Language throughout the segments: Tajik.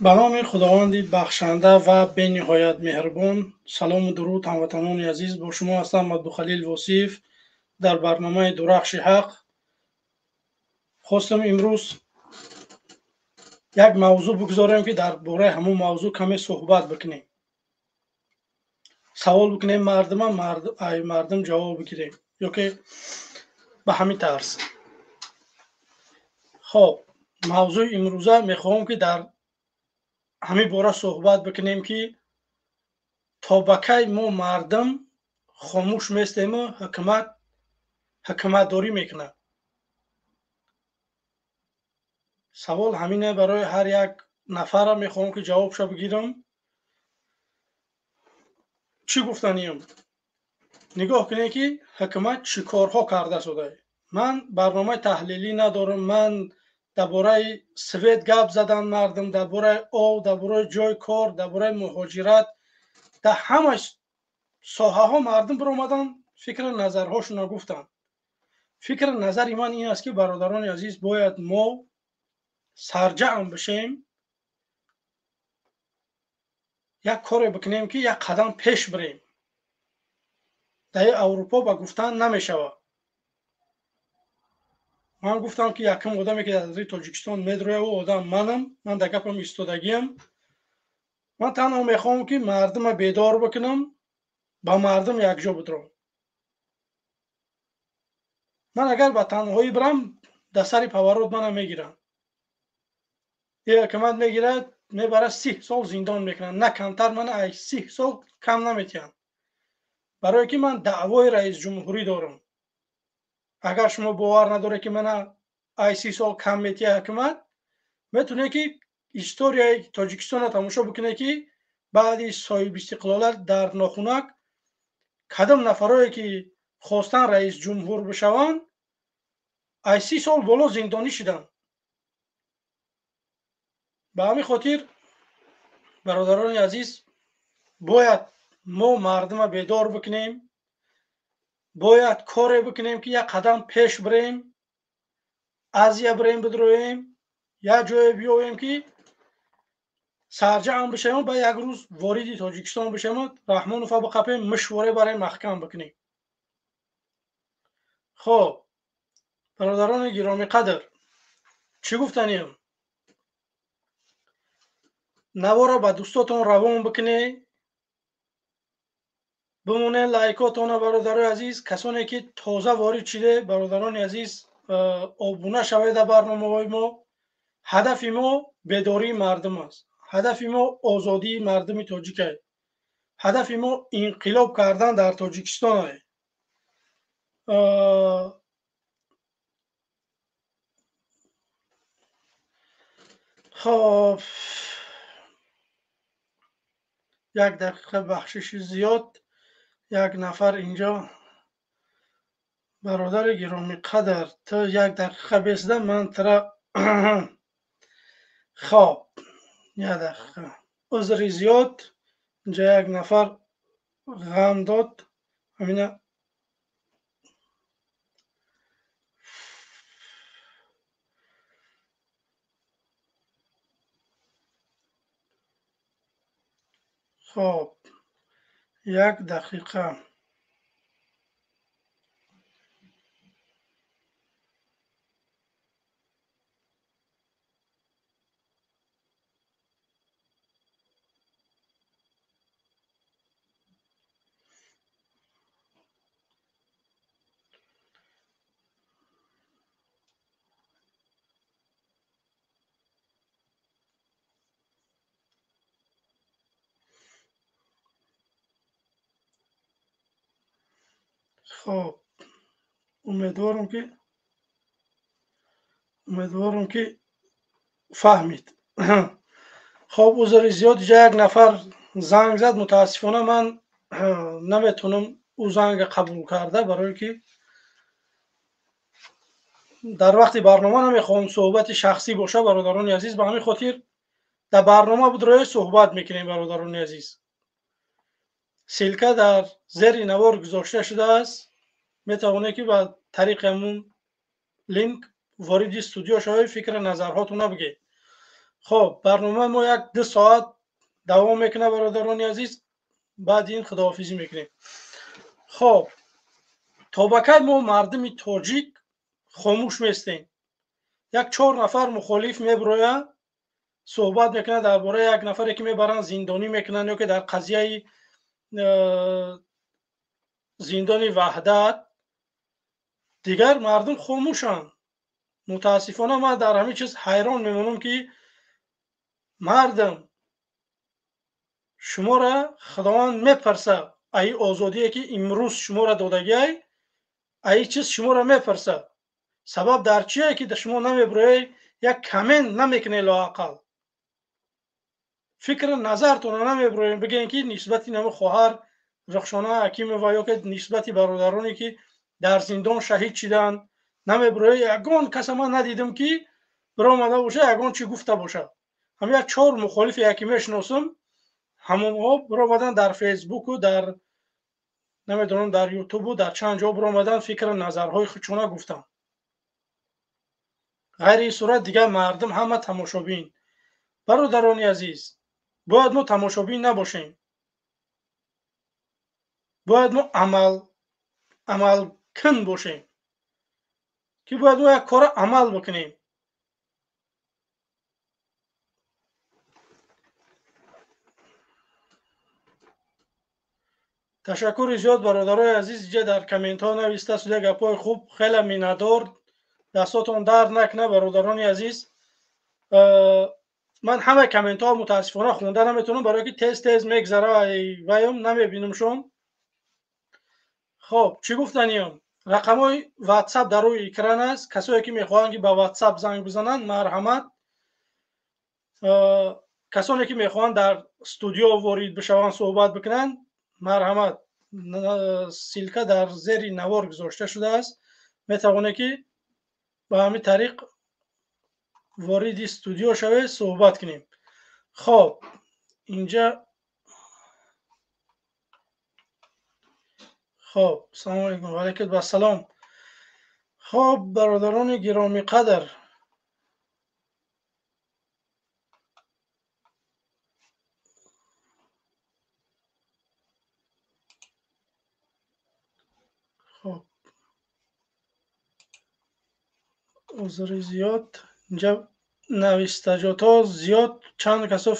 Ба номи Худованди бахшанда ва бениҳоят меҳрубон. Салому дуруд, ҳамватанони азиз, бо шумо ҳастам Абдухалил Восиев дар барномаи Дурахши ҳақ. Хостам имрӯз як мавзӯъ бигузорем, ки дар бораи ҳамон мавзӯъ каме суҳбат бикунем, савол бикунем мардума, ай мардум ҷавоб бигирем ё ки ба ҳамин тарз. Хоб, мавзӯи имрӯза мехоҳам, ки дар ҳамин бора суҳбат бикунем, ки то ба кай мо мардум хомӯш местему ҳукумат ҳукуматдорӣ мекунад. Савол ҳамине барои ҳар як нафара мехоҳам, ки ҷавобша бигирам. Чӣ гуфтаниям? Нигоҳ кунед, ки ҳукумат чӣ корҳо карда шуда. Ман барномаи таҳлилӣ надорам, ман дар бораи свет гап задан мардум, дар бораи об, дар бораи ҷои кор, дар бораи муҳоҷират, дар ҳама соҳаҳо мардум биромадан, фикру назарҳошонро гуфтанд. Фикру назари ман ин аст, ки бародарони азиз, бояд мо сарҷамъ бишем, як коре бикунем, ки як қадам пеш бирем. Дар Аврупо ба гуфтан намешавад. Ман гуфтам, ки якум одаме, ки дар Тоҷикистон медрояд, ӯ одам манам. Ман дар гапам истодагиам. Ман танҳо мехоҳам, ки мардума бедор бикунам, ба мардум якҷо бидром. Ман агар ба танҳоӣ бирам, дар сари поворот мана мегиранд. Ҳукумат мегирад, мебарад, 30 сол зиндон мекунанд, на камтар. Мана ай 30 сол кам наметиҳанд, барое ки ман даъвои раисҷумҳурӣ дорам. Агар шумо бовар надоред, ки мана ай 30 сол кам метиҳад ҳукумат, метавонед, ки историяи Тоҷикистонро тамошо бикунед, ки баъди соҳибистиқлолият дар нохунак кадом нафарое, ки хостан раисҷумҳур бишаванд, ай 30 сол боло зиндонӣ шуданд. Ба ҳамин хотир, бародарони азиз, бояд мо мардума бедор бикунем, бояд коре бикунем, ки як қадам пеш бирем, азия бирем, бидроем, як ҷое биёем, ки сарҷамъ бишавем, ба як рӯз вориди Тоҷикистон бишавем, Раҳмонова биқапем, мушворе барем, маҳкам бикунем. Хоб, бародарони гиромиқадр, чӣ гуфтаниям? Наворо ба дӯстотон равон бикунед, бимонед лайкотона. Бародарои азиз, касоне ки тоза ворид шиде, бародарони азиз, обуна шавед дар барномаҳои мо. Ҳадафи мо бедории мардум аст, ҳадафи мо озодии мардуми тоҷик, ҳадафи мо инқилоб кардан дар Тоҷикистон. Хоб, як дақиқа, бахшиши зиёд, як нафар инҷо. Бародари гиромиқадр, ту як дақиқа бесида, ман тра. Хоб, як дақиқа, узри зиёд, инҷа як нафар ғам дод ҳамина. Хоб, як дақиқа. Хоб, умедворам, ки фаҳмид. Хоб, узри зиёд, иҷа як нафар занг зад. Мутаассифона, ман наметавонам ӯ занга қабул карда, барое ки дар вақти барнома намехоҳам суҳбати шахсӣ боша. Бародарони азиз, ба ҳамин хотир дар барнома будроя суҳбат мекунем. Бародарони азиз, ссылка дар зери навор гузошта шудааст, метавонед, ки ба тариқи ҳамун линк вориди студио шавед, фикри назарҳотона бигед. Хоб, барномаи мо 1-2 соат давом мекунад, бародарони азиз. Баъди ин худоҳофизӣ мекунем. Хоб, то ба кай мо мардуми тоҷик хомӯш местем? 1-4 нафар мухолиф мебирояд, суҳбат мекунад дар бораи як нафаре ки мебаранд зиндонӣ мекунанд ё ки дар қазияи зиндони Ваҳдат, дигар мардум хомӯшанд. Мутаассифона ман дар ҳамин чиз ҳайрон мемонам, ки мардум шуморо Худованд мепарсад, ай озодие ки имрӯз шуморо додагиай, ай чиз шуморо мепарсад. Сабаб дар чие ки шумо намебироед, як коммент намекунед, лоақал фикру назартонро намебироед, бигӯед ки нисбати намо хоҳар Рухшона Ҳакимова ё ки нисбати бародароне ки дар зиндон шаҳид шиданд намебироед. Ягон каса ман надидам ки биромада бошад, ягон чӣ гуфта бошад. Ҳам 4 мухолифе яке мешиносам, ҳамонҳо биромадан дар Фейсбуку, дар намедонам дар Ютубу, дар чанд ҷо биромадан фикру назарҳои худшона гуфтанд. Ғайри ин сурат дигар мардум ҳама тамошобин. Бародарони азиз, бояд мо тамошобин набошем, бояд мо амалкун бошем, ки бояд мо як кора амал бикунем. Ташаккури зиёд бародарои азиз, инҷа дар комментҳо нависта шуда гапҳои хуб, хеле миннатдор. Дастотон дард накунад бародарони азиз. Ман ҳама комментҳо мутаассифона хонда наметавонам, барое ки тез тез мегзара ваём намебинамшон. Хоб, чӣ гуфтаниям? Рақамҳои WhatsApp дар рӯи экран аст. Касое ки мехоҳанд ки ба WhatsApp занг бизананд, марҳамат. Касоне ки мехоҳанд дар студио ворид бишаванд, суҳбат бикунанд, марҳамат. Ссылка дар зери навор гузошта шудааст. Метавонед ки ба ҳамин тариқ вориди студио шавед, суҳбат кунем. Хоб, инҷа хоб, салому алайкум ва алайкум ассалом. Хоб, бародарони гиромиқадр, хоб, узри зиёд, инҷа навистаҷотҳо зиёд, чанд касо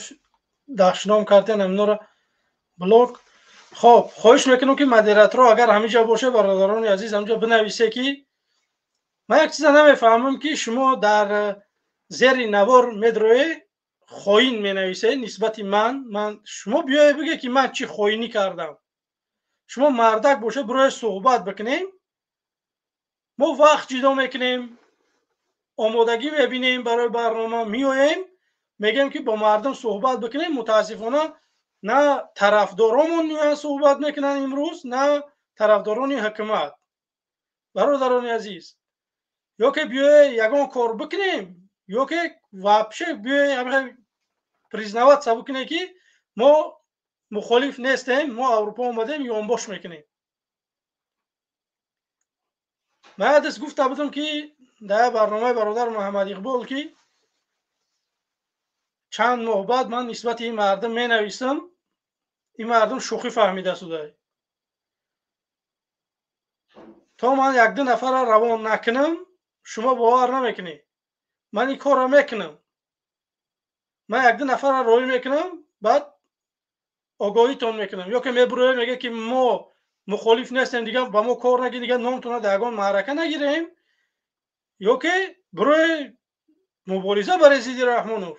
дашном карданд, ҳаминҳоро блок. Хоб, хоҳиш мекунам ки модераторо агар ҳаминҷа боша, бародарони азиз, ҳаминҷа бинависе ки ман як чиза намефаҳмам, ки шумо дар зери навор медроед, хоин менависед нисбати ман. Ман шумо биёед бигӯед ки ман чӣ хоинӣ кардам. Шумо мардак боша, бироед суҳбат бикунем, мо вақт ҷудо мекунем, омодагӣ мебинем барои барнома, меоем, мегӯем ки бо мардум суҳбат бикунем. Мутаассифона на тарафдоромон меоянд суҳбат мекунанд имрӯз, на тарафдорони ҳукумат. Бародарони азиз, ё ки биёед ягон кор бикунем, ё ки вообще биёед признаваться бикунем ки мо мухолиф нестем, мо Аврупо омадем, ёнбош мекунем. Ман ядис гуфта будам ки дар барномаи бародар Муҳаммад Иқбол ки чанд моҳ баъд ман нисбати ин мардум менависам, ин мардум шӯхӣ фаҳмида шуда. То ман 1-2 нафарро равон накунам, шумо бовар намекунед. Ман ин корро мекунам. Ман 1-2 нафарро роҳӣ мекунам, баъд огоҳитон мекунам. Ё ки мебуроем, мегӯяд ки мо мухолиф нестем, дигар ба мо кор нагир, дигар номтонро дар ягон маърака нагирем, ё ки бирои мубориза барои зидди Раҳмонов.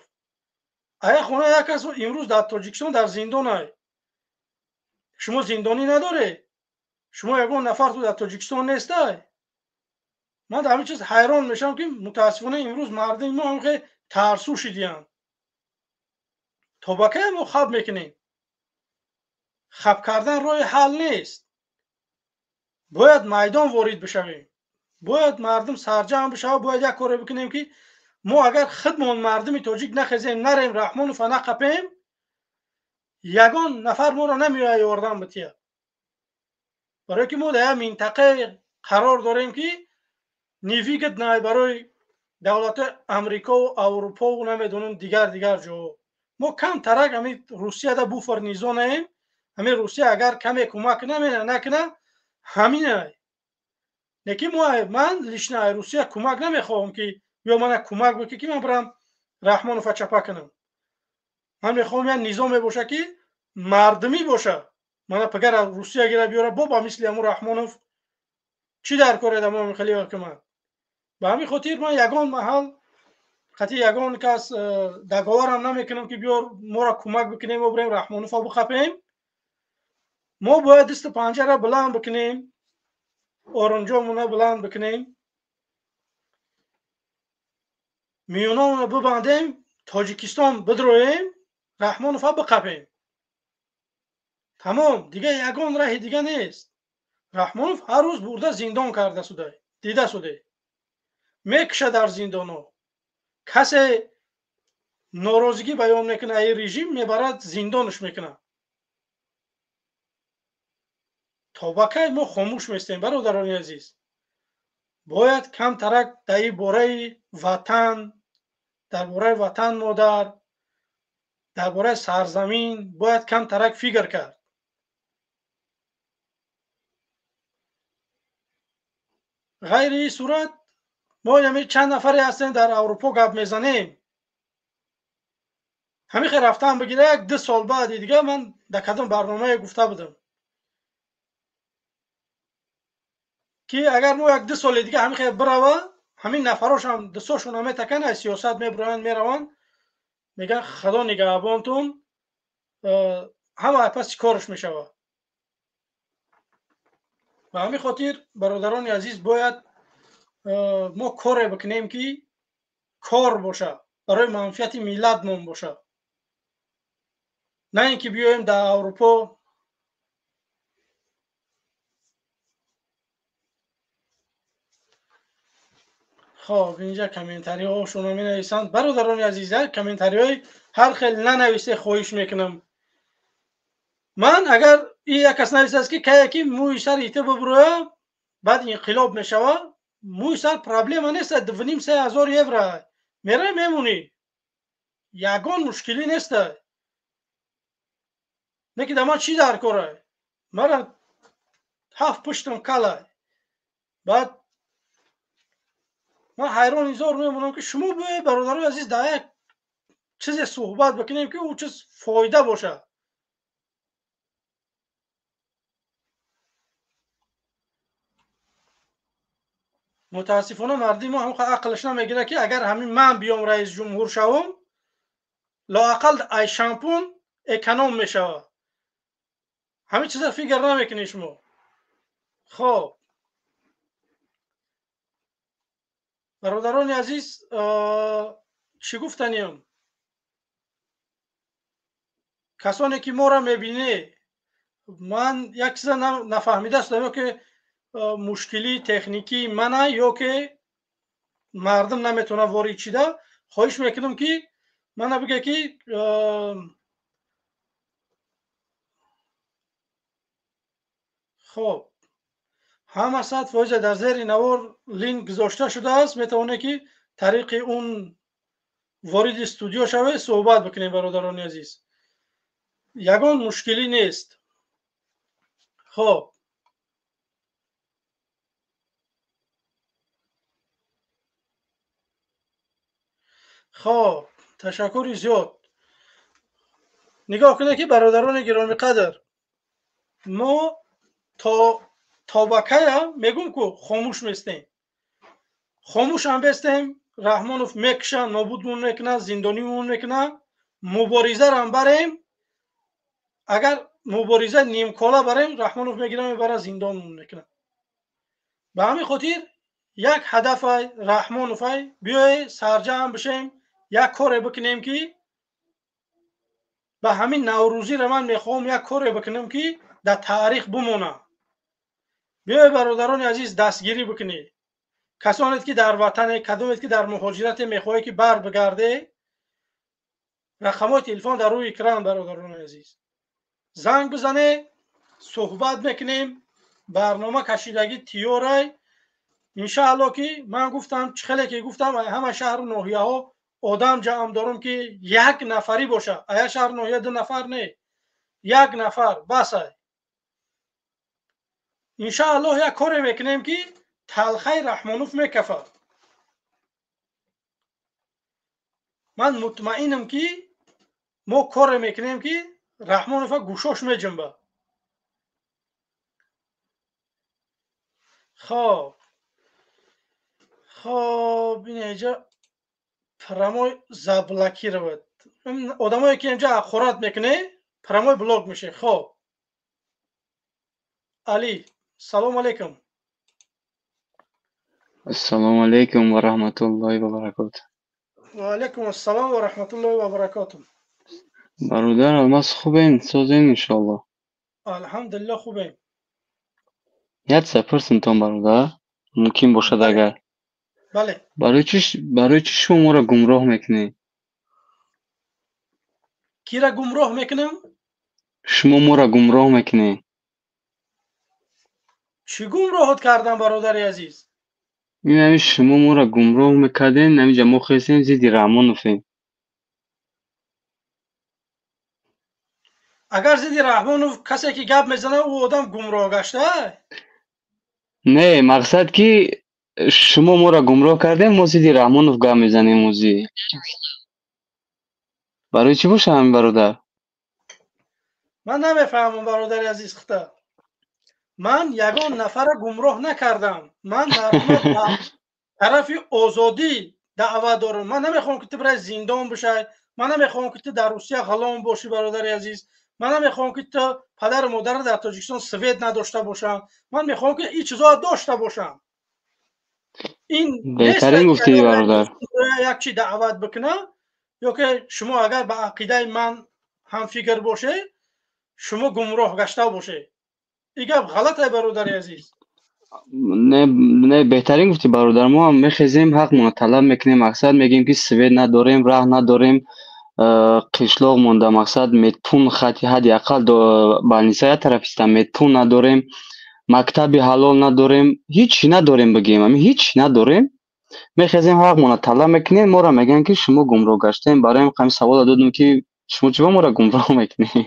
Ая хона як кас имрӯз дар Тоҷикистон дар зиндон ай. Шумо зиндонӣ надоред? Шумо ягон нафар ту дар Тоҷикистон нестай? Ман дар ҳамин чиз ҳайрон мешавам ки мутаассифона имрӯз мардуми мо ҳамхе тарсу шидиянд. То ба кай мо хаб мекунем? Хаб кардан роҳи ҳал нест. Бояд майдон ворид бишавем, бояд мардум сарҷамъ бишавад, бояд як коре бикунем ки мо агар худмон мардуми тоҷик нахезем, нарем Раҳмонова нақапем, ягон нафар моро намеояд ёрдам битиҳад. Барое ки мо дар як минтақае қарор дорем ки невыгодно барои Давлатҳои Амрикову Аврупову намедонам дигар дигар ҷо. Мо камтарак ҳамин Русияда буфер низонаем. Ҳамин Русия агар каме кӯмак накуна, ҳаминай. Лекин ман лично ай Русия кӯмак намехоҳам, ки биё мана кӯмак бикунӣ, ки ман бирам Раҳмонова чапа кунам. Ман мехоҳам як низоме боша, ки мардумӣ боша. Мана пагар Русия гира биёра, бо ба мисли ҳамун Раҳмонов чӣ дар кор эдам хеле ҳукумат. Ба ҳамин хотир ман ягон маҳал қатъи ягон кас договорам намекунам, ки биёр моро кӯмак бикунем, мо бирем Раҳмонова бихапем. Мо бояд дасту панҷара баланд бикунем, оронҷомона баланд бикунем, миёнамона бибандем, Тоҷикистон бидроем, Раҳмонова биқапем. Тамом, дига ягон раҳи дига нест. Раҳмонов ҳар рӯз бурда зиндон карда судай, дида суде. Мекуша дар зиндоно. Касе норозигӣ баён мекунад ай режим, мебарад зиндонаш мекунад. То ба кай мо хомӯш местем, бародарони азиз? Бояд камтарак дар ин бораи ватан, дар бораи ватан модар, дар бораи сарзамин бояд камтарак фикр кард. Ғайри ин сурат мо ҳамин чанд нафаре ҳастем дар Аврупо гап мезанем. Ҳамин хел рафтан бигира, як ду сол баъди дига ман дар кадом барномае гуфта будам, ки агар мо як ду соли дига ҳамин хел бирава, ҳамин нафарошам дустошон метакан, аз сиёсат мебуроянд, мераванд, мегӯянд худо нигаҳбонтун, ҳама пас чӣ корш мешавад. Ба ҳамин хотир бародарони азиз бояд мо коре бикунем, ки кор боша, барои манфиати миллатмон боша, на ин ки биёем дар Аврупо. Хоб, инҷа комментариҳошонро менависанд. Бародарони азиз, комментариҳои ҳар хел нанависе, хоҳиш мекунам. Ман агар ин як кас нависааст, ки кае ки мӯи сари ита бибурӯя, баъд инқилоб мешава, мӯи сар проблема нест, 2,5-3 ҳазор евро меравӣ мемонӣ, ягон мушкилӣ нест. Не ки дар ман чӣ дар корай? Мара ҳафт пуштам калай. Баъд ман ҳайрон изор мемонам, ки шумо биёед бародарои азиз дар як чизе суҳбат бикунем, ки ӯ чиз фоида бошад. Мутаассифона мардуми мо ҳам ақлаш намегирад, ки агар ҳамин ман биём раис ҷумҳур шавам, лоақал ай шампун эконом мешавад. Ҳамин чиза фикр намекунед шумо. Хоб, бародарони азиз, чӣ гуфтаниям? Касоне ки моро мебинед, ман як чиза нафаҳмида шудам, ё ки мушкилии техникии мана, ё ки мардум наметавонад ворид шида. Хоҳиш мекунам, ки мана бигӯяд, ки хоб, ҳама 100% дар зери навор линк гузошта шудааст, метавонед ки тариқи он вориди студио шавед, суҳбат бикунем. Бародарони азиз, ягон мушкилӣ нест. Хоб, хоб, ташаккури зиёд. Нигоҳ кунед, ки бародарони гиромиқадр, мо то ба кая мегӯм, ку хомӯш местем. Хомӯшам бестем, Раҳмонов мекуша, нобудмон мекунад, зиндонимон мекунад. Муборизарам барем, агар мубориза нимкола барем, Раҳмонов мегира, мебара, зиндонмон мекунад. Ба ҳамин хотир як ҳадафай Раҳмоновай, биёе сарҷамъ бишем, як коре бикунем, ки ба ҳамин наврӯзиро ман мехоҳам як коре бикунам, ки дар таърих бимонад. Биёед бародарони азиз дастгирӣ бикунед. Касонед ки дар ватане, кадомед ки дар муҳоҷирате мехоҳед ки бар бигарде, рақамҳои телефон дар рӯи экран, бародарони азиз. Занг бизанед, суҳбат мекунем, барнома кашидагӣ тиёрай. Иншаалло ки ман гуфтам, чӣ хеле ки гуфтам, ҳама шаҳру ноҳияҳо одам ҷамъ дорам, ки як нафарӣ боша. Ая шаҳру ноҳия ду нафар не, як нафар басай. Иншааллоҳ як коре мекунем, ки талхаи Раҳмонов мекафад. Ман мутмаинам, ки мо коре мекунем, ки Раҳмонова гӯшош меҷунбад. Хоб, хоб, инҷа прямой заблокировать. Одамое ки инҷа ҳақорат мекунед, прямой блок мешед. Хоб, Али, салому алейкум. Ассалому алейкум ва раҳматуллоҳи ва баракоту. Ва алейкум ассалом ва раҳматуллоҳи ва баракоту. Бародар Алмаз, хубем, созем, иншоалло. Алҳамдулилло, хубем. Як чиза пурсимтон, бародар, мумкин бошад агар. Бале. Барои чӣ шумо моро гумроҳ мекунед? Кира гумроҳ мекунам? Шумо моро гумроҳ мекунед. Чӣ гумроҳот кардам, бародари азиз? Ин ҳами шумо моро гумроҳ мекардем, ҳаминҷа мо хестем, зидди Раҳмоновем. Агар зидди Раҳмонов касе ки гап мезанад, ӯ одам гумроҳ гашта? Не, мақсад ки шумо моро гумроҳ кардем, мо зидди Раҳмонов гап мезанем ӯзи. Барои чӣ боша ҳамин, бародар? Ман намефаҳмам, бародари азиз, хита. Ман ягон нафарро гумроҳ накардам. Ман мардума тарафи озодӣ даъват дорам. Ман намехоҳам, ки ту бирай зиндон бишай. Ман намехоҳам, ки ту дар Русия ғалом бошӣ, бародари азиз. Ман намехоҳам, ки ту падару модарро дар Тоҷикистон свет надошта бошам. Ман мехоҳам, ки ин чизоро дошта бошам. Ин беҳтарин гуфтӣ, бародар. Як чи даъват бикунам, ё ки шумо агар ба ақидаи ман ҳамфикр бошед, шумо гумроҳ гашта бошед. Ин гап ғалате, бародари азиз. Не, не, беҳтарин гуфтӣ, бародар. Мо ҳам мехезем, ҳақмонро талаб мекунем. Мақсад мегӯем, ки свет надорем, раҳ надорем, қишлоқ монда, мақсад медпункт хати ҳадди ақал больница як тараф иста, медпункт надорем, мактаби ҳалол надорем, ҳичи надорем, бигем, ами ҳичи надорем. Мехезем, ҳақмонро талаб мекунем, моро мегӯянд, ки шумо гумроҳ гаштем. Барои ҳамин савола додем, ки шумо чӣ моро гумроҳ мекунед?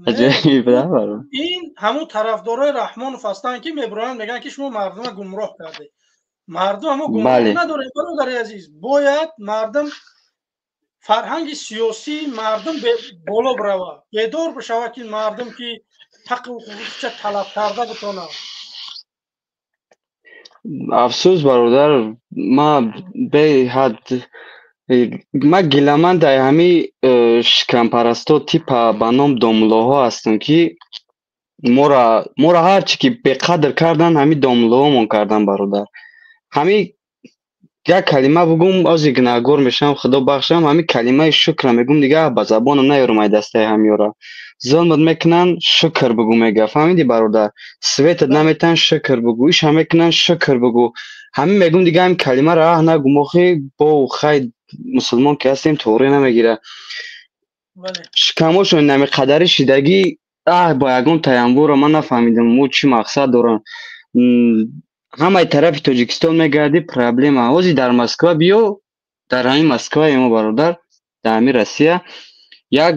Аҷоиб, бародар. Ин ҳамун тарафдорои Раҳмонов ҳастанд, ки мебироянд, мегӯянд, ки шумо мардума гумроҳ кардед. Мардум ҳамо гумроҳ надорем, бародари азиз. Бояд мардум фарҳанги сиёсии мардум боло биравад, бедор бишавад, ки мардум ки ҳаққи ҳуқуқиша талаб карда битонад. Афсӯс, бародар, ман беҳад ман гиламан дар ҳами шикампарасто типа ба ном домлоҳо ҳастам, ки моро ҳарчи ки беқадр кардан, ҳами домлоҳомон кардан, бародар. Ҳами як калима бугум, ози гунаҳгор мешавам, худо бахшам. Ҳами калимаи шукра мегум, дигар ба забонам наёрам. Ай дастаи ҳамёра зулмат мекунанд, шукр бугу, мега, фаҳмидӣ, бародар? Светат наметан, шукр бугу, иша мекунанд, шукр бугу. Ҳамин мегум, дигар ҳамин калимаро аҳ нагум. Охи бо хай, мусулмон ки ҳастем, тоғрӣ намегира. Шикамошон нами қадари шидагӣ, аҳ, бо ягон таямбуро ман нафаҳмидам, мо чӣ мақсад дорам. Ҳамаи тарафи Тоҷикистон мегардӣ, проблема. Ҳозир дар Москва биё, дар ҳамин Москваи мо, бародар, дар ҳамин Россия як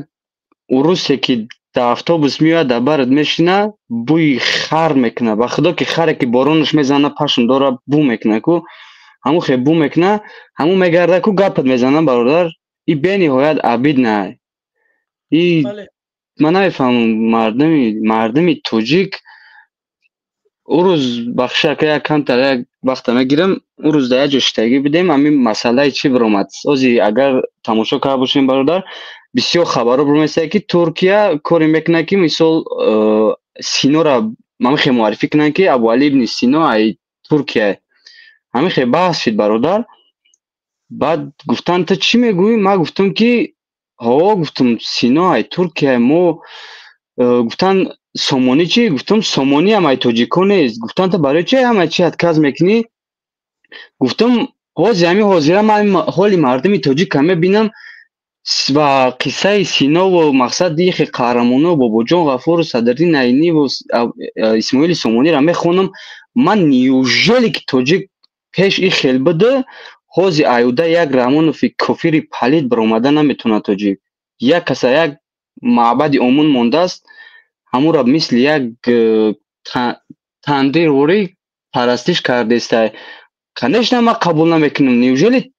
урусе ки дар автобус меояд, дар барат мешина, бӯи хар мекунад. Ба худо ки харе ки боронаш мезана, пашм дора, бӯ мекуна ку, ҳамун хе бӯ мекуна, ҳамун мегарда ку, гапат мезана, бародар. И бениҳоят обидно. И ман намефаҳмам мардуми тоҷик. Ӯ рӯз, бахши ака, як камтар як вақта мегирам. Ӯ рӯз дар як ҷо шитагӣ будем, ҳамин масъалаи чӣ биромад. Ози агар тамошо карда бошем, бародар, бисёр хабарҳо биромесад, ки Туркия коре мекунад, ки мисол Синора ҳамин хе муаррифӣ кунанд, ки Абуали ибни Сино ай Туркия. Ҳамин хе баҳс шид, бародар. Баъд гуфтанд: «Ту чӣ мегӯӣ?» Ман гуфтам, ки ҳо, гуфтам, Сино ай Туркия. Мо гуфтанд: «Сомонӣ чӣ?» Гуфтам: «Сомонӣ ҳам ай тоҷико нест». Гуфтанд: «Ту барои чи ҳама чи отказ мекунӣ?» Гуфтам: «Ҳозир ҳамин ҳозира ман ҳоли мардуми тоҷика мебинам». Ва қиссаи Синову мақсад ихи қаҳрамоно, Бобоҷон Ғафуру, Садриддин Айниву Исмоили Сомониро мехонам. Ман неужели ки тоҷик пеш и хел буда, ҳози аюда як Раҳмонови кофири палид баромада наметавонад тоҷик. Як каса, як маъбади омун мондааст, ҳамура мисли як тандирворӣ парастиш кардестай. Конечно, ман қабул намекунам. Неужели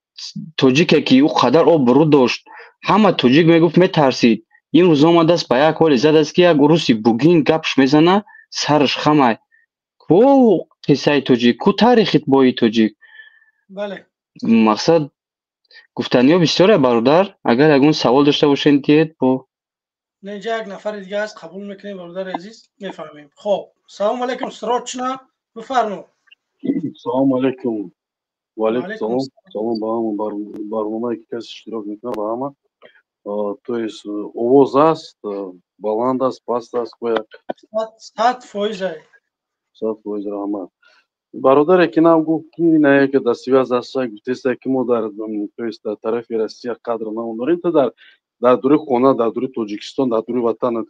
тоҷике ки ӯ қадар обрӯ дошт, ҳама тоҷик мегуфт, метарсид, имрӯз омадааст, ба як ҳоле задааст, ки як уруси бугин гапш мезана, сараш хамай? Ку қиссаи тоҷик, ку таърихи бои тоҷик? Мақсад, гуфтаниҳо бисёре, бародар. Агар ягон савол дошта бошед, диҳед бо. Инҷа як нафари дига аст, қабул мекунем, бародари азиз, мефаҳмем. Хоб, салому алайкум, срочно бифармо. Салому алайкум. Ваалайкум салом. Салом ба ҳама барномае, ки касе иштирок мекунад, ба ҳама. То есть овоз аст, баланд аст, паст аст? 100%. 100%, раҳмат. Бародаре ки нам гуфт, ки на яке дар связь аст, гуфтеста, ки мо дар, то есть дар тарафи Россия қадр намедорем. То дар дури хона, дар дури Тоҷикистон, дар дури ватан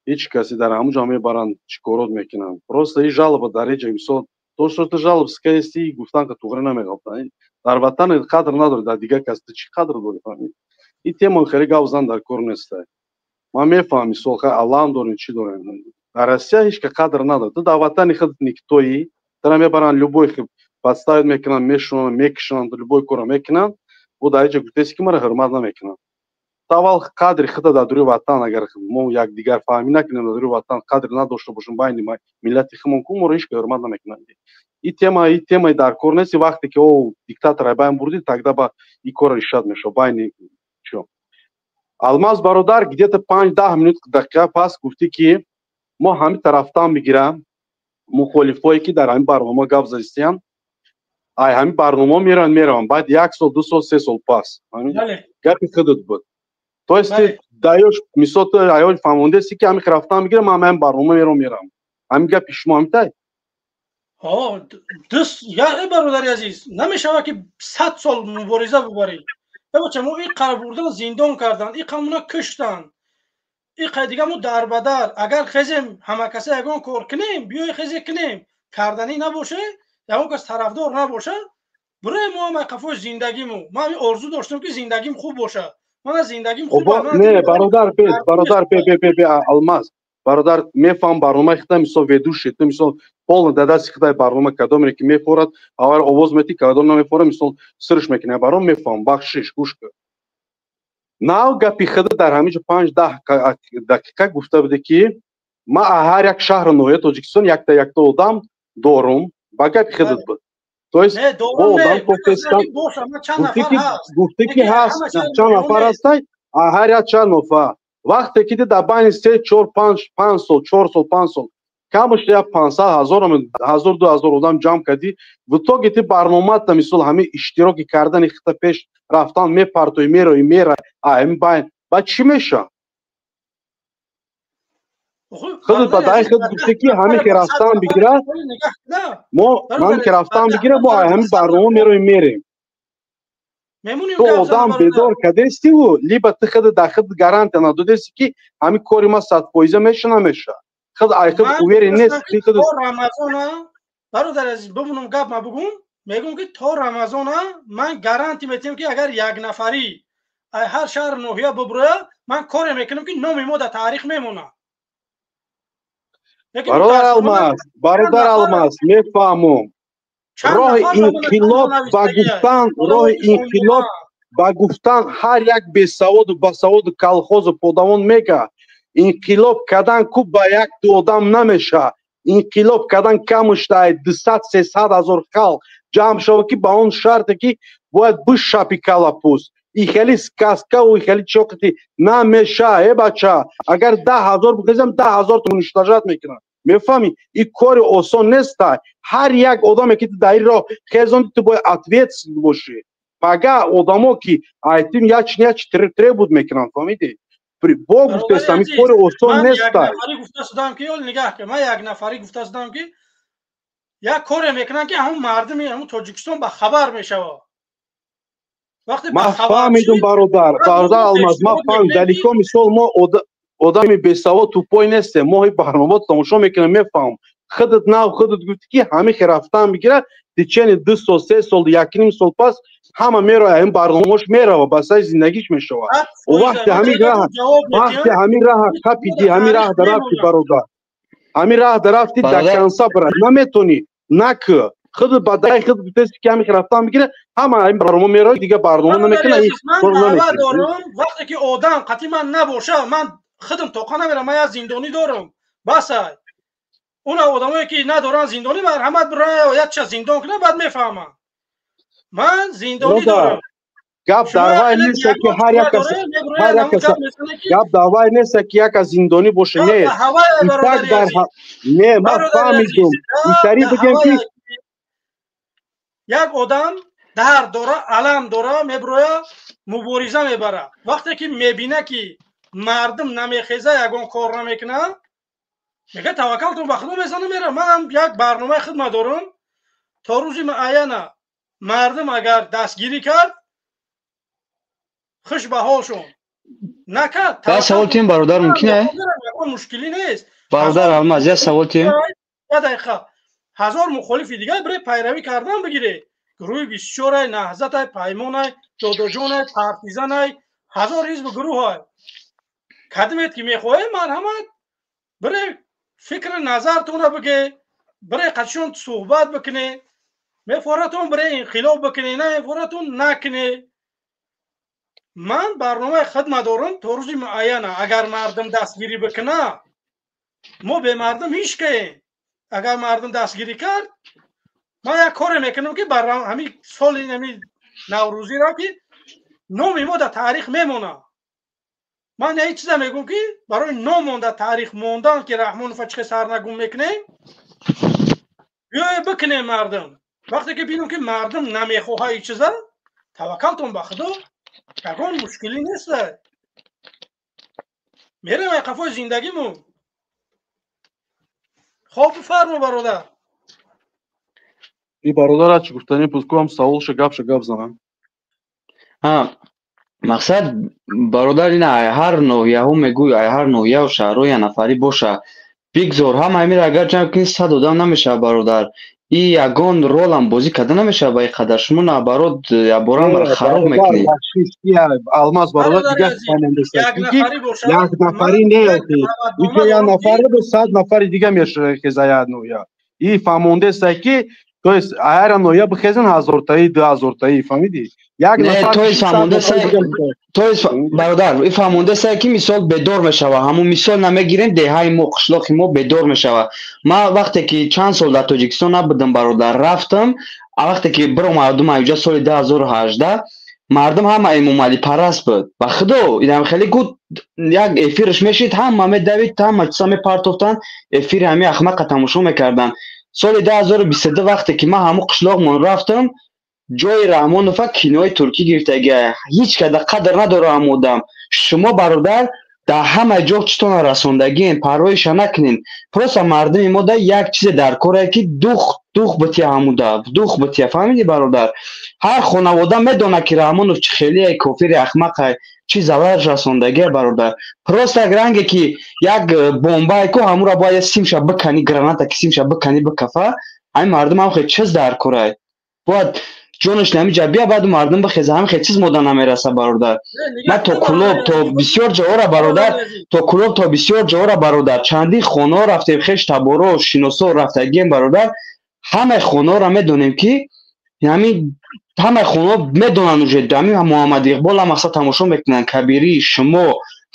ҳеҷ касе дар ҳамун ҷо мебаранд, чӣ корот мекунанд. Просто и жалоба дар ҳеҷ, мисол, то что ты жалоба скаести, гуфтан ка туғри намеғафтан. Дар ватан қадр надорӣ, дар дигар кас ту чӣ қадр дорӣ, фаҳмид? Ин тема хеле гап зан дар кор неста. Ман мефаҳмам, мисол, хай аллам дорем, чӣ дорем. Дар Россия ҳеҷ ка қадр надорад. Ту дар ватани худ никто ӣ, тара мебаранд, любой подставить мекунанд, мешунанд, мекушанд, любой корро мекунанд. Бо дар ҳеҷ гуфтеси, ки мара ҳурмат намекунанд. Аввал қадри худа дар дури ватан, агар мо якдигар фаҳмӣ накунем, дар дури ватан қадр надошта бошем байни миллати худмон, ку моро ҳеҷ ка ҳурмат намекунанд. И тема, и темаи дар кор нест. Вақте ки о диктатора байн бурдӣ, тогда ба и корро решать мешавад байни чо. Алмаз бародар, где-то 5-10 минут, дақиқа пас гуфтӣ, ки мо ҳамин тарафтан бигирам, мухолифое ки дар ҳамин барнома гап задистиянд, ай ҳамин барнома мераванд, мераванд баъд як сол, 2 сол, 3 сол пас. Гапи худат буд. То есть ты даёшь, мисол, ту аёл фаҳмондеси, ки ҳамин рафтан бигирам, ман ҳамин барнома меравам, меравам. Ҳамин гапи шумо ҳамитай? Я, бародари азиз, намешавад, ки 100 сол мубориза бубарӣ. Бача, мо ин қара бурдан, зиндон кардан, ин қамуна куштан, ин дига мо дарбадар. Агар хезем, ҳама каса ягон кор кунем, биёи хезе кунем, карданӣ набоше, ягон кас тарафдор набоша, бурои мо ҳама қафои зиндагиму. Ман орзу доштам, ки зиндагим хуб боша. Мана зиндагим хуб. Не, бародар, бе, бародар, бе, бе, бе, бе, Алмаз бародар, мефаҳм, барномаи хита, мисол, ведущий ту, мисол, полный дар дасти хитай барнома, кадоме ки мефорад, аввал овоз мети, кадом намефорад, мисол, сирш мекунӣ. Баром мефаҳм, бахшиш, гӯш кун. Нав гапи хида дар ҳамин ҷо 5-10 дақиқа гуфта буде, ки ман ҳар як шаҳру ноҳияи Тоҷикистон якта якта одам дорум. Ба гапи хидат буд. То есть бо одам гуфте, ки ҳаст чанд нафар ҳастай, ҳар як чанд нафар. Вақте ки дар байни се, чор, панҷ сол, 4 сол, 5 сол камаш як 500 ҳазор, ҳазор, 2000 одам ҷамъ кардӣ, в итоге ти барномата, мисол, ҳамин иштироки кардани хита, пеш рафтан мепартои, мерои, мера ҳамин байн, баъд чӣ меша? Худат ба даи худ гуфте, ки ҳамин ки рафтан бигирад, мо ҳамин ки рафтан бигирад, мо ҳамин барнома мероем, мерем. Ту одам бедор кардестиву, либо ту худ дар худ гарантия надодести, ки ҳамин кори ма 100% меша, намеша. Худ ай худ уверен нест. Рамазона, бародар азиз, бимонам, гап ма бугум, мегӯм, ки то Рамазона ман гарантия метиҳам, ки агар як нафарӣ ай ҳар шаҳр, ноҳия буброя, ман коре мекунам, ки номи мо дар таърих мемонад. Бародар Алмаз, бародар Алмаз, мефаҳмам. Роҳи инқилоб ба гуфтан, роҳи инқилоб ба гуфтан ҳар як бесаводу басаводу колхозу подавон мега. Инқилоб кардан ку ба як ду одам намеша. Инқилоб кардан камуштай 200, 300 ҳазор халқ ҷамъ шава, ки ба он шарте, ки бояд бишапи калапӯст. И хеле сказка у хеле чоқити намеша. Э, бача, агар 10 000 бихезам, 10 000 уничтожать мекунанд, мефаҳмӣ? И кори осон неста. Ҳар як одаме, ки ту дар ин роҳ хезонди, ту бояд ответственный бошӣ. Пага одамо, ки айтим яч яч требует мекунанд, фаҳмидӣ? Бо гуфтестам, ин кори осон неста. Гуфта шудам, ки ол нигаҳ ки ман як нафарӣ гуфта шудам, ки як коре мекунанд, ки ҳамун мардуми ҳамун Тоҷикистон ба хабар мешавад. Ман фаҳмидум, бародар, бародар Алмаз, ман фаҳмидум. Далеко мисол мо одами бесавод, тупой нестем. Мо ҳи барномаро тамошо мекунем, мефаҳмам. Худат нав худат гуфтӣ, ки ҳамин хел рафтан бигирад, течение 2 сол, 3 сол, якним сол пас ҳама мерояд, ин барномаош мерава, ба сари зиндагиш мешавад. Вақте ҳамин раҳ, вақте ҳамин раҳа қапидӣ, ҳамин раҳ дарафти, бародар, ҳамин раҳ дарафти, до конца брат, наметонӣ накӯ. Худат ба дай худ гуфтаси, ки ҳамин рафтан бигирад, ҳама ҳамин барнома мерояд, дигар барнома намекунад. Ман даъва дорам, вақте ки одам қатъи ман набоша, ман худам тоқа намерам. Ман як зиндонӣ дорам, басай. Уна одамое ки надоранд зиндонӣ, марҳамат, бироя, якча зиндон кунад, баъд мефаҳмам. Ман зиндонӣ дорам. Гап дар вай нест, ки ҳар як кас, ҳар як кас, гап дар вай нест, ки як кас зиндонӣ боша, не. Итак, дар не, ман фаҳмидум, итари бигем, ки Як одам дард дора, алам дора, меброя, мубориза мебара. Вақте ки мебина, ки мардум намехеза, ягон кор намекунад, мега: «Таваккалтон ба Худо», мезана, мера. Манам як барномаи хидма дорам. То рӯзи муайяна мардум агар дастгирӣ кард, хуш ба ҳолшон, накард. Як савол тим, бародар, мумкин е? Мушкилӣ нест. Бародар Алмаз, як савол тим. Як дақиқа. 1000 мухолифи дигар бире, пайравӣ кардан бигире. Гурӯҳи 24-ай, Наҳзатай, Паймонай, Додоҷонай, Партизанай, 1000 ҳизбу гурӯҳай. Кадимет ки мехоҳем, марҳамат, бире, фикри назартонро биге, бире, қатишон суҳбат бикуне. Мефоратон, бире, инқилоб бикуне, намефоратон, накуне. Ман барномаи хидма дорам. То рӯзи муайяна агар мардум дастгирӣ бикуна, мо бемардум ҳеч каем. Агар мардум дастгирӣ кард, ман як коре мекунам, ки бар ҳамин соли ҳамин наврӯзиро, ки номи мо дар таърих мемонад. Ман як чиза мегӯм, ки барои номон дар таърих мондан, ки Раҳмонова чӣ сарнагум мекунем, биёе, бикунем. Мардум вақте ки бинем, ки мардум намехоҳа ин чиза, таваккалтон ба Худо, ягон мушкилӣ нест, мерем ай қафои зиндагимон. Хоб, бифармо, бародар. И бародара чӣ гуфтани буд? Куам саволша, гапша гап занам. Мақсад, бародар, ина ҳар ноҳияҳо мегӯй, ҳар ноҳияу шаҳрҳо я нафарӣ боша, бигзор. Ҳама ҳамира агар ҷамъ кунӣ, 100 одам намешавад, бародар. И ягон ролам бозӣ карда намешавад ба ин қадар. Шумо наоборот ябора хароб мекунед. Алмаз, бародар, дигар як нафарӣ не, як нафари бо 100 нафари дига мешхеза як ноҳия. И фаҳмондеста, ки то есть ҳар ноҳия бихезан ҳазортаи, 2000-таи, фаҳмидӣ? Як то есть, бародар, и фаҳмондеста, ки мисол бедор мешава. Ҳамун мисол намегирем, деҳаи мо, қишлоқи мо бедор мешава. Ман вақте ки чанд сол дар Тоҷикистон набудам, бародар, рафтам, вақте ки биромадум аюҷа соли 2018, мардум ҳама эмомалипараст буд. Ба Худо, инам хеле гуд, як эфирш мешид, ҳама медавид, ҳама чиза мепартофтанд, эфири ҳами ахмақа тамошо мекарданд. Соли 2022, вақте ки ман ҳамун қишлоқмон рафтам, ҷои Раҳмонова кинои туркӣ гирифтагия. Ҳеҷ када қадр надора ҳам одам. Шумо, бародар, дар ҳама ҷо читона расондагиен, парвоиша накунен. Просто мардуми мо да як чизе дар коре, ки дух, дух бития, ҳамуда дух бития, фаҳмидӣ, бародар? Ҳар хонавода медонад, ки Раҳмонов чӣ хелие, кофири ахмақай, чӣ зарар расондагия, бародар. Просто як ранге, ки як бомбае ку, ҳамура бояд симша биканӣ, граната ки симша биканӣ, бикафа. Ҳамин мардум ҳам хел чиз дар корай, бояд ҷонаш намиҷа бия, баъду мардум бихеза. Ҳамин хел чиз мода намераса, бародар. Ман то Кулоб, то бисёр ҷоҳора, бародар, то Кулоб, то бисёр ҷоҳора, бародар, чандин хонаҳо рафтем, хеш таборо, шиносо рафтагием, бародар. Ҳамаи хонаҳоро медонем, ки ҳамин ҳамаи хонаҳо медонанд уже. Ҳамин Муҳаммад Иқбол ҳам мақсад тамошо мекунанд, Кабирӣ, шумо,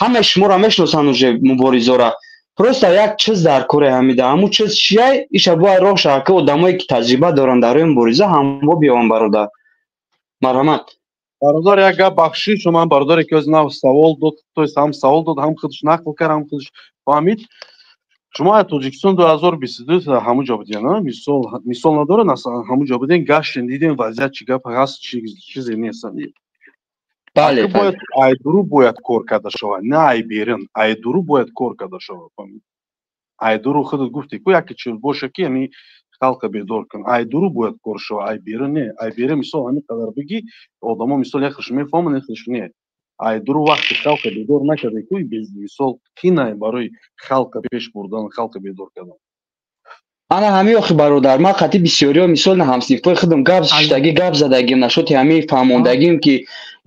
ҳамаи шуморо мешиносанд уже, муборизора. Просто як чиз дар кори ҳамида. Ҳамун чиз чияй? Иша бояд роҳ шавад, ки одамое ки таҷриба доранд дар рӯи мубориза, ҳамво биёванд, бародар. Марҳамат. Бародар, як гап, бахшиш. Ман бародаре ки оз нав савол дод, то есть ҳам савол дод, ҳам худаш нақл кард, ҳам худаш фаҳмид. Шумо аз Тоҷикистон 2022 ҳамун ҷо будем, мисол, мисол надорад, ҳамун ҷо будем, гаштем, дидем вазъият чӣ гап ҳаст, чизе нест. Бале. Бояд айдуру бояд кор карда шавад, на айберин, айдуру бояд кор карда шавад. Айдуру худат гуфтӣ ку, яке чиз боша, ки ами Халқа бедор кун. Ай дуру бояд кор шава, ай беру не. Ай беру мисол ҳамин қадар бигӣ, одамо мисол яхеш мефаҳманд, яхеш не. Ай дуру вақти халқа бедор накарде ку, мисол қинай барои халқа пеш бурдан, халқа бедор кардан. Ана ҳамин охи бародар, ман қатъи бисёриҳо мисол ҳамсинфҳои худам гап шиштагӣ, гап задагим, нашоти ҳамин фаҳмондагим, ки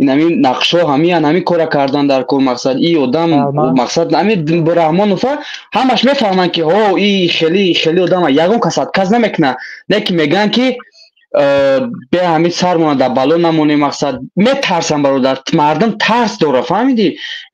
ин ҳамин нақшҳо ҳамиян, ҳамин кора кардан дар кор, мақсад и одам, мақсад ҳамин Раҳмонова ҳамаш мефаҳманд, ки ҳо и хеле хеле одама, ягон кас отказ намекунад, не ки мегӯянд, ки бе ҳамин сармона дар бало намонем, мақсад метарсам бародар, мардум тарс дора, фаҳмидӣ?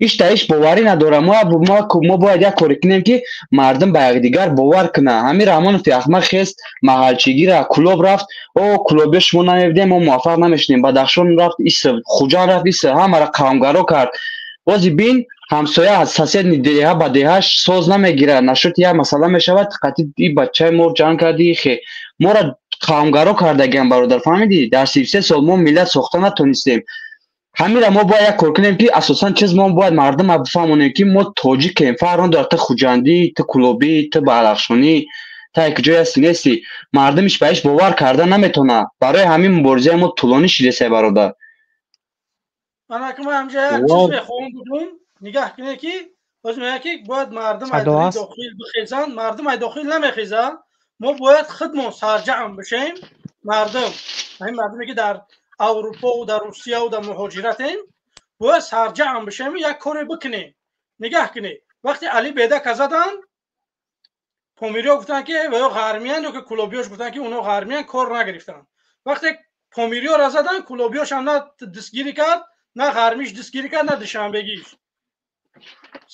Иш да иш боварӣ надора. Мо бояд як коре кунем, ки мардум ба якдигар бовар кунад. Ҳамин Раҳмонови ахмақ хест, маҳалчигира Кулоб рафт, о Кулобиё шумо намебидем, мо муваффақ намешудем. Бадахшон рафт, иса Хуҷанд рафт, иса ҳамаро қавмгаро кард. Бози бин, ҳамсоя аз соседни деҳа ба деҳаш соз намегирад, нашуд як масъала мешавад, қатъи и бачаи мо ҷанг кардӣ, хе моро қавмгаро кардагиам бародар, фаҳмидӣ? Дар 33 сол мо миллат сохта натонистем. Ҳамира мо бояд як кор кунем, ки асосан чиз мо бояд мардума бифаҳмонем, ки мо тоҷикем, фарқ надорад ту хуҷандӣ, ту кулобӣ, ту балахшонӣ, та як ҷое ҳасти нестӣ, мардумиш ба иш бовар карда наметавонад. Барои ҳамин муборизаи мо тӯлонӣ шидесай бародар. Ана ки ман ҳамҷа як чиз мехоҳам бигӯм, нигаҳ кунед, ки боз мегӯяд, ки бояд мардум аз дохил бихезанд, мардум аз дохил намехезанд, мо бояд худмон сарҷамъ бишем, мардум, ҳамин мардуме ки дар Аврупову дар Русияву дар муҳоҷиратем, бояд сарҷамъ бишем, як коре бикунем. Нигаҳ кунед, вақте Али Бедака заданд, помириё гуфтанд, ки ва ё ғармиян, ё ки кулобиёш гуфтанд, ки онҳо ғармиян, кор нагирифтанд. Вақте помириёра заданд, кулобиёшам на дастгирӣ кард, на ғармиш дастгирӣ кард, на душанбегиш.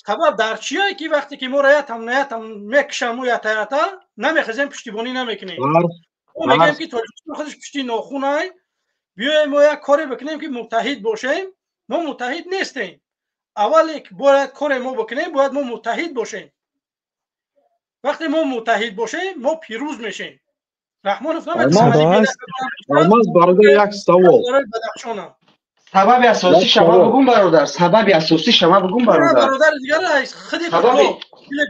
Сабаб дар чие, ки вақте ки моро ятам на ятам мекушаму ята ята намехезем, пуштибонӣ намекунем? Мо мегӯем, ки Тоҷикистон худаш пушти нохунай, биёем мо як коре бикунем, ки муттаҳид бошем. Мо муттаҳид нестем. Аввале бояд коре мо бикунем, бояд мо муттаҳид бошем. Вақте мо муттаҳид бошем, мо пирӯз мешем. Раҳмонов Алмаз бародар, як савол. Бадахшонам. Сабаби асосӣ шама бугум бародар, сабаби асосӣ шама бугум бародар. Бародари дигар худи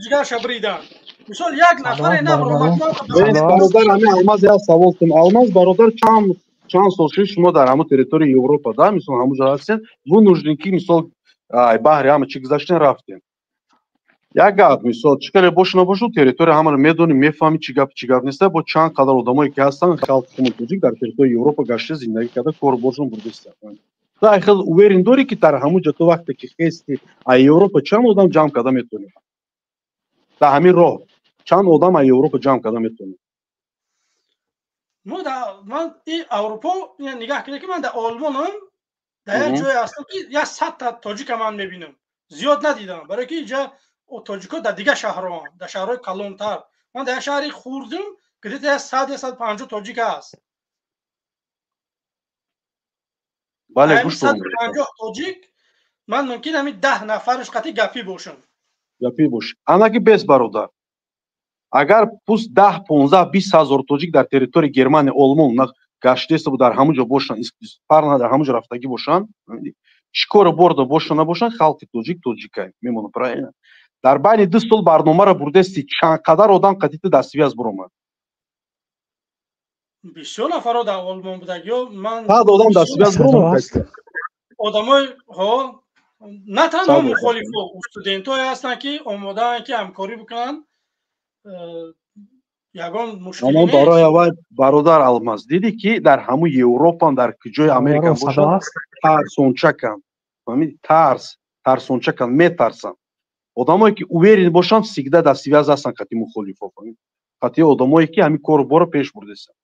ҷигарша бридан. Мисол, як нафаре набаромад. Бародар, ҳамин Алмаз, як савол кун. Алмаз бародар, чанд сол шуд шумо дар ҳамон территорияи Европа, да, мисол ҳамон ҷо ҳастед, вынужден ки мисол баҳри ҳама чӣ гузаштен, рафтем. Як гап, мисол, чӣ кале бошу набошу, территория ҳамаро медонӣ, мефаҳмӣ, чӣ гап, чӣ гап неста, бо чанд қадар одамое ки ҳастанд, халқи хумо тоҷик дар территорияи Европа гашта, зиндагӣ карда, кор боршон бурдистанд. Ту ай хел уверен дорӣ, ки дар ҳамон ҷо ту вақте ки хести ай Европа, чанд одам ҷамъ карда метавонӣ? Дар ҳамин роҳ чанд одам ай Европа ҷамъ карда метавонӣ? Мо ман и Аврупо нигаҳ кунед, ки ман дар Олмонам, дар як ҷое ҳастам, ки як 100-та тоҷика ман мебинам, зиёд надидам, барое ки инҷа тоҷико дар дигар шаҳрҳоам, дар шаҳрҳои калонтар. Ман дар як шаҳри хурдим, где-то як 100, 150 тоҷика ҳаст. Бале, гӯш. 150 тоҷик ман мумкин ҳамин 10 нафараш қатъи гапӣ бошам. Гапӣ бош. Анаки бес бародар, агар пуст 10, 15, 20 ҳазор тоҷик дар территорияи Германия, Олмон гаштеста, дар ҳамон ҷо бошанд, фарқ дар ҳамон ҷо рафтагӣ бошанд, чӣ коро борда бошанд, набошанд, халқи тоҷик тоҷикай мемонад, правильно? Дар байни 2 сол барномаро бурдести, чанд қадар одам қатъи дар связь буромад? Бисёр нафарро дар Олмон будаг ё ман 100 одам дар связь буромад. Одамои ҳо, на танҳо мухолифо, студентое ҳастанд, ки омодаанд, ки ҳамкорӣ бикунанд, ягон мушкилӣ. Барои аввал, бародар Алмаз, дидӣ, ки дар ҳамун Европам, дар куҷои Америка бошад, тарсончаканд, фаҳмиди? Тарс, тарсончаканд, метарсанд. Одамое ки уверен бошанд, всегда дар связь ҳастанд қатъи мухолифо, қатъи одамое ки ҳамин кору боро пеш бурдестанд.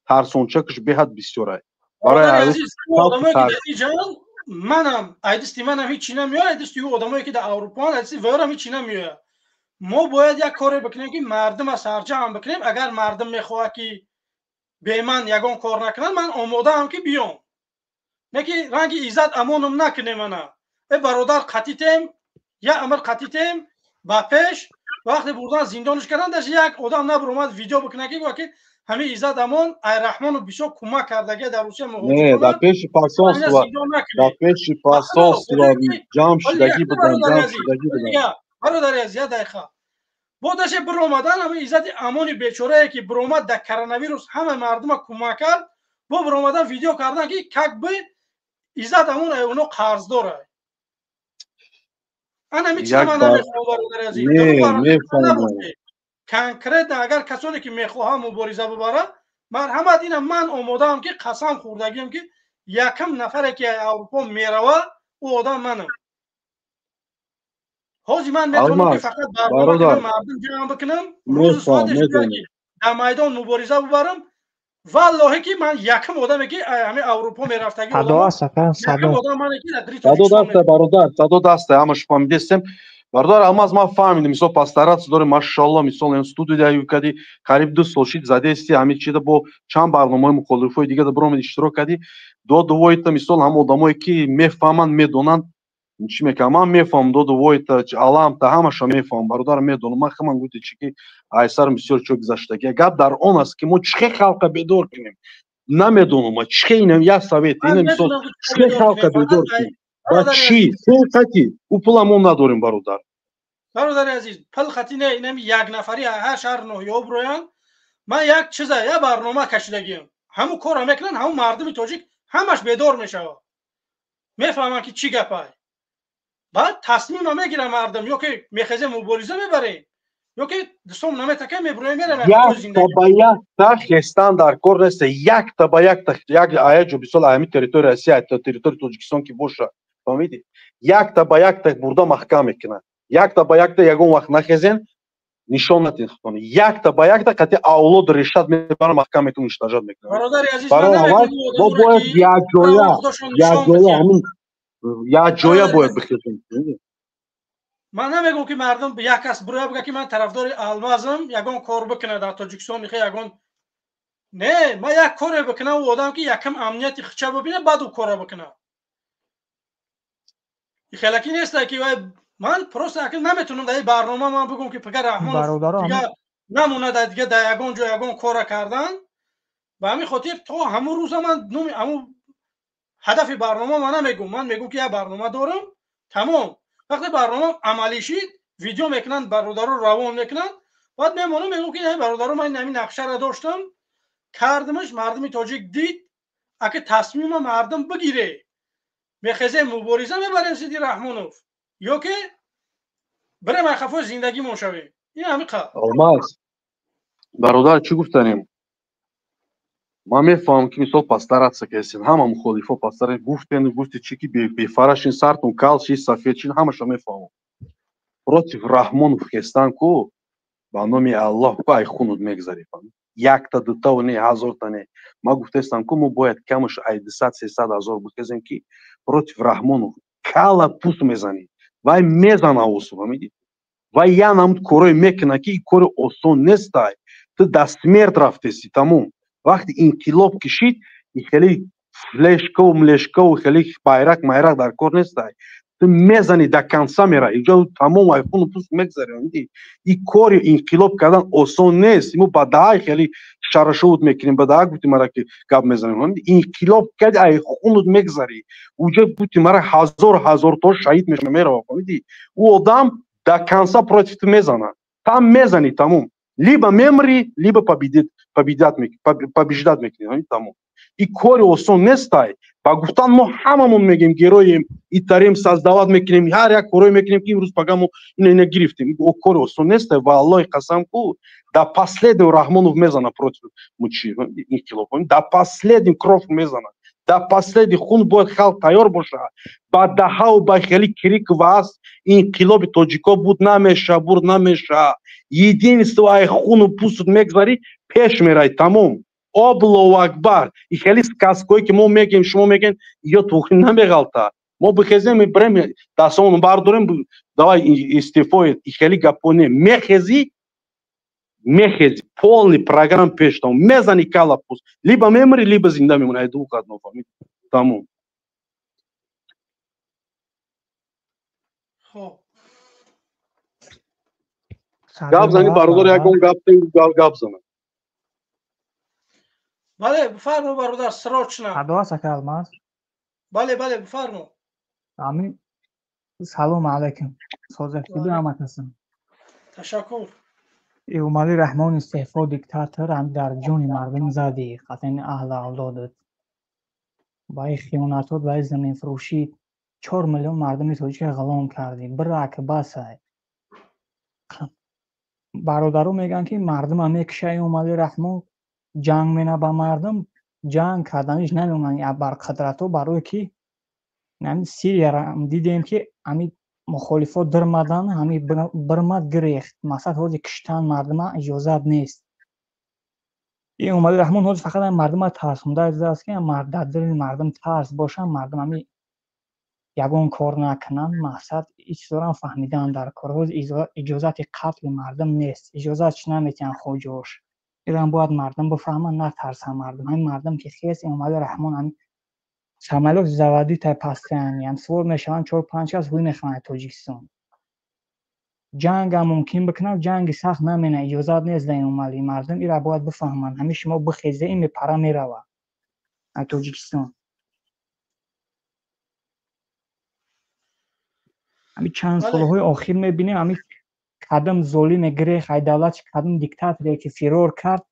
Тарсончакаш беҳад бисёрай. Барои манам айдисти манам ҳичи намеояд, айдисти ӯ одамое ки дар Аврупоанд, айдисти ваёрам ҳичи намеояд. Мо бояд як коре бикунем, ки мардума сарҷамъ бикунем. Агар мардум мехоҳад, ки беман ягон кор накунад, ман омодаам, ки биём, не ки ранги Иззат Амоном накунем. Ана э бародар, қатитем, як амр қатитем ба пеш. Вақте бурдан зиндониш кардан, даже як одам набуромад видео бикунад, ки гӯяд, ки ҳамин Иззат Амон ай Раҳмону бисёр кӯмак кардагия дар Русия. Не, дар пеши посольство, дар пеши посольство ҷамъ шудагӣ будан, ҷамъ шудагӣ будан. Бародари азиз, як дақиқа. Бо даше биромадан ҳама Иззати Амони бечорае, ки биромад, дар коронавирус ҳама мардума кӯмак кард, бо биромадан видео кардан, ки как бы Иззат Амон оно қарздора. Ана ми чиза ман намехоҳам, бародари азиз. Конкретно агар касоне ки мехоҳам мубориза бибаранд, марҳамат. Ина ман омодаам, ки қасам хӯрдагиам, ки якам нафаре ки Аврупо мерава, ӯ одам манам. Ҳозир ман метавонам, ки фақат барнома кунам, мардум ҷамъ бикунам, рӯзу соатеш дар майдон мубориза бибарам. Валлоҳе ки ман якам одаме, ки ҳамин Аврупо мерафтаги. Якам одам мане, ки садо даста, бародар, садо даста, ҳамаш фаҳмидестем. Бародар Алмаз, ман фаҳмидем, мисол, постараться дорем, машалло. Мисол, студия кади, қариб 2 сол шид задести ҳамин чида, бо чанд барномаҳои мухолифои дига да биромед, иштирок кардӣ. Доду войта, мисол, ҳама одамое ки мефаҳманд, медонанд чӣ мекунам. Ман мефаҳмам доду войта, аламта, ҳамаша мефаҳмам, бародар, медонам. Ман хаман гуфти чи ки айсарам бисёр чо гузаштагия. Гап дар он аст, ки мо чӣ хел халқа бедор кунем, намедонам. Ма чӣ хел инам як совет ина, мисол, чӣ хел халқа бедор кунем? Ба чӣ пул қати ӯ пула мо надорем, бародар. Бародари азиз, пул хати не, инами як нафари ҳар шаҳр ноҳияҳо бироянд. Ман як чиза, як барнома кашидагиам, ҳамун корро мекунанд, ҳамун мардуми тоҷик ҳамаш бедор мешавад, мефаҳманд, ки чӣ гапай. Баъд тасмима мегирам мардум: ё ки мехезем, мубориза мебарем, ё ки дустом наметака, мебуроем, мерем. Якта ба якта хестан дар кор нест. Якта ба якта, як аяҷо, мисол, ами территория Россия, территория Тоҷикистон ки боша, фаҳмидӣ, якта ба якта бурда маҳкам мекунад. Якта ба якта ягон вақт нахезен, нишон натин худтон. Якта ба якта қати авлод решат мебарам, маҳкам мекунам, уничтожать мекунам. Барои аввал мо бояд якҷоя, якҷоя, ҳамин якҷоя бояд бихезем. Ман намегӯм, ки мардум як кас бироя бигӯяд, ки ман тарафдори Алмазам, ягон кор бикунад дар Тоҷикистон, мехоҳ ягон. Не, ман як коре бикунам, ӯ одам ки якам амнияти хича бибинад, баъд ӯ кора бикунад. Хелаки неста, ки ман просто акл наметунам дар ин барнома ман бигӯм, ки пага Раҳмонов дига намонад, дига дар ягон ҷо ягон кора кардан. Ба ҳамин хотир то ҳамун рӯза ман номи ҳамун ҳадафи барнома ман намегӯм. Ман мегӯм, ки як барнома дорам, тамом. Вақте барнома амалӣ шид, видео мекунанд, бародаро равон мекунанд, баъд мемонам, мегӯм, ки бародаро, ман ҳамин нақшаро доштам, кардимаш, мардуми тоҷик дид. Ака тасмима мардум бигире: мехезем, мубориза мебарем зидди Раҳмонов, ё ки бирем айхафои зиндагимон шавем. Ин ҳамин. Алмаз бародар, чӣ гуфтанем? Ман мефаҳмам, ки мисол постараться кардем, ҳама мухолифо постара гуфтен, гуфти чи ки бефарашин, сартун кал ши, сафед шин, ҳамаша мефаҳмам. Против Раҳмонов хестан ку, ба номи Аллоҳ ку, ай хунуд мегзари. Якта, дутаву не, ҳазорта не. Ман гуфтаистам ку, мо бояд камаш ай 200-300 ҳазор бихезем, ки против Раҳмонов кала пус мезанӣ. Вай мезана осу, фаҳмидӣ? Вай я намуд корое мекуна, ки кори осон нестай. Ту до смерть рафтеси, тамом. Вақти инқилоб кишид, хеле флешкау млешкау, хеле байрак майрак дар кор нестай. Ту мезани, до конца мера, иҷо тамом, айхуну пус мегзари. И кори инқилоб кардан осон нест. Мо ба даҳай хеле шарашовут мекунем, ба даҳа гути мара ки гап мезанем. Инқилоб карди, айхунут мегзари, уҷо гути мара ҳазор ҳазорто шаҳид мерава, фаҳмидӣ? Ӯ одам до конца против ту мезана, там мезани, тамом. Либо мемри, либо победит, победят, побеждать мекунӣ, тамом. И кори осон нестай. Ба гуфтан мо ҳамамон мегем, героем, итарем, создавать мекунем, ҳар як корое мекунем, ки имрӯз пага мо ина ина гирифтем. Кори осон нестай. Ва Аллоҳи қасам ку, до последнего Раҳмонов мезана против мучи инқилоб, до последний кровь мезана, до последний хун. Бояд халқ тайёр бошад ба даҳаву ба хели крик ва аст. Инқилоби тоҷико буд намеша, бурд намеша. Единство ай хуну пусут мегзарӣ, пеш мерай, тамом. Аллоҳу акбар. И хеле сказкое ки мо мегем, шумо мегем, ё тухри намеғалта. Мо бихезем, бирем, дастамон бардорем, давай истеъфоед, и хеле гапо не. Мехези, мехези, полный программ пеш там мезани, кала пус, либо мемри, либо зинда мемони, ай двух одно, фаҳмид, тамом. Хоб. Гап зани, бародар, ягон гап, гап зана. Бале, бифармо, бародар, срочно. Садо аст, ака Алмаз? Бале, бале, бифармо. Амин, салому алайкум, созакиду ҳама касам. Ташаккур. Эмомалӣ Раҳмон истеъфо, диктатор, ҳам дар ҷони мардум задӣ, қатъан аҳли авлодат. Ба ин хиёнатот, ба ин заминфурӯшӣ 4 миллион мардуми тоҷика ғулом кардӣ. Бирак басай. Бародаро мегӯянд, ки мардума мекуша Эмомалӣ Раҳмон, ҷанг мена ба мардум, ҷанг карданиш намемонанд бар қудратҳо, барое ки ҳамин Сирияро дидем, ки ҳамин мухолифот дирмадан, ҳамин бирмад гирехт. Мақсад ҳозир киштан мардума иҷозат нест. Эмомалӣ Раҳмон ҳозир фақат ҳамин мардума тарсонда дидааст, ки дар дили мардум тарс бошад, мардум ҳамин ягон кор накунанд. Мақсад ин чизҳоро фаҳмидан дар кор. Ҳозир иҷозати қатли мардум нест, иҷозат чӣ наметиҳанд хоҷаош. Инам бояд мардум бифаҳманд, натарсанд мардум. Ҳамин мардум ки хес Эмомалӣ Раҳмон ҳамин самолёт заводитай постоянно, ҳам свор мешаванд, 4-5 кас ҳуй мехӯранд Тоҷикистон. Ҷангам мумкин бикунад, ҷанги сахт намена, иҷозат нест дар Эмомалӣ. Мардум ира бояд бифаҳманд. Ҳамин шумо бихезе, ин мепара мерава аз Тоҷикистон. Ҳамин чанд солҳои охир мебинем, ҳамин кадом золиме гирех ай давлат, кадом диктаторе ки фирор кард,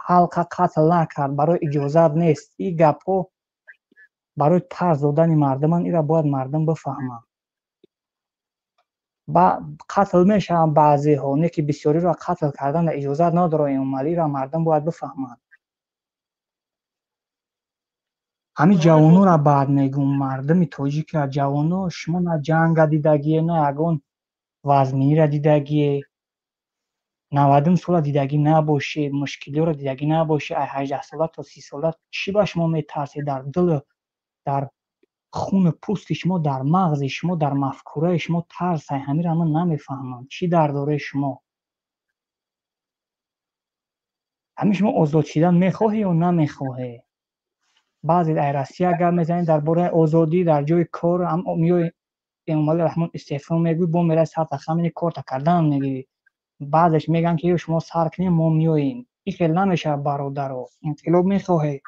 халқа қатл накард, барои иҷозат нест. Ин гапҳо барои тарс додани мардуманд, ира бояд мардум бифаҳманд. Қатл мешаванд баъзеҳо, не ки бисёриро қатл кардан иҷозат надорад Эмомалӣ, ира мардум бояд бифаҳманд. Ҳамин ҷавонора баъд мегӯм, мардуми тоҷика, ҷавоно, шумо на ҷанга дидагие, на ягон вазминиро дидагие, 90 сола дидагӣ набошед, мушкилиёро дидагӣ набошед, ай 18 сола то 30 сола чӣ ба шумо метарсед? Дар дилу дар хуну пӯсти шумо, дар мағзи шумо, дар мафкураи шумо тарс ай. Ҳаминро ман намефаҳмам, чӣ дар дораи шумо? Ҳамин шумо озод шидан мехоҳед ё намехоҳед? Баъзе ай Россия гап мезанед дар бораи озодӣ, дар ҷои кор миёи Эмомалӣ Раҳмон истеъфо мегӯй, бо мераи сарта хамини корта кардан мегирӣ. Баъзеш мегӯянд, ки шумо сар кунед, мо меоем. Ин хел намешавад, бародаро. Инқилоб мехоҳед,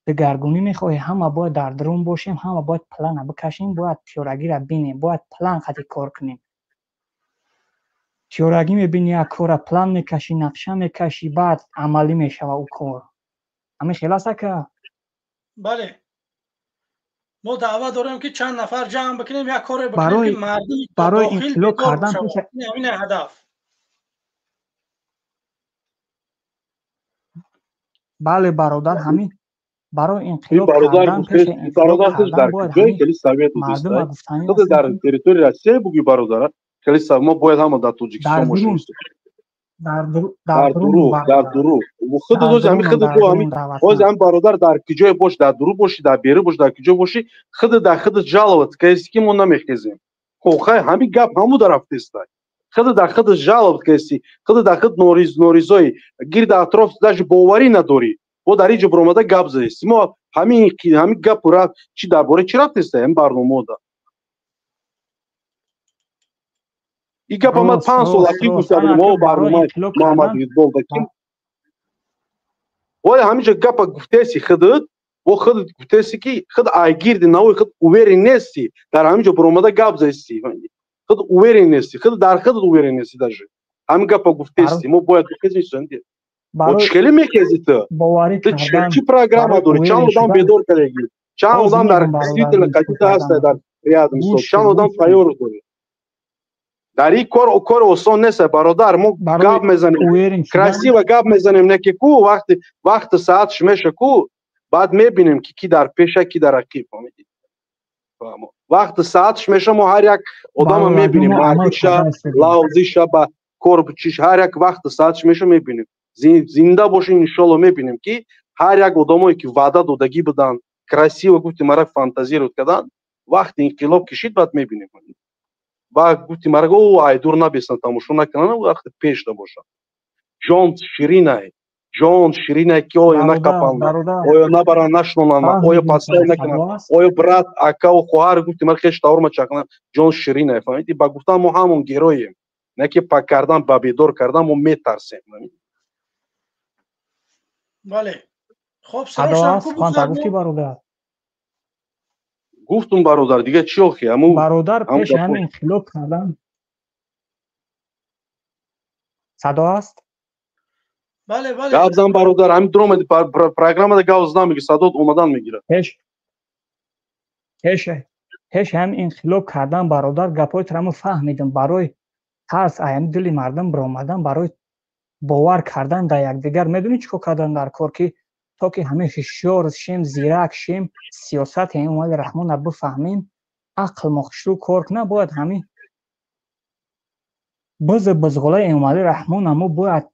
дигаргунӣ мехоҳед, ҳама бояд дар дарун бошем, ҳама бояд плана бикашем, бояд тиёрагиро бинем, бояд план қати кор кунем. Тиёрагӣ мебинӣ, як кора план мекашӣ, нақша мекашӣ, баъд амалӣ мешава ӯ кор. Ҳамин хел аст, ака? Бале, мо даъва дорем, ки чанд нафар ҷамъ бикунем, як коре бикунем, ки мардум барои инқилоб кардан ҳамин ҳадаф. Бале, бародар, ҳамин барои инқилоб кардан пеши инқилоб кардан бояд мардума гуфтанӣ дар территорияи Россия бугӯй, бародара, хеле мо бояд ҳама дар Тоҷикистон бошем. Дар дуруғ, дар дуруғ. Худ оз ҳамин худ ту ҳамин оз ҳам бародар дар куҷое бош, дар дуруғ бошӣ, дар берун бош, дар куҷо бошӣ, худ дар худ жаловать кардӣ, ки мо намехезем. Хоб, хай ҳамин гап ҳаму дар рафтеста. Худ дар худ жаловать кардӣ, худ дар худ норизоӣ, гирди атроф даже боварӣ надорӣ. Бо дар инҷо баромада гап задест. Мо ҳамин гапу рафт, чӣ дар бораи чӣ рафтеста ҳамин барномаода? И гапа ман 5 сол ақиб гуфта будам, о барномаи Муҳаммад Иқбол да ки оя ҳаминҷо гапа гуфтеси худат, бо худат гуфтеси, ки худ ай гирди навои худ уверен нести, дар ҳаминҷо баромада гап задести, худ уверен нести, худ дар худат уверен нести даже. Ҳамин гапа гуфтести, мо бояд бихезем. Бо чӣ хеле мехези ту? Ту чӣ программа дорӣ? Чанд одам бедор кардагӣ? Чанд одам дар действительно қадита ҳаста дар рядом? Чанд одам тайёр дорӣ? Дар ин кор кори осон нест, бародар. Мо гап мезанем, красиво гап мезанем, не ки ку вақти вақти саатш меша ку, баъд мебинем, ки ки дар пеша, ки дар ақиб. Вақти саатш меша, мо ҳар як одама мебинем, мардиша, лавзиша, ба кор чиш, ҳар як вақти саатш меша мебинем. Зинда бошем, иншолло, мебинем, ки ҳар як одамое ки ваъда додагӣ буданд, красиво гуфти мара фантазировать карданд, вақти инқилоб кишид, баъд мебинем. Ба гуфти марга о айдур набесан, тамошо накунанд, вақти пеш набошанд. Ҷон ширинай, ҷон ширинай, ки оё накапанд, оё набаранд, нашнонанд, оё пастай накунанд, оё брат, акаву хоҳар, гуфти мар, хеш тавр мачакунанд. Ҷон ширинай, фаҳмидӣ? Ба гуфтан мо ҳамон героем, не ки пак кардан, ба бедор кардан мо метарсем. Бале, хоб. Гуфти, бародар. Гуфтум, бародар, дига чӣ охи? Ҳаму бародар, пеши ҳамин инқилоб кардан Садо аст? Бале, бале. Гап зан, бародар, ҳамин дуромади программада, гап зан, меги садот омадан мегирад. Пеш ҳам инқилоб кардан, бародар, гапҳои турамо фаҳмидам. Барои тарс аями дили мардум биромадан, барои бовар кардан дар якдигар, медонӣ чӣ кор кардан дар кор, ки то ки ҳамин ҳушёр шем, зирак шем, сиёсати Эмомали Раҳмонро бифаҳмем, ақл мо хушрӯ кор кунад, бояд ҳамин бизу бизғолаи Эмомали Раҳмона мо бояд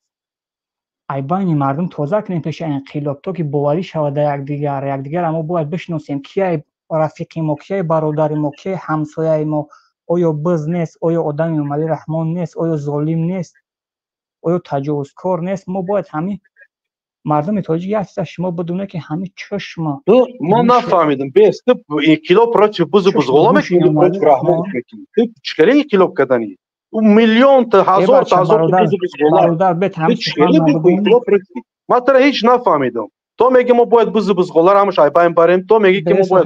ай байни мардум тоза кунем пеши инқилоб, то ки боварӣ шавад дар якдигар. Якдигарро мо бояд бишиносем, кияй рафиқи мо, кияй бародари мо, кияй ҳамсояи мо, оё биз нест, оё одами Эмомали Раҳмон нест, оё золим нест, оё таҷовузкор нест. Мо бояд ҳамин мардуми тоҷик як чиза шумо бидонед, ки ҳамин чашма Ман нафаҳмидам, бес ту инқилоб против бузу бузғола мекунӣ, против Раҳмон мекунӣ? Ту чӣ хеле инқилоб карданӣ? Миллионта, ҳазорта, ҳазорта бузу бузғола. Ман тура ҳеҷ нафаҳмидам. То меги мо бояд бузу бузғоларо ҳамаш айбайн барем, то меги ки мо бояд.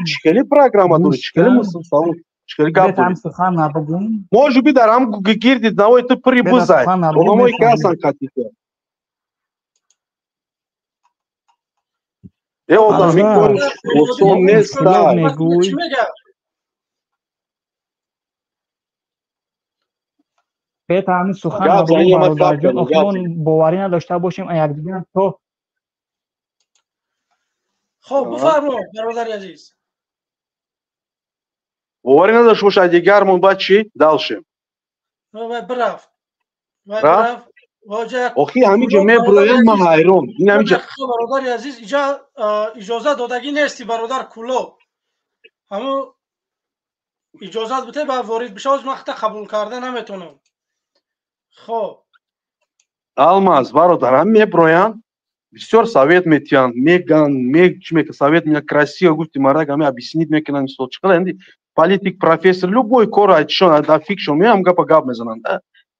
Чӣ хеле программа дорӣ, чӣ хеле мусалсал, чӣ хеле гап дорӣ? Может быть, дар ҳам гирди навои ту пури бузай, одамое ки ҳастанд катита. Э, одам, ин кори осон нест. Бета ҳамин сухан, бародарҷон, охи мо боварӣ надошта бошем якдигар то Хоб, бифармо, бародари азиз. Боварӣ надошта бошад дигармон, баъд чӣ дальше? Бирафт. Охи ҳаминҷо меброям, ман ҳайрон ин ҳаминҷо. Бародари азиз, иҷа иҷозат додагӣ нести, бародар Кулоб. Ҳамун иҷозат бите, ба ворид бишавад, ман хата қабул карда наметонам. Хоб. Алмаз бародар, ҳам меброянд, бисёр совет метиҳанд, меган, чӣ мека, совет меня красиво гуфти, мардак ҳами объяснить мекунанд, мисол, чӣ қадар политик, профессор, любой кор айтишон дар фикшон меам, гапа гап мезананд,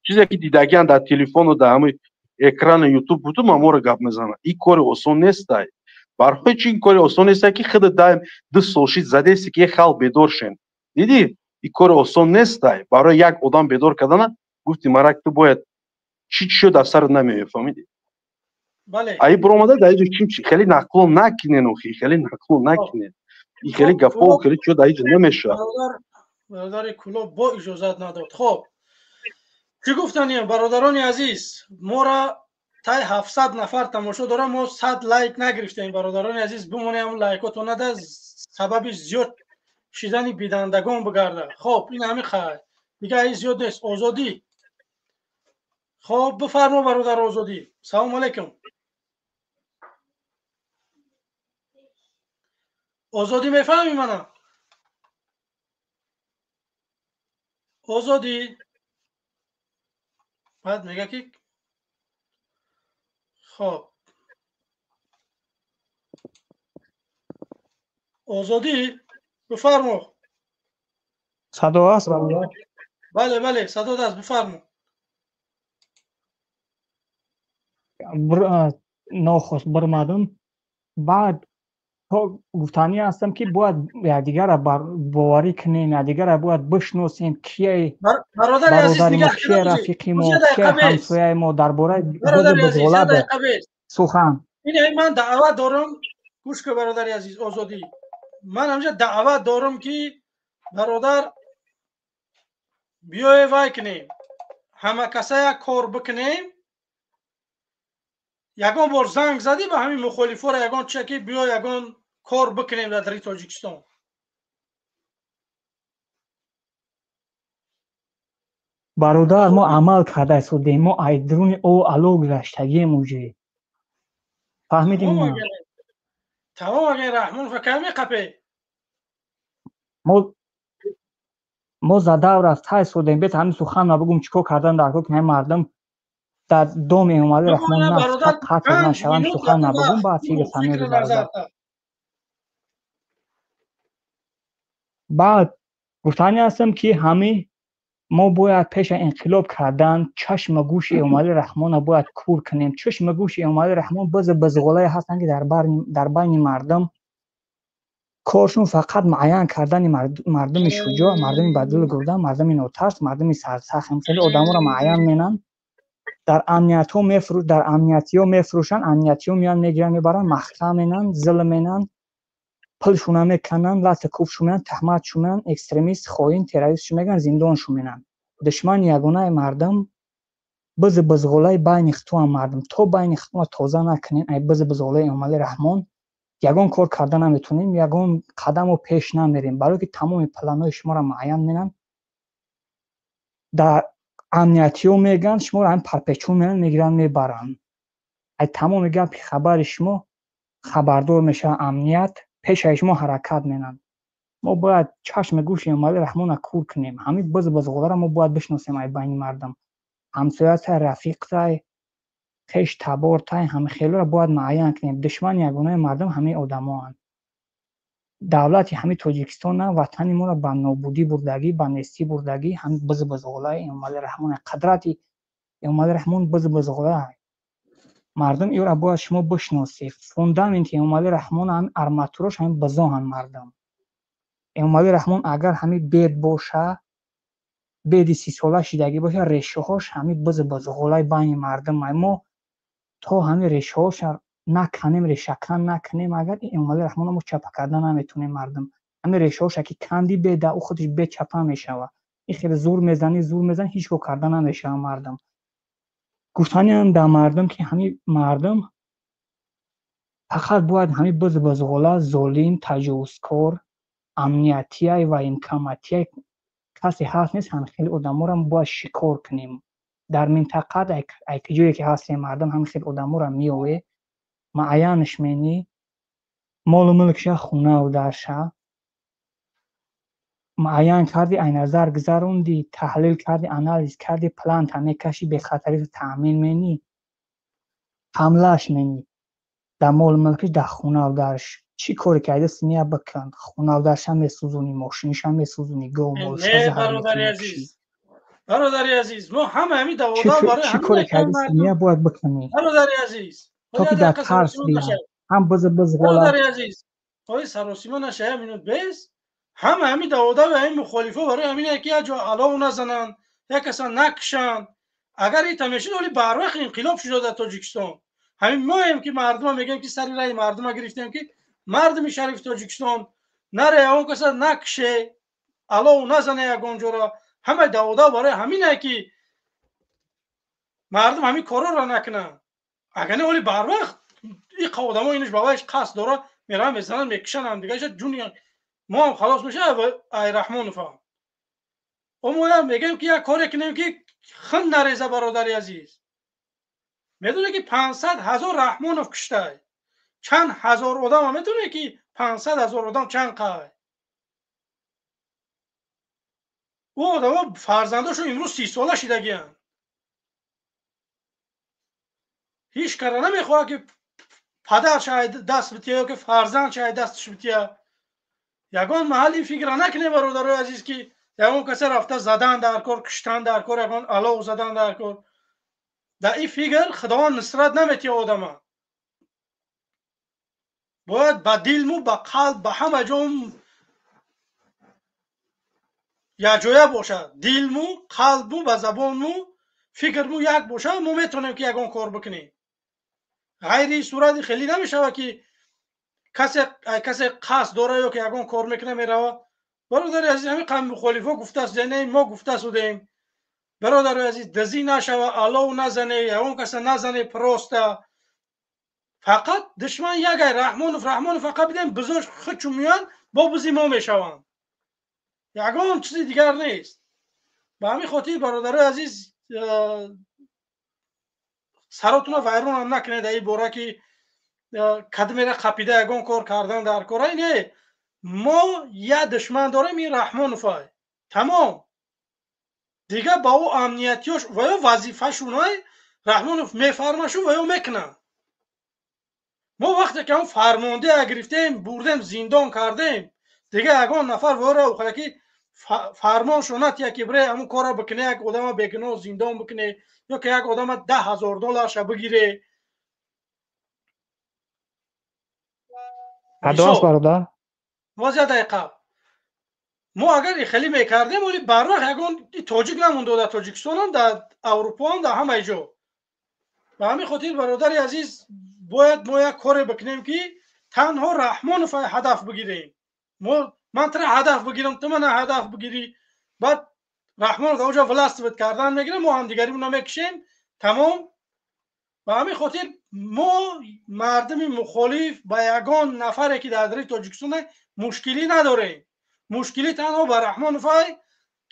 чизе ки дидагиан дар телефону, дар ҳамаи экрани Ютуб буду, маморо гап мезананд. Ин кори осон нестай. Барои чи ин кори осон нестай, ки худа даим 2 сол шид задеси, ки халқ бедор шен, дидӣ? Ин кори осон нестай барои як одам бедор кардана. Гуфти марак, ту бояд чӣ чиё дар сарат намеояд, фаҳмидӣ? Аи биромада дар иҷо чим хеле нақло накунен, охи хеле нақло накунен, и хеле гапо, хеле чиё дар иҷо намешавад. Бародари Кулоб бо иҷозат надод. Хоб, чӣ гуфтанем, бародарони азиз? Мора тай 700 нафар тамошо дорам, мо 100 лайк нагирифтем. Бародарони азиз, бимонем, лайкотон нада сабаби зиёд шидани бинандагон бигарда. Хоб, ин ҳами хай, дига ай зиёд нест. Озодӣ, хоб, бифармо, бародар Озодӣ. Салому алайкум, Озодӣ. Мефаҳмӣ мана, Озодӣ? Баъд мега ки хоб, Озодӣ, бифармо. Садо аст, бародар? Бале, бале, садо аст, бифармо. Нохост бирмадум. Баъд то гуфтанӣ ҳастам, ки бояд якдигарро боварӣ кунем, якдигарро бояд бишносем, кияй бародари мо, кияй рафиқи мо, кияй ҳамсояи мо. Дар бораи бузғола сухан. Ман даъват дорам, гӯш кун, бародари азиз Озодӣ, ман ҳамҷа даъват дорам, ки бародар, биёе вай кунем, ҳама каса як кор бикунем. Ягон бор занг задӣ ба ҳамин мухолифоро, ягон чизе ки биё ягон кор бикунем дар дари Тоҷикистон? Бародар, мо амал карда истодем, мо ай дуруни о ало гузаштагием уже, фаҳмидем. Тамом, агар Раҳмон факар меқапе. Мо задав рафта истодем. Бет ҳамин суханро бигум, чӣ кор кардан дар кор, ки ҳамин мардум дар доми Эмомалӣ Раҳмон қатл нашаванд. Сухан набугум, баъд фикр мери, бародар. Баъд гуфтанӣ ҳастам, ки ҳамин мо бояд пеша инқилоб кардан чашма гӯши Эмомалӣ Раҳмонро бояд кур кунем. Чашма гӯши Эмомалӣ Раҳмон баъзе бизғолае ҳастанд, ки дар байни мардум. Коршон фақат муайян кардани мардуми шуҷоъ, мардуми бадил гурда, мардуми нотарс, мардуми сарсахт. Хеле одаморо муайян менанд, дар амниятҳо мефурӯш, дар амниятиҳо мефурӯшанд, амниятиҳо меянд, мегиранд, мебаранд, маҳкам менанд, зулм менанд, пулшуна мекананд, лату кӯбшу менанд, таҳматшу менанд, экстремист, хоин, террористшу мегӯянд, зиндоншу менанд. Душмани ягонаи мардум бизу бузғолаи байни худтоам мардум. То байни худтона тоза накунем, ай бизу бузғолаи Эмомалӣ Раҳмон ягон кор карда наметонем, ягон қадамро пеш намерем, барое ки тамоми планҳои шуморо муайян менанд, дар амниятиҳо мегӯянд, шуморо ҳамин парпечон менанд, мегиранд, мебаранд. Ай тамоми гапи хабари шумо хабардор мешавад амният, пешаи шумо ҳаракат менанд. Мо бояд чашми гӯши Эмомалӣ Раҳмонро кур кунем. Ҳамин бизу бузғоларо мо бояд бишносем ай байни мардум. Ҳамсоятай, рафиқтай, хеш табортай, ҳамин хелоро бояд муайян кунем. Душмани ягонаи мардум ҳамин одамоанд. Давлати ҳамин Тоҷикистона, ватани моро ба нобудӣ бурдагӣ, ба нестӣ бурдагӣ ҳамин бизу бузғолаи Эмомалӣ Раҳмон. Қадрати Эмомалӣ Раҳмон бизу бузғола. Мардум иро бояд шумо бишносед. Фундаменти Эмомалӣ Раҳмон ҳамин арматурош ҳамин бизоҳанд мардум. Эмомалӣ Раҳмон агар ҳамин бед боша, беди 30 сола шидагӣ боша, решаҳош ҳамин бизу бузғолаи байни мардум. Мо то ҳамин решаҳоша наканем, решакан накунем, агар Эмомалӣ Раҳмонро мо чапа карда наметонем мардум. Ҳамин решаҳоша ки канди беда, ӯ худаш бед чапа мешавад. Ин хеле зур мезанӣ, зур мезанӣ, ҳеҷ кор карда намешавад мардум. Гуфтаниам дар мардум, ки ҳамин мардум фақат бояд ҳамин бизу бузғола, золим, таҷовузкор, амниятияй ва имкоматияй касе ҳаст нест, ҳамин хели одаморо бояд шикор кунем. Дар минтақа ай ҷое ки ҳастем мардум, ҳамин хел одаморо меове, муайянаш менӣ, молу мулкша, хунаву дарша муайян кардӣ, ай назар гузарондӣ, таҳлил кардӣ, анализ кардӣ, планта мекашӣ, бехатарито таъмин менӣ, ҳамлааш менӣ дар молу мулкиш, дар хунаву дарш. Чӣ коре ки ай даст меяд, бикун. Хунаву дарша месӯзонӣ, мошиниша месӯзонӣ, гову молша Не, заҳр бародари мекунӣ, азиз, мекушӣ. Бародари азиз, мо ҳама ҳамин давода барои Чӣ коре ки ай даст меяд, бояд бикунӣ, Бародари азиз, то ки дар тарс биёнд. Ҳам бизу бузғола. Бародари азиз, ои саросима наша, як минут бес. Ҳама ҳамин даводави ҳамин мухолифо барои ҳамин ки як ҷо алов назананд, як каса накушанд. Агар ита мешуд, оли барвақт инқилоб шуда дар Тоҷикистон. Ҳамин моем ки мардума мегӯем, ки сари раи мардума гирифтем, ки мардуми шарифи Тоҷикистон наре, ягон каса накуше, алов назане ягон ҷоро. Ҳамаи даводав барои ҳамине ки мардум ҳамин корҳоро накунанд. Агар не, оли барвақт иқа одамо инаш ба вайш қасд дора, мераванд, мезананд, мекушанд ҳамдигаша, ҷуни мо ҳам халос мешавад ай Раҳмонов ҳам. Моям мегӯем, ки як коре кунем, ки хун нареза. Бародари азиз, медоне ки 500 000 Раҳмонов куштай чанд ҳазор одама? Медоне ки 500 000 одам чанд қай? Ӯ одамо фарзандошон имрӯз 30 сола шидагианд. Ҳеҷ кара намехоҳад, ки падарш даст бития ё ки фарзандш ай дасташ бития. Ягон маҳал ин фикра накунем, бародарои азиз, ки ягон каса рафта задан дар кор, куштан дар кор, ягон алов задан дар кор. Дар ин фикр Худованд нусрат наметиҳа одама. Бояд ба дилму, ба қалб, ба ҳама ҷо якҷоя бошад. Дилму, қалбму, ба забонму, фикрму як бошад, мо метавонем, ки ягон кор бикунем. Ғайри сурати хеле намешавад, ки касе қасд дора ё ки ягон кор мекуна, мерава. Бародари азиз, ҳамин қавми мухолифо гуфтааст, яъне мо гуфта судем. Бародари азиз, дизӣ нашава, алов назане, ягон каса назане, просто фақат душман ягай Раҳмонов. Раҳмонов фақат бидем, бизош хучу меянд, бо бизи мо мешаванд, ягон чизи дигар нест. Ба ҳамин хотир, бародарои азиз, саротуна вайронам накунед дар ин бора, ки кадмера қапида ягон кор кардан дар кора. Не, мо як душман дорем, ин Раҳмоновай, тамом. Дигар ба ӯ амниятиёш ва ё вазифашунай Раҳмонов мефармашу ва ё мекунанд. Мо вақте ки ҳам фармондея гирифтем, бурдем, зиндон кардем, дигар ягон нафар вора ки фармон шонад, яки бире ҳамун корро бикуне, як одама бегуноҳ зиндон бикуне ё ки як одама 10 000 долларша бигире. Кадом аст, бародар? Боз як дақиқа, мо агар хеле мекардем, оли барвақт ягон тоҷик намондо дар Тоҷикистонам, дар Аврупоам, дар ҳамаи ҷо. Ба ҳамин хотир, бародари азиз, бояд мо як коре бикунем, ки танҳо Раҳмонов ҳадаф бигирем. Мо, ман тра ҳадаф бигирам, ту мана ҳадаф бигирӣ, баъд Раҳмонов дар онҷо властвовать кардан мегирем, мо ҳамдигаримона мекушем, тамом. Ба ҳамин хотир мо, мардуми мухолиф, ба ягон нафаре, ки дар дари Тоҷикистон, мушкилӣ надорем. Мушкилӣ танҳо ба Раҳмоновай,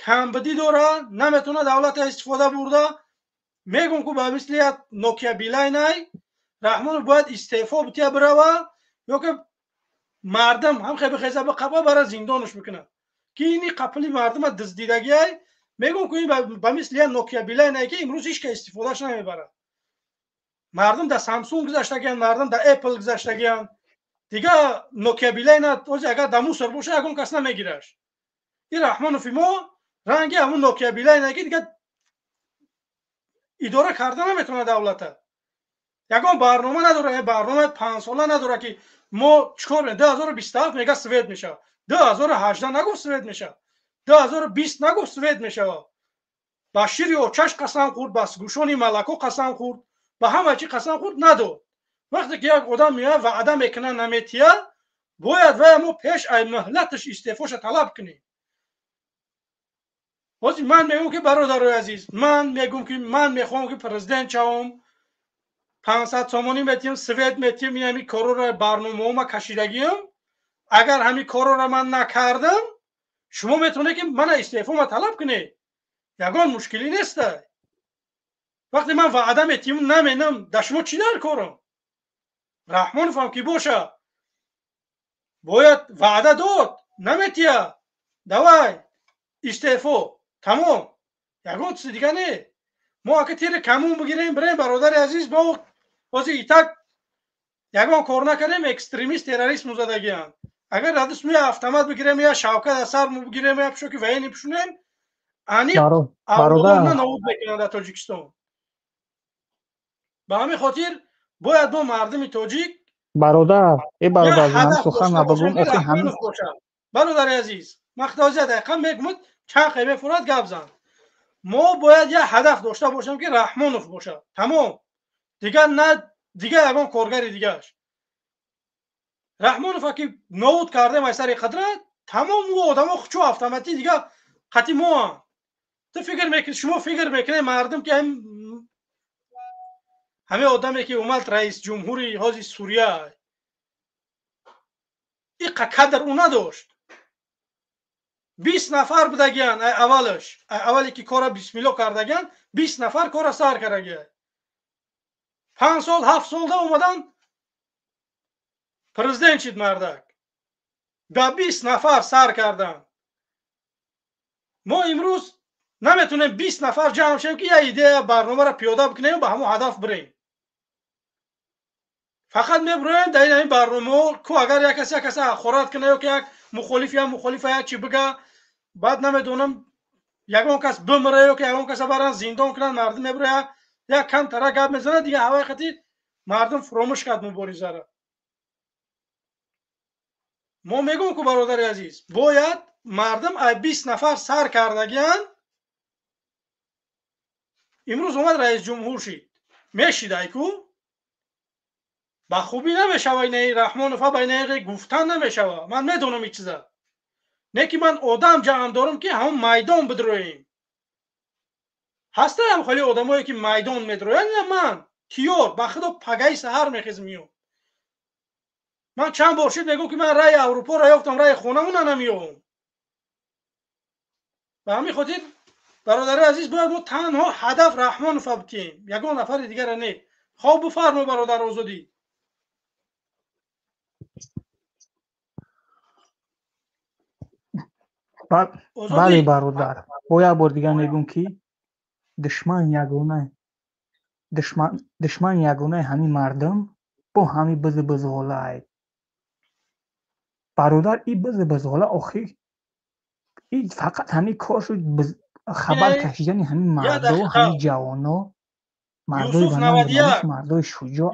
камбудӣ дора, наметавона давлата истифода бурда. Мегум, ку ба мисли як Нокия Билайнай Раҳмонов бояд истеъфо бития, бирава, ё ки мардум ҳам хе бихеза, биқапа, бара зиндонаш бикунад, ки ини қапили мардума дуздидагиай. Мегум, ку ин ба мисли як Нокия Билайнай, ки имрӯз ҳеч ка истифодааш намебарад. Мардум да Самсунг гузаштагиан, мардум да Apple гузаштагиан, дига Нокия Билайна ози агар да мусор боша, ягон кас намегираш. Ин Раҳмонови мо ранги ҳамун Нокия Билайна, ки дига идора карда наметавонад давлата, ягон барнома надора, барномаи 5сола надора, ки мо чикор. 2027 мега свет мешавад, 2018 нагуфт свет мешавад, 2020 нагуфт свет мешавад. Ба шири очаш қасам хӯрд, ба гӯшони малако қасам хӯрд, ба ҳама чӣ қасам хӯрд, надод. Вақте ки як одам меояд, ваъда мекунад, наметия, бояд вая мо пеш ай муҳлаташ истеъфоша талаб кунем. Ҳозир ман мегӯм, ки, бародарои азиз, ман мегӯм, ки ман мехоҳам, ки президент шавам, 500 сомонӣ метиҳам, свет метиҳам, ин ҳамин корора, барномаҳома кашидагиам. Агар ҳамин корора ман накардам, шумо метавонед, ки мана истеъфома талаб кунед, ягон мушкилӣ неста. Вақте ман ваъда метиҳам, наменам, дар шумо чӣ дар корам? Раҳмоновам ки боша, бояд ваъда дод, наметия, давай истеъфо, тамом, ягон чизи дига не. Мо ака тири камун бигирем, бирем, бародари азиз, мо ҳозир итак ягон кор накардем, экстремист, террорист музадагианд. Агар радис мо автомат бигирем, я шавка дар сар бигирем, я пушоки военный пушунем, аниқ авлодона нобуд мекунанд дар Тоҷикистон. Ба ҳамин хотир бояд мо, мардуми тоҷик, Бародар, э бародар, сухан набагум, охи ҳамин Бародари азиз, ман худози дақиқа мегумад, чанд қай мефурад, гап зан. Мо бояд як ҳадаф дошта бошем, ки Раҳмонов бошад, тамом, дигар на, дигар ягон коргари дигааш. Раҳмонова ки нобуд кардем ай сари қудрат, тамом, ӯ одамо хучу автоматӣ дига қати моанд. Ту фикр мекунӣ, шумо фикр мекунед, мардум, ки ҳамин одаме, ки омад раис ҷумҳури ҳози Сурия, иқа кадр ӯ надошт. 20 нафар будагиян ай аввалаш, ай аввале ки кора бисмилло кардагиян, 20 нафар кора сар кардагиян. 5 сол, 7 солда омадан президент шид мардак. Ба 20 нафар сар кардан. Мо имрӯз наметонем 20 нафар ҷамъ шавем, ки як идея, барномаро пиёда бикунем, ба ҳамон ҳадаф бирем. Фақат мебироем дар ин ҳамин барномаҳо ку, агар як касе як касе ҳақорат кунад, ё ки як мухолиф як мухолифа як чи бига, баъд намедонам, ягон кас бимира, ё ки ягон каса баран зиндон кунанд, мардум мебироя, як камтара гап мезанад, дига ҳаваи қати мардум фуромӯш кард муборизаро. Мо мегӯм, ку, бародари азиз, бояд мардум ай 20 нафар сар кардагиян, имрӯз омад раисҷумҳур шид, мешидай ку ба хубӣ намешава. Инаи Раҳмонова ба инаи гуфтан намешава, ман медонам ин чиза, не ки ман одам ҷамъ дорам, ки ҳамон майдон бидроем. Ҳастаам хеле одамое, ки майдон медроянд. Ина ман тиёр, ба худо, пагаи саҳар мехезм, миём. Ман чанд бор шид мегӯм, ки ман раи Аврупоро ёфтам, раи хонамона намеёвам. Ба ҳамин хотир, бародари азиз, бояд мо танҳо ҳадаф Раҳмонова битием, ягон нафари дигара не. Хоб, бифармо, бародар Озодӣ. Бале, бародар, бо як бор дигар мегӯм, ки душмани ягонаи ҳамин мардум бо ҳамин бизу бузғолаай, бародар. И бизу бузғола охир и фақат ҳамин кор шуд, хабар кашидани ҳамин мардо, ҳамин ҷавоно, мардои мардои шуҷоъ.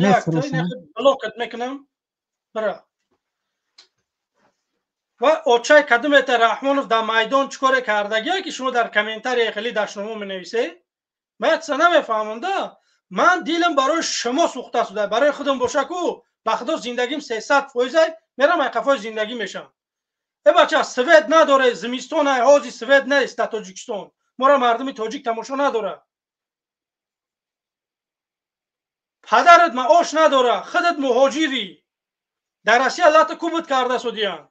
Мефурӯшанд. Блокат мекунам, бира. Ва очай кадумета Раҳмонов дар майдон чӣ коре кардагие, ки шумо дар комментария хеле дашномо менависед? Ман як чиза намефаҳмам да. Ман дилам барои шумо сӯхта шуда, барои худам боша ку, ба худо зиндагим 300%, мерам ай қафои зиндагӣ мешам. Э бача, свет надоре, зимистон ай, ҳози свет нест дар Тоҷикистон. Мора мардуми тоҷик тамошо надора. Падарат маош надора, худат муҳоҷирӣ. Дар Россия лата кубут карда судиян.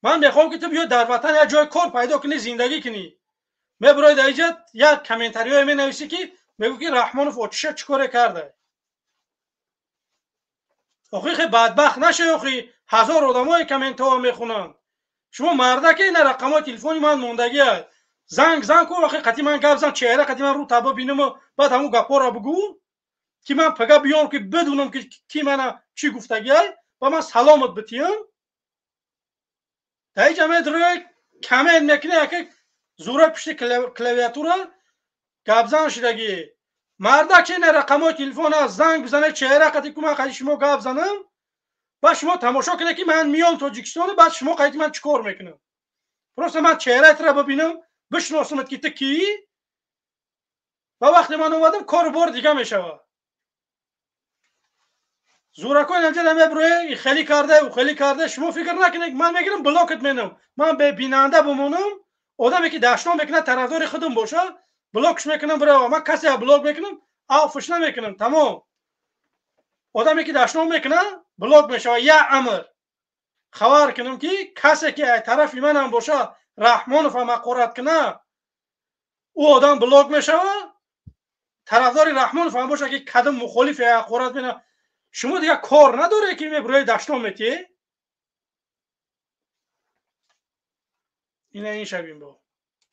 Ман мехоҳам, ки ту биё дар ватан як ҷои кор пайдо кунӣ, зиндагӣ кунӣ. Мебирои дар иҷа як комментариҳое менависӣ, ки мегӯ, ки Раҳмонов очиша чӣ коре карда. Охи хе бадбахт нашавӣ, охи ҳазор одамое комментҳоа мехонанд. Шумо мардаке, ина рақамҳои телефони ман мондагиа. Занг зан ку, охи қати ман гап зан, чеҳра қати ман рӯ таба бинаму баъд ҳамун гапҳоро бугӯ, ки ман пага биём, ки бидунам, ки ки мана чӣ гуфтагиай ва ман саломат битиям. Дар иҷа медрои коммент мекунӣ, яке зура пушти клавиатура гапзан шудагӣ. Мардак, чи ина рақамҳои телефон аст, занг бизане, чеҳра қати ку ман қати шумо гап занам, баъд шумо тамошо кунед, ки ман миём Тоҷикистону баъд шумо қати ман чӣ кор мекунам. Просто ман чеҳраи тура бибинам, бишносамад, ки ту кӣ, ва вақте ман омадам, кору бор дига мешавад. Зӯракои инҷа намеброe, хеле карда, ӯ хеле карда. Шумо фикр накунед, ман мегирам, блокат менам. Ман бебинанда бимонам, одаме ки дашном мекунад, тарафдори худам боша, блокш мекунам, бирава. Ман касе блок мекунам, авфш намекунам, тамом. Одаме ки дашном мекунад, блок мешавад. Я амр хабар кунам, ки касе ки ай тарафи манам боша, Раҳмонов ҳам ҳақорат кунад, ӯ одам блок мешавад. Тарафдори Раҳмонов ҳам боша, ки кадом мухолифе ҳақорат мекунад. Шумо дигар кор надоре, ки мебирои дашном метиҳе? Ина ин шабин бо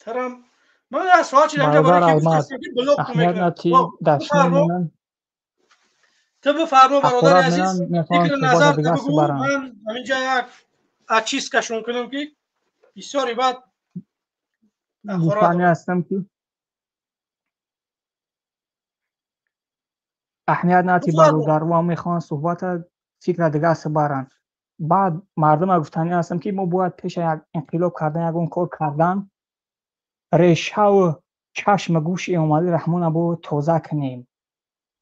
тарам ман як соат чидам. Бародар Алмаз, аҳамият. Ту бифармо, бародари азиз, фикри назар бигӯ. Ман ҳаминҷа як очисткашон кунам, ки бисёри баъд. Гуфтанӣ ҳастам, ки аҳамият надиҳӣ, бародарва мехоҳанд суҳбата фикра дигар баранд. Баъд мардума гуфтанӣ ҳастам, ки мо бояд пеша як инқилоб кардан, ягон кор кардан, решаву чашма гӯши Эмомалӣ Раҳмона бояд тоза кунем.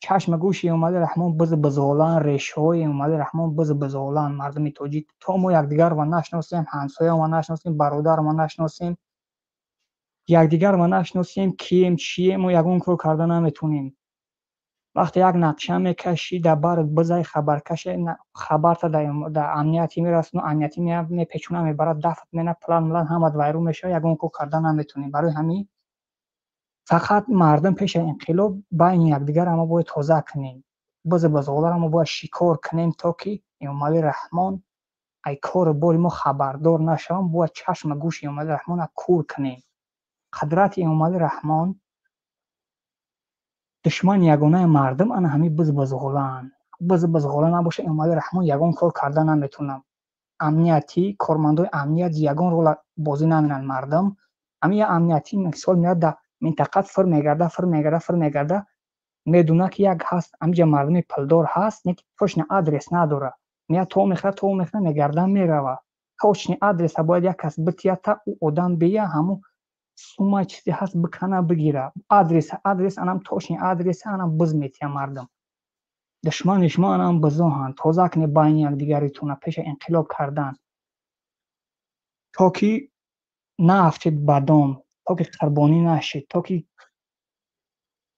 Чашма гӯши Эмомалӣ Раҳмон биз бизолан, решаҳои Эмомалӣ Раҳмон биз бизолан. Мардуми тоҷик, то мо якдигарро нашиносем, ҳамсояро нашиносем, бародарро нашиносем, якдигарро нашиносем, кием, чием, мо ягон кор карда наметонем. Вақте як нақша мекашӣ, дар барат бизай хабаркаше, хабарта дар амнияти мерасону амнияти мепечона, мебарад, дафт мена, план млан ҳамат вайрон мешавад, ягон кор карда наметонем. Барои ҳамин фақат мардум пеши инқилоб байни якдигар мо бояд тоза кунем, бизу бизғоларо мо бояд шикор кунем, то ки Эмомалӣ Раҳмон ай кору бори мо хабардор нашаванд. Бояд чашма гӯши Эмомалӣ Раҳмона кур кунем. Қудрати Эмомалӣ Раҳмон, душмани ягонаи мардум ана ҳамин бизу бизғолаанд. Бизу бизғола набоша, Эмомалӣ Раҳмон ягон кор карда наметавонад. Амниятӣ, кормандои амният ягон рола бозӣ намекунанд. Мардум ҳамин як амниятӣ мисол меояд, дар минтақа фир мегарда, фир мегарда, фир мегарда, медонад, ки як ҳаст ҳамиҷа мардуми пулдор ҳаст, не ки точно адрес надорад. Меяд, то мехӯрад, то мехӯрад, мегарда, меравад. Точный адреса бояд як кас битиҳад, та ӯ одам бия, ҳамун сумма чизе ҳаст бикана, бигира. Адреса, адрес анам, точный адреса анам биз метиҳад. Мардум, душмани шумо анам бизоҳанд. Тоза кунед байни якдигаритона пеша инқилоб кардан, то ки наафтед ба дом, то ки қурбонӣ нашед, то ки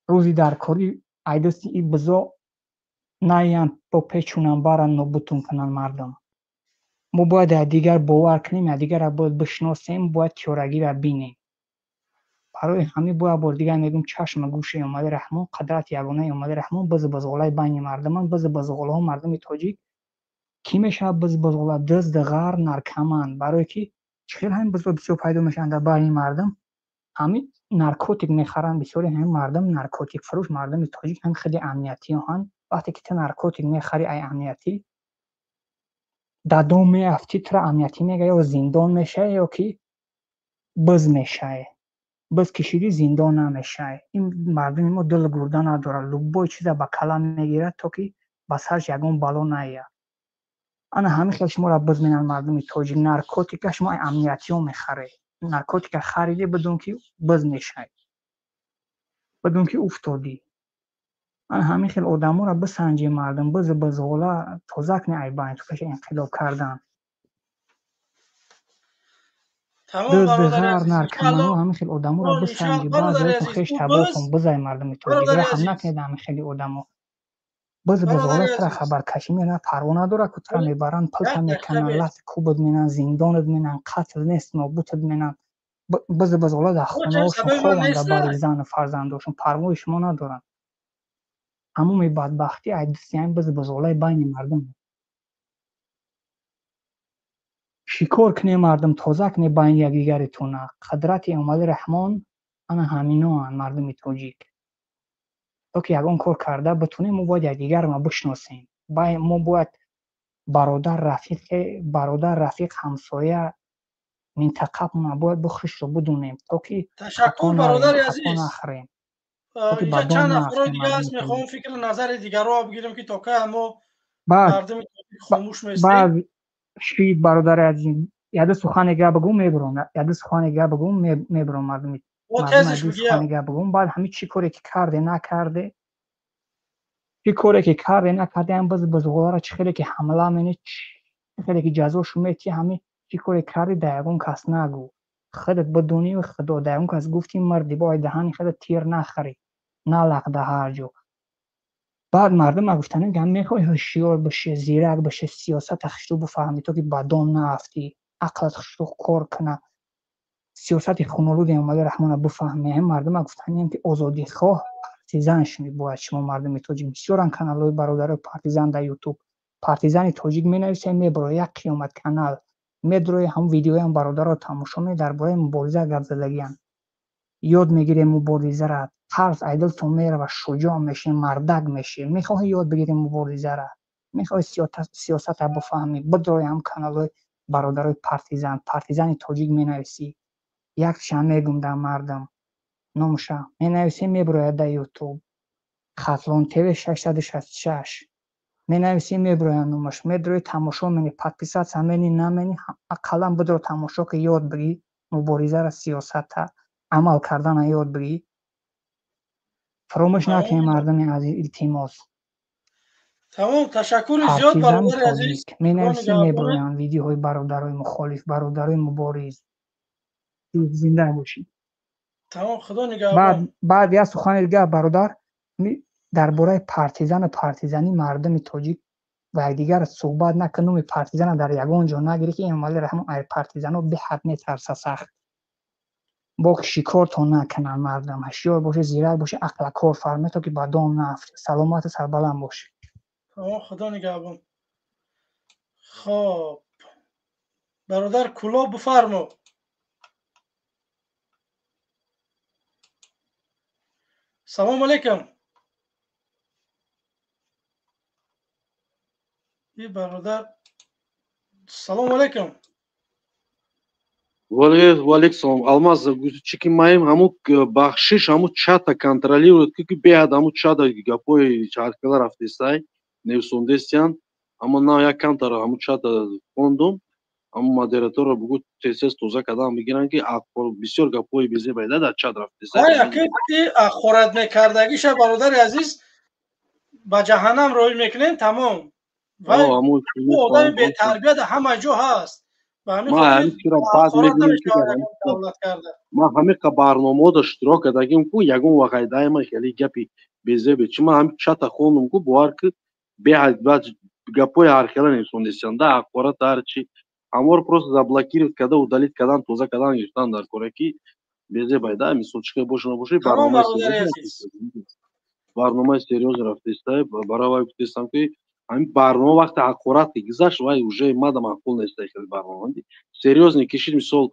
рӯзи даркорӣ айдасти и бизо наянд, бо печунанд, баранд, нобудтон кунанд. Мардум, мо бояд якдигар бовар кунем, якдигарро бояд бишиносем, бояд тиёрагиро бинем. Барои ҳамин бояд бори дигар мегӯм: чашма гӯши Эмомалӣ Раҳмон, қудрати ягонаи Эмомалӣ Раҳмон бизу бизғолаи байни мардуманд. Бизу бизғолаҳо мардуми тоҷик кӣ мешавад? Бизу бизғола дузд, ғар, наркоман. Барое ки чӣ хел ҳамин бизҳо бисёр пайдо мешаванд дар байни мардум? Ҳамин наркотик мехаранд бисёри ҳамин мардум, наркотик фурӯш. Мардуми тоҷик ҳам хеле амниятиҳанд. Вақте ки ту наркотик мехарӣ, ай амниятӣ дар дом меафтӣ, тура амниятӣ мега, ё зиндон мешавӣ, ё ки биз мешавӣ. Биз кишидӣ, зиндон намешавӣ. Ин мардуми мо дилу гурда надорад, любой чиза ба кала мегирад, то ки ба сараш ягон бало наояд. Ана ҳамин хел шуморо буз менан мардуми тоҷик. Наркотика шумо амниятиё мехаре. Наркотика хариди, бидун ки буз мешай, бидун ки уфтодӣ. Ана ҳамин хел одаморо бисанҷи мардум, бизу бузғола тоза кни айбайн ту пеши инқилоб кардан. Дузғар наркомано ҳамин хел одаморо бисанҷи, баъзеҳотон хеш табоҳтон бизай мардуми тоҷик. Раҳм накунед ҳамин хели одамо. Бизу бузғола тара хабаркашӣ мекунад, парво надорад ку тара мебаранд, пулта мекунанд, лат кубат менанд, зиндонат менанд, қатл нест, нобутат менанд. Бизу бузғола дар хонаҳошон хобанд, дар бари зану фарзандошон, парвои шумо надоранд. Ҳамоми бадбахтӣ ай дасти ҳамин бизу бузғолаи байни мардум. Шикор кунед мардум, тоза кунед байни якдигаретона. Қудрати Эмомалӣ Раҳмон ана ҳаминоанд мардуми тоҷик. То ки ягон кор карда битонем, мо бояд якдигарро бишносем. Мо бояд бародар, рафиқ, ҳамсоя, минтақамона бояд бихушро бидонем, то ки ташаккур бародари азиз нахӯрем. Инҷа чанд нафарҳои дига ҳаст, мехоҳам фикри назари дигарро бигирем, ки то кай мо мардуми тоҷик хомӯш меистем. Шид бародари азиз, яде сухане га бигӯм мебурам, яде сухане га бигӯм мебурам мардуми сухане га бигӯм. Баъд ҳамин чӣ коре ки карде накарде, чӣ коре ки карде накарде, ҳам биз бузғоларо чӣ хеле ки ҳамла менӣ, чӣ хеле ки ҷазошу метӣ, ҳамин чӣ коре карди дар ягон кас нагӯ. Худат бидонӣ худо дар ягон кас гуфтӣ марди бо даҳани худат тир нахӯрӣ, налақ дар ҳар ҷо. Баъд мардум гуфтанд, ки мехоҳӣ ҳушёр бошӣ, зирак бошӣ, сиёсата хушрӯ бифаҳмӣ, то ки ба дом наафтӣ, ақлат хушрӯ кор куна, сиёсати хунолуди Эмомалӣ Раҳмонро бифаҳмӣ. Ҳамин мардум гуфтанд, ки озодихоҳ партизан шуни бояд шумо мардуми тоҷик. Бисёран каналҳои бародарои партизан дар ютуб. Партизани тоҷик менависем, мебарояд як қиёмат канал, медрои ҳамун видеоям бародарро тамошо мекунед, дар бораи мубориза гап задагианд. Ёд мегирем муборизаро, тарс ай дилтон мерава, шуҷоъ мешем, мардак мешем. Мехоҳӣ ёд бигирем муборизаро, мехоҳӣ сиёсатро бифаҳмӣ, бидрои ҳам каналҳои бародарои партизан, партизани тоҷик менависӣ. Якшам мегум дар мардум номша менависӣ, меброяд дар ютуб. Хатлон ТВ 666 менависӣ, меброяд номаш, медрои тамошо менӣ, подписаться менӣ наменӣ, ақаллан бидро тамошо ки ёд бигӣ муборизаро, сиёсата, амал кардана ёд бигӣ. Фаромӯш накунед мардуми азиз, илтимос. Тамом, ташаккури зиёд бародари азиз. Менависӣ, меброянд видеоҳои бародарои мухолиф, бародарои мубориз. Зинда бошед. Тамом, худо нигаҳбон. Баъд як сухани дигар бародар, дар бораи партизану партизанӣ мардуми тоҷик ва якдигар суҳбат накун, номи партизана дар ягон ҷо нагирӣ, ки Эмомалӣ Раҳмон ай партизано беҳад метарса сахт. Бо шикортон накунанд мардум, ҳушёр бошед, зирак бошед, ақла кор фармоед, то ки ба дом наафтед. Саломату сарбаланд бошед. Тамом, худо нигаҳбон. Хоб бародар Кулоб бифармо. Салом алейкум. И бародар, салом алейкум. Валейкум салом. Алмаз, чӣ ки маем ҳамун бахшиш, ҳамун чата контролирует, ки беҳад ҳамун чата гапҳои чархкала рафтестай, невсондестиян, аммо на як камтар ҳамун чата хондум, ҳамун модераторро бугӯ тез-тез тоза кардан бигиранд, ки бисёр гапҳои безебайда дар чат рафтестай. Ахорат мекардагиша бародари азиз ба ҷаҳаннам роҳӣ мекунем, тамом. Одами бетарбия дар ҳама ҷо ҳаст. Ман ҳамиқа барномаҳода иштирок кардагим ку ягон вақт дайма хеле гапи безебе чи ман ҳами чата хондум ку бовар ки беҳад гапҳои ҳархела несондесиян да ҳақорат ҳарчи ҳаморо просто заблокировать карда удалить кардан тоза кардан гирифтан дар кора ки безебай да мисол чӣ хел боша набоша барномаи серьёзно рафтестай. Барои вай гуфтестам ки ҳамин барнома вақте ҳақорат ки гузашт, вай уже мада маъқул нестай хеле барнома серьёзно кишид. Мисол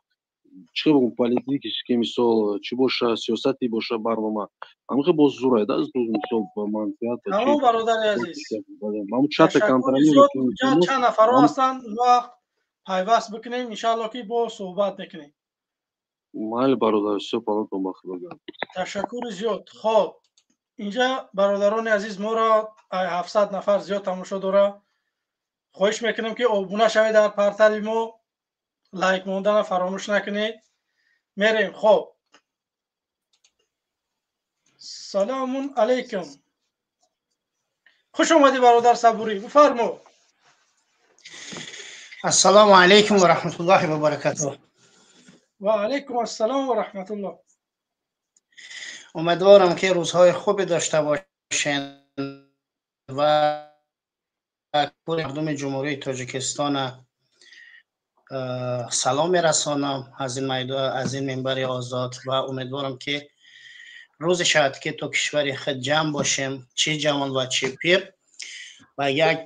чӣ бигӯм, политики мисол чӣ боша, сиёсати боша барнома ҳамин хел боз зурай да мисол манфиат. Тамом бародари азиз, ҳамун чата контролирует. Чанд нафарҳо ҳастанд, вақт пайваст бикунем, иншаалло ки бо суҳбат мекунем. Майли бародар, всё палатон ба худо. Ташаккури зиёд. Хоб инҷа бародарони азиз, моро 700 нафар зиёд тамошо дора. Хоҳиш мекунам, ки обуна шавед дар портали мо, лайк мондана фаромӯш накунед. Мерем. Хоб, саломун алайкум, хуш омадӣ, бародар Сабурӣ, бифармо. Ассалому алайкум ва раҳматуллоҳи ва баракатуҳ. Ва алайкум ассалом ва раҳматуллоҳ. Умедворам, ки рӯзҳои хубе дошта бошен ва мардуми Ҷумҳурии Тоҷикистона салом мерасонам аз ин минбари озод ва умедворам, ки рӯзе шавад, ки то кишвари худ ҷамъ бошем, чӣ ҷавон ва чӣ пир, ва як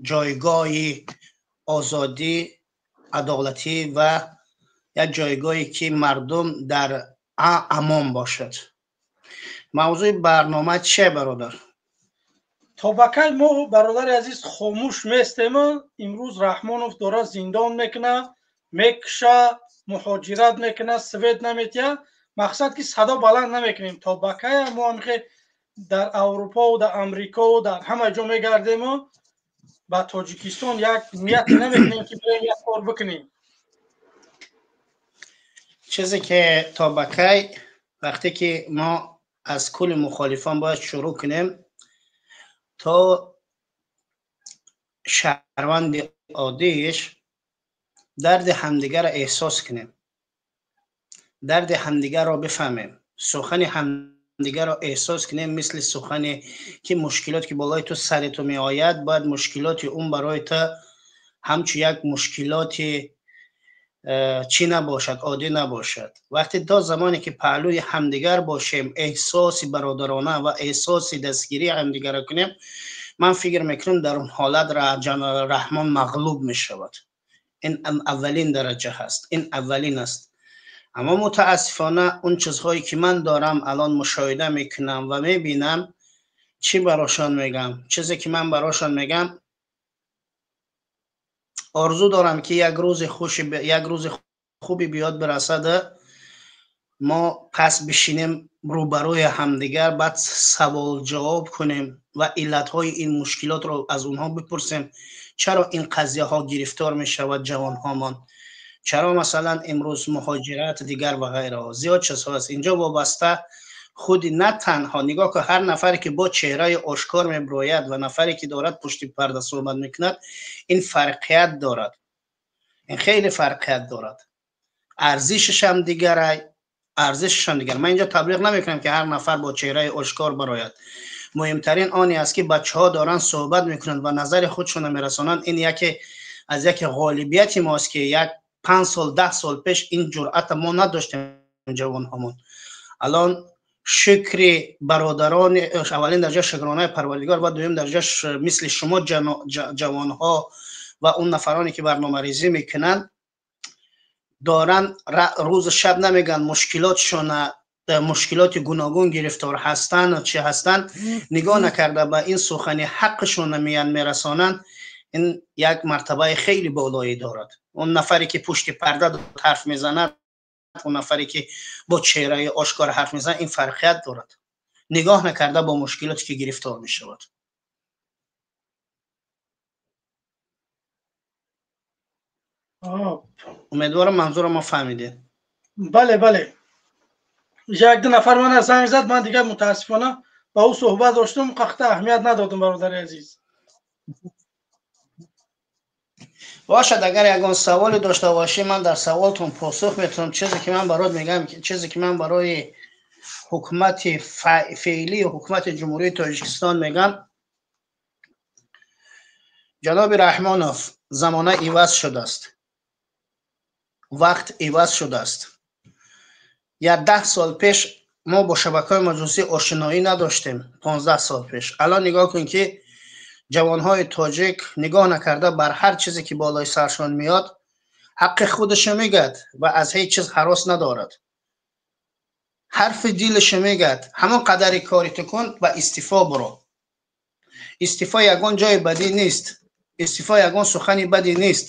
ҷойгоҳи озодӣ, адолатӣ ва як ҷойгоҳе, ки мардум дар амон бошад. Мавзӯи барнома чие, бародар? То ба кай мо, бародари азиз, хомӯш местем? Имрӯз Раҳмонов дора зиндон мекуна, мекуша, муҳоҷират мекуна, свет наметия. Мақсад, ки садо баланд намекунем. То ба кая мо ҳамихе дар Аврупову дар Амрикову дар ҳама ҷо мегардему ба Тоҷикистон як нияте намекунем, ки бирем, як кор бикунем? Чизе ки то ба кай, вақте ки мо аз кулли мухолифон бояд шурӯъ кунем то шаҳрванди оддииш, дарди ҳамдигарро эҳсос кунем, дарди ҳамдигарро бифаҳмем, сухани ҳамдигарро эҳсос кунем. Мисли сухане ки мушкилот ки болои ту, сари ту меояд, бояд мушкилоти он барои ту ҳамчун як мушкилоти чӣ набошад, оддӣ набошад. Вақте то замоне ки паҳлӯи ҳамдигар бошем, эҳсоси бародарона ва эҳсоси дастгирии ҳамдигарро кунем, ман фикр мекунам, дар он ҳолат Раҳмон мағлуб мешавад. Ин аввалин дараҷа ҳаст, ин аввалин аст. Аммо мутаассифона он чизҳое ки ман дорам алон мушоҳида мекунам ва мебинам, чӣ барошон мегам? Чизе ки ман барошон мегам, орзу дорам, ки як рӯзи хуши, як рӯзи хуби биёд, бирасад, мо пас бишинем рӯбарӯи ҳамдигар, баъд савол ҷавоб кунем ва иллатҳои ин мушкилотро аз онҳо бипурсем. Чаро ин қазияҳо гирифтор мешавад ҷавонҳомон? Чаро, масалан, имрӯз муҳоҷират, дигар ва ғайраҳо, зиёд чизҳо аст инҷо вобаста. Худи на танҳо нигоҳ кун, ҳар нафаре ки бо чеҳраи ошкор мебирояд ва нафаре ки дорад пушти парда суҳбат мекунад, ин фарқият дорад, ин хеле фарқият дорад, арзишашам дигарай, арзишашам дигар. Ман инҷо таблиғ намекунам, ки ҳар нафар бо чеҳраи ошкор барояд. Муҳимтарин оне аст, ки бачаҳо доранд суҳбат мекунанд ва назари худшонро мерасонанд. Ин яке аз яке ғолибияти мост, ки як 5 сол, 10 сол пеш ин ҷуръата мо надоштем, ҷавонҳомон. Алон шукри бародарони, аввалин дараҷа шукронаи Парвардигор ва дуюм дараҷа мисли шумо ҷавонҳо ва он нафароне ки барномарезӣ мекунанд, доранд рӯзу шаб намегӯянд, мушкилотшона, мушкилоти гуногун гирифтор ҳастанд, чӣ ҳастанд, нигоҳ накарда ба ин сухани ҳаққашона меян, мерасонанд. Ин як мартабаи хеле болоӣ дорад. Он нафаре ки пушти парда ҳарф мезанад, он нафаре ки бо чеҳраи ошкор ҳарф мезанад, ин фарқият дорад, нигоҳ накарда бо мушкилоте ки гирифтор мешавад. Умедворам, манзуро ма фаҳмидед. Бале, бале. Як ду нафар мана занг зад, ман дигар мутаассифона ба ӯ суҳбат доштам, қахта аҳамият надодам, бародари азиз. Бошад, агар ягон саволе дошта бошӣ, ман дар саволтон посух метавонам. Чизе ки ман барот мегӯям, чизе ки ман барои ҳукумати феълии ҳукумати Ҷумҳурии Тоҷикистон мегӯям: ҷаноби Раҳмонов, замона иваз шудааст, вақт иваз шудааст. Як 10 сол пеш мо бо шабакаҳои маҷозӣ ошиноӣ надоштем, 15 сол пеш. Алон нигоҳ кун, ки ҷавонҳои тоҷик нигоҳ накарда бар ҳар чизе ки болои саршон меёд, ҳаққи худашо мегӯяд ва аз ҳеҷ чиз ҳарос надорад, ҳарфи дилашо мегӯяд. Ҳамон қадари кори ту кун ва истифо буро. Истифо ягон ҷои бадӣ нест, истифо ягон сухани бадӣ нест.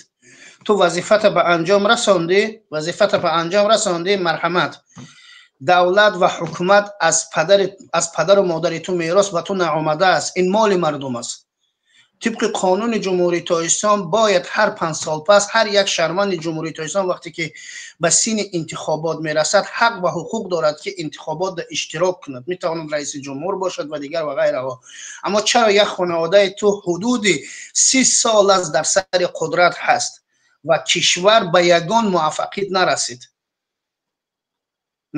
Ту вазифата ба анҷом расондӣ, вазифата ба анҷом расондӣ, марҳамат. Давлат ва ҳукумат аз падару модари ту мерос ба ту наомадааст, ин моли мардум аст. Тибқи қонуни Ҷумҳурии Тоҷикистон бояд ҳар 5 сол пас ҳар як шаҳрванди Ҷумҳурии Тоҷикистон, вақте ки ба синни интихобот мерасад, ҳақ ва ҳуқуқ дорад, ки интихобот иштирок кунад, метавонад раиси ҷумҳур бошад ва дигар ва ғайраҳо. Аммо чаро як хонаводаи ту ҳудуди 30 сол аст дар сари қудрат ҳаст ва кишвар ба ягон муваффақият нарасид?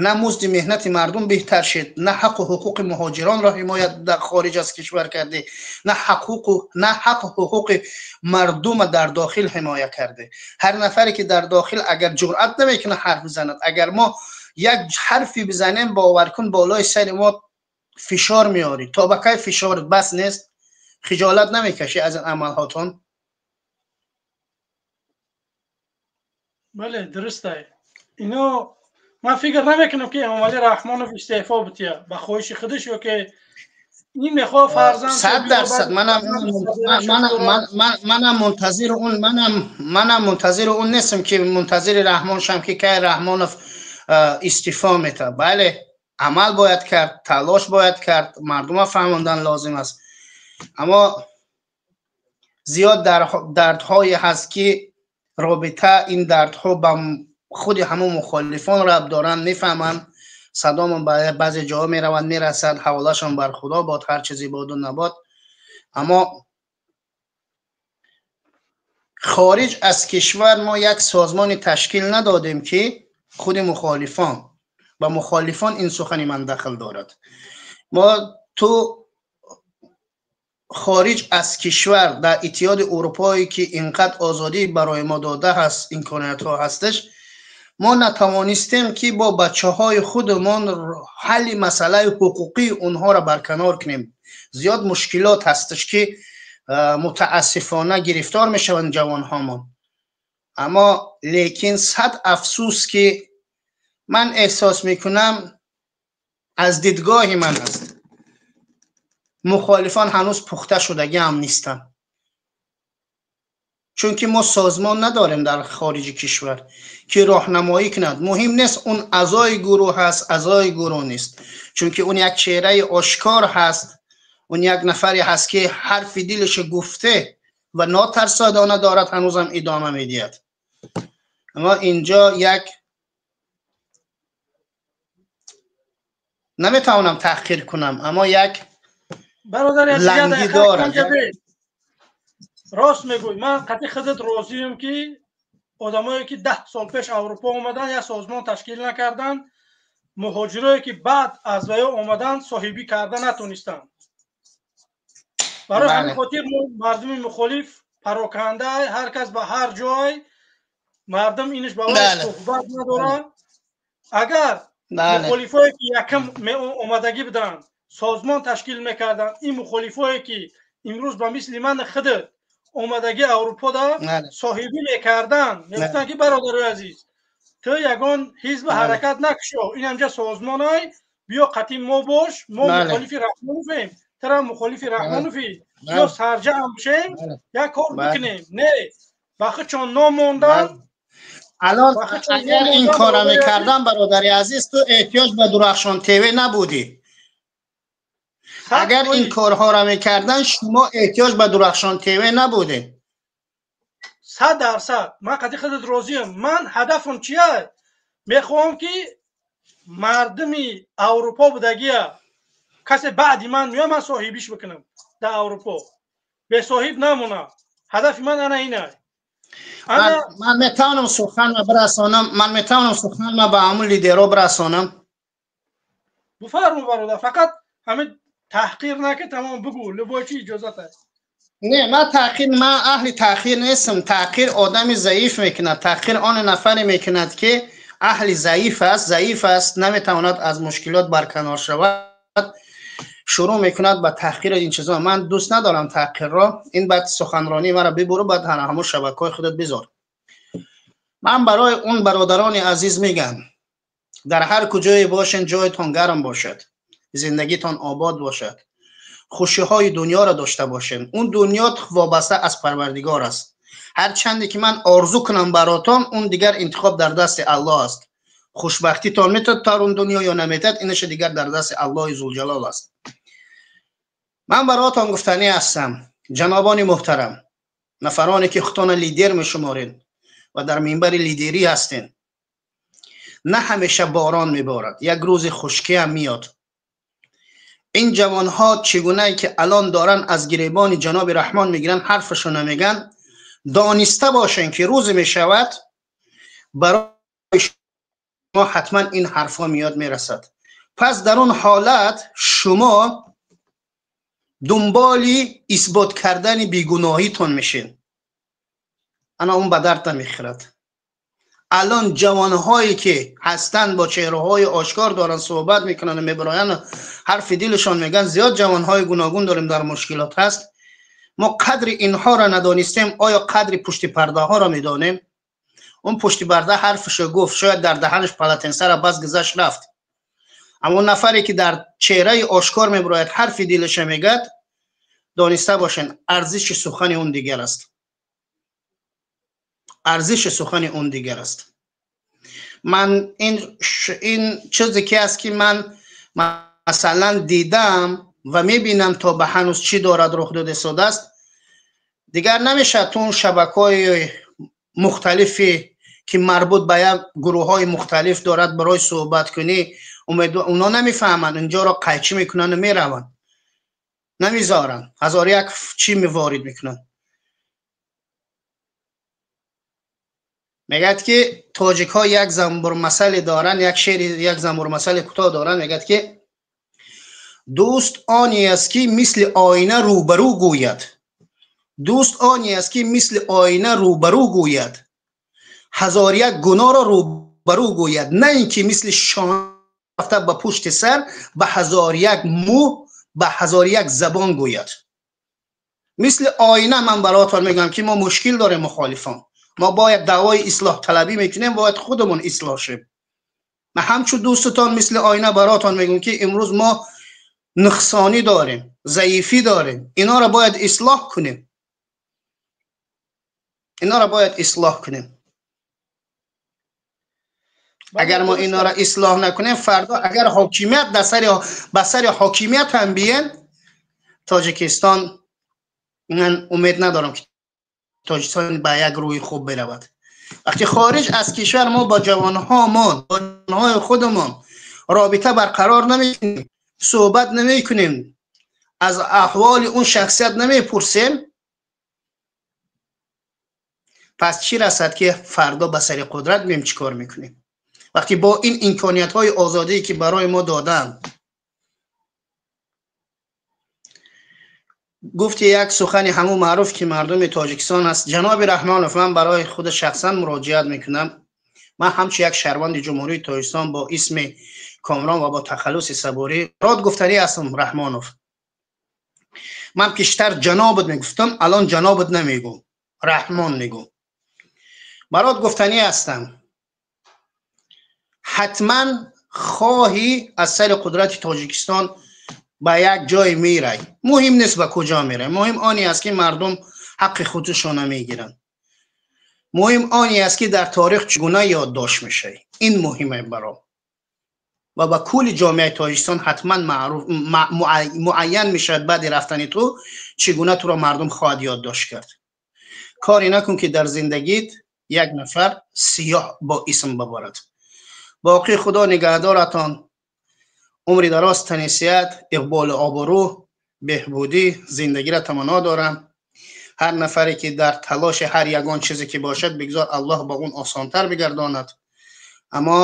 На музди меҳнати мардум беҳтар шид, на ҳаққу ҳуқуқи муҳоҷиронро ҳимоят дар хориҷ аз кишвар кардӣ, на ҳаққу ҳуқуқи мардума дар дохил ҳимоя кардӣ. Ҳар нафаре ки дар дохил агар ҷуръат намекунад ҳарф бизанад, агар мо як ҳарфе бизанем, бовар кун, болои сари мо фишор меорӣ. То ба кай фишорат бас нест? Хиҷолат намекашӣ аз ин амалҳотон? Бале, дурустай. Ино ман фикр намекунам, ки Эмомалӣ Раҳмонов истеъфо бития ба хоҳиши худаш ё ки ин мехоҳ фарзанд. 100%. Манам мунтазири он, манам мунтазири он нестам, ки мунтазири Раҳмон шам, ки кай Раҳмонов истеъфо мета. Бале, амал бояд кард, талош бояд кард, мардума фаҳмондан лозим аст. Аммо зиёд дардҳое ҳаст, ки робита ин дардҳо ба худи ҳамон мухолифон рабт доранд, мефаҳманд. Садомон ба баъзе ҷоҳо мераванд, мерасад, ҳаволашон бар Худо бод, ҳар чизе боду набод. Аммо хориҷ аз кишвар мо як созмони ташкил надодем, ки худи мухолифон, ба мухолифон ин сухани ман дахл дорад. Мо ту хориҷ аз кишвар, дар Иттиҳоди Урупое, ки инқадр озодӣ барои мо дода ҳаст, имкониятҳо ҳасташ, мо натавонистем, ки бо бачаҳои худамон ҳалли масъалаи ҳуқуқии онҳоро барканор кунем. Зиёд мушкилот ҳасташ, ки мутаассифона гирифтор мешаванд ҷавонҳомон. Аммо лекин сад афсӯс, ки ман эҳсос мекунам, аз дидгоҳи ман аст, мухолифон ҳанӯз пухта шудагӣ ҳам нестанд, чунки мо созмон надорем дар хориҷи кишвар, ки роҳнамоӣ кунад. Муҳим нест, он аъзои гурӯҳ ҳаст, аъзои гурӯҳ нест, чунки он як чеҳраи ошкор ҳаст, он як нафаре ҳаст, ки ҳарфи дилашо гуфте ва нотарсодона дорад, ҳанӯзам идома медиҳад. Аммо инҷо як наметавонам таҳқир кунам, аммо як лангӣ дорад. Рост мегӯй, ман қатъи худат розием, ки одамое ки 10 сол пеш Аврупо омаданд, як созмон ташкил накарданд, муҳоҷирое ки баъд аз ваё омаданд, соҳибӣ карда натонистанд. Барои ҳамин хотир мо мардуми мухолиф пароканда, ҳар кас ба ҳар ҷой, мардум инаш ба вай суҳбат надорад. Агар мухолифое ки якам омадагӣ буданд, созмон ташкил мекарданд, ин мухолифое ки имрӯз ба мисли ман худат омадагӣ Аврупода соҳибӣ мекарданд, мегуфтанд, ки бародарои азиз, ту ягон ҳизби ҳаракат накушо, ин ҳамҷа созмонай, биё қатъи мо бош, мо мухолифи Раҳмоновем, тара мухолифи Раҳмонови, биё сарҷамъ бошем, як кор бикунем. Не, ба худшон номонданд. Алон агар ин кора мекардам, бародари азиз, ту эҳтиёҷ ба Дурахшон ТВ набудӣ. Агар ин корҳоро мекардан, шумо эҳтиёҷ ба Дурахшон ТВ набудед. 100% ман қатъи худат розиям. Ман ҳадафам чия? Мехоҳам, ки мардуми Аврупо будагия, касе баъди ман меояд, ман соҳибиш бикунам, дар Аврупо бесоҳиб намонад. Ҳадафи ман ана ина. Ман метавонам суханма бирасонам, ман метавонам суханма ба ҳамун лидерҳо бирасонам. Буфармо, бародар, фақат ҳамин таҳқир наки, тамом, бугӯ, любой чи иҷозат аст. Не, ман таҳқир, ман аҳли таҳқир нестам. Таҳқир одами заиф мекунад. Таҳқир он нафаре мекунад, ки аҳли заиф аст, заиф аст, наметавонад аз мушкилот барканор шавад, шурӯъ мекунад ба таҳқири ин чизо. Ман дӯст надорам таҳқирро. Ин баъд суханронии маро бибуру, баъд ҳамон шабакаҳои худат бизор. Ман барои он бародарони азиз мегам: дар ҳар куҷое бошен, ҷоятон гарм бошад, зиндагитон обод бошад, хушиҳои дунёро дошта бошем. Он дунё вобаста аз Парвардигор аст. Ҳарчанде ки ман орзу кунам баротон, он дигар интихоб дар дасти Аллоҳ аст. Хушбахтитон метад тар он дунё ё наметад, инаша дигар дар дасти Аллоҳи Зулҷалол аст. Ман баротон гуфтанӣ ҳастам: Ҷанобони муҳтарам, нафароне ки худтона лидер мешуморед ва дар минбари лидерӣ ҳастед, на ҳамеша борон меборад, як рӯзи хушкӣ ҳам меояд. Ин ҷавонҳо чигунае ки алон доранд аз гиребони ҷаноби Раҳмон мегиранд, ҳарфашро намеган, дониста бошанд ки рӯзе мешавад барои шумо ҳатман ин ҳарфҳо меояд, мерасад. Пас дар он ҳолат шумо дунболи исбот кардани бегуноҳитон мешед. Ана он ба дард намехӯрад. Алон ҷавонҳое ки ҳастанд, бо чеҳраҳои ошкор доранд суҳбат мекунанд ва мебароянд, ҳарфи дилашон мегӯянд. Зиёд ҷавонҳои гуногун дорем, дар мушкилот ҳаст. Мо қадри инҳоро надонистем. Оё қадри пушти пардаҳоро медонем? Он пушти парда ҳарфашо гуфт, шояд дар даҳанаш полотенсара бас гузашт рафт. Аммо нафаре ки дар чеҳраи ошкор мебарояд, ҳарфи дилаша мегӯяд, дониста бошед, арзиши сухани он дигар аст. Арзиши сухани он дигар аст. Ман ин чизе ки аст ки ман масалан дидам ва мебинам, то ба ҳанӯз чӣ дорад рух дода истодааст, дигар намешавад ту он шабакаҳои мухталифе ки марбут ба як гурӯҳҳои мухталиф дорад барои суҳбат кунӣ, онҳо намефаҳманд, инҷоро қайчӣ мекунанд ва мераванд, намезоранд, ҳазор як чӣ ворид мекунанд. Мегӯяд ки тоҷикҳо як занбурмасале доранд, як шеъри, як занбурмасали кӯтоҳ доранд, мегӯяд ки дӯст оне аст ки мисли оина рӯбарӯ гӯяд, дӯст оне аст ки мисли оина рӯбарӯ гӯяд, ҳазор як гуноҳро рӯбарӯ гӯяд, на ин ки мисли шона рафта ба пушти сар ба ҳазор як мӯ, ба ҳазор як забон гӯяд. Мисли оина ман бароятон мегӯям ки мо мушкил дорем, мухолифон. Мо бояд даъвои ислоҳталабӣ мекунем, бояд худамон ислоҳ шем. Ман ҳамчун дӯстатон мисли оина бароятон мегӯям ки имрӯз мо нуқсонӣ дорем, заифӣ дорем, инҳоро бояд ислоҳ кунем, инҳоро бояд ислоҳ кунем. Агар мо инҳоро ислоҳ накунем, фардо агар ҳокимият ба сари ҳокимият ҳам биен, Тоҷикистон, ман умед надорам ки Тоҷикистон ба як рӯи хуб биравад. Вақти хориҷ аз кишвар мо бо ҷавонҳомон, бо ҷавонҳои худамон робита барқарор намекунем, суҳбат намекунем, аз аҳволи он шахсият намепурсем, пас чӣ расад ки фардо ба сари қудрат меем, чӣ кор мекунем? Вақте бо ин имкониятҳои озодие ки барои мо доданд, гуфти як сухани ҳамун маъруф ки мардуми Тоҷикистон аст. Ҷаноби Раҳмонов, ман барои худ шахсан муроҷиат мекунам. Ман ҳамчун як шаҳрванди Ҷумҳурии Тоҷикистон бо исми Комрон ва бо тахаллуси Сабурӣ род гуфтанӣ ҳастам. Раҳмонов, ман пештар ҷанобат мегуфтам, алон ҷанобат намегӯм, Раҳмон мегӯм. Барот гуфтанӣ ҳастам, ҳатман хоҳӣ аз сари қудрати Тоҷикистон ба як ҷой мерай. Муҳим нест ба куҷо мерай, муҳим оне аст ки мардум ҳаққи худашонро мегиранд. Муҳим оне аст ки дар таърих чӣ гуна ёддошт мешавӣ. Ин муҳиме баром ва ба кулли ҷомеаи Тоҷикистон ҳатман маъруф муайян мешавад баъди рафтани ту чӣ гуна туро мардум хоҳад ёддошт кард. Коре накун ки дар зиндагит як нафар сиёҳ бо исм бабарад. Боқӣ Худо нигаҳдоратон, умри дароз, танисият, иқболу обрӯ, беҳбудӣ зиндагиро таманно дорам. Ҳар нафаре ки дар талоши ҳар ягон чизе ки бошад, бигзор Аллоҳ ба он осонтар бигардонад. Аммо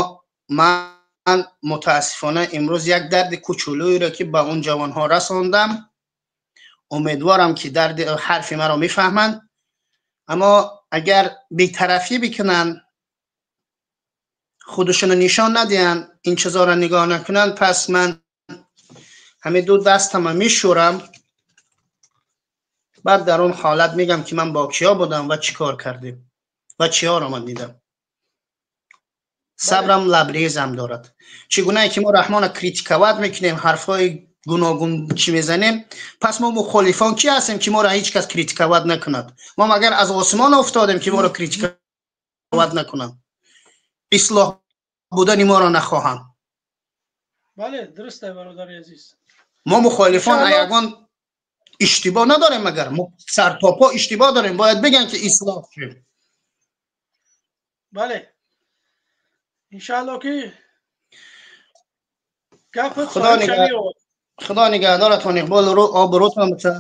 ман мутаассифона имрӯз як дарди кучулӯеро ки ба он ҷавонҳо расондам, умедворам ки дарди ҳарфи маро мефаҳманд. Аммо агар бетарафӣ бикунанд, худашонро нишон надиҳанд, ин чизҳоро нигоҳ накунанд, пас ман ҳамин ду дастама мешӯрам. Баъд дар он ҳолат мегам ки ман бо киё будам ва чӣ кор кардем ва чиҳоро ман дидам. Сабрам лабрезам дорад. Чӣ гунае ки мо Раҳмонро критиковать мекунем, ҳарфҳои гуногун чӣ мезанем, пас мо мухолифон ки ҳастем ки моро ҳеҷ кас критиковать накунад? Мо магар аз осмон уфтодем ки моро критиковать накунанд? Ислоҳ будани моро нахоҳанд. Бале, дуруст аст, бародари азиз. Мо мухолифон ягон Иштибоҳ надорем, магар мо сартопо иштибоҳ дорем, бояд бигӯям ки ислоҳ шем. Бале, иншаалло ки гап. Худо нигаҳдоратон, Иқбол, обрӯтон бата.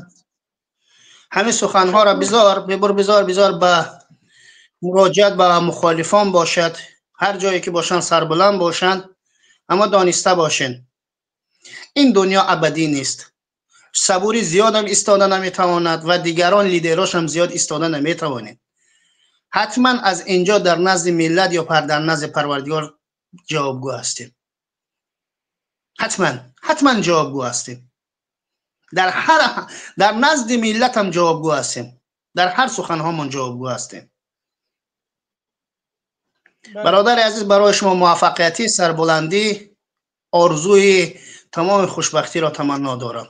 Ҳамин суханҳоро бизор бибур, бизор, бизор ба муроҷиат ба мухолифон бошад. Ҳар ҷое ки бошанд, сарбуланд бошанд, аммо дониста бошед, ин дунё абадӣ нест. Сабури зиёдам истода наметавонад ва дигарон лидерошам зиёд истода наметавонед. Ҳатман аз инҷо дар назди миллат ё дар назди Парвардигор ҷавобгӯ ҳастем. Ҳатман, ҳатман ҷавобгӯ ҳастем. Дар ҳар, дар назди миллатам ҷавобгӯ ҳастем, дар ҳар суханҳомон ҷавобгӯ ҳастем. Бародари азиз, барои шумо муваффақиятӣ, сарбуландӣ, орзуи тамоми хушбахтиро таманно дорам.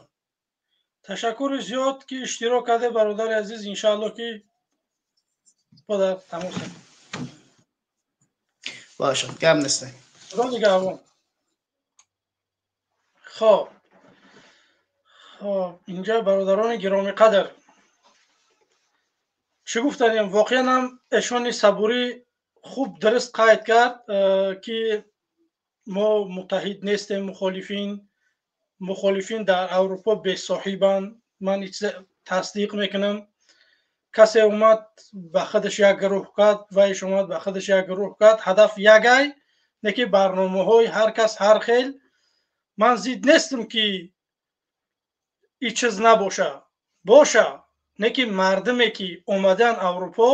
Ташаккури зиёд, ки иштирок карде, бародари азиз. Иншаалло, ки бо дар тамосем. Бошад, гап нест. Худо нигаҳбон. Хоб, инҷа, бародарони гиромиқадр, чӣ гуфтанем? Воқеан ҳам эшони Сабурӣ хуб дуруст қайд кард, ки мо муттаҳид нестем. Мухолифин дар Аврупо бесоҳибанд. Ман тасдиқ мекунам. Касе омад, ба худаш як гурӯҳ кард, вайш омад, ба худаш як гурӯҳ кард. Ҳадаф ягай, не ки барномаҳои ҳар кас ҳар хел. Ман зид нестам, ки ин чиз набоша, боша, не ки мардуме ки омадаанд Аврупо,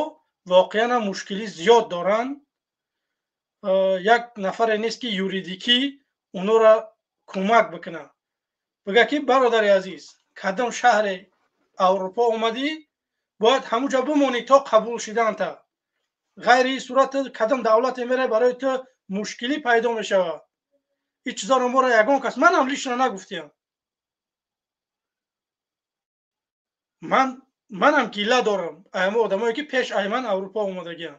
воқеан ҳам мушкилӣ зиёд доранд. Як нафаре нест, ки юридикӣ онҳоро кӯмак бикунад, бигӯяд, ки бародари азиз, кадом шаҳри Аврупо омадӣ, бояд ҳамуҷа бимонӣ то қабул шиданта. Ғайри ин сурат, кадом давлате меравӣ, барои ту мушкилӣ пайдо мешавад. Ин чизоро моро ягон кас, манам лично нагуфтиям. Манам гила дорам аямо одамое, ки пеш ай ман Аврупо омодагиам.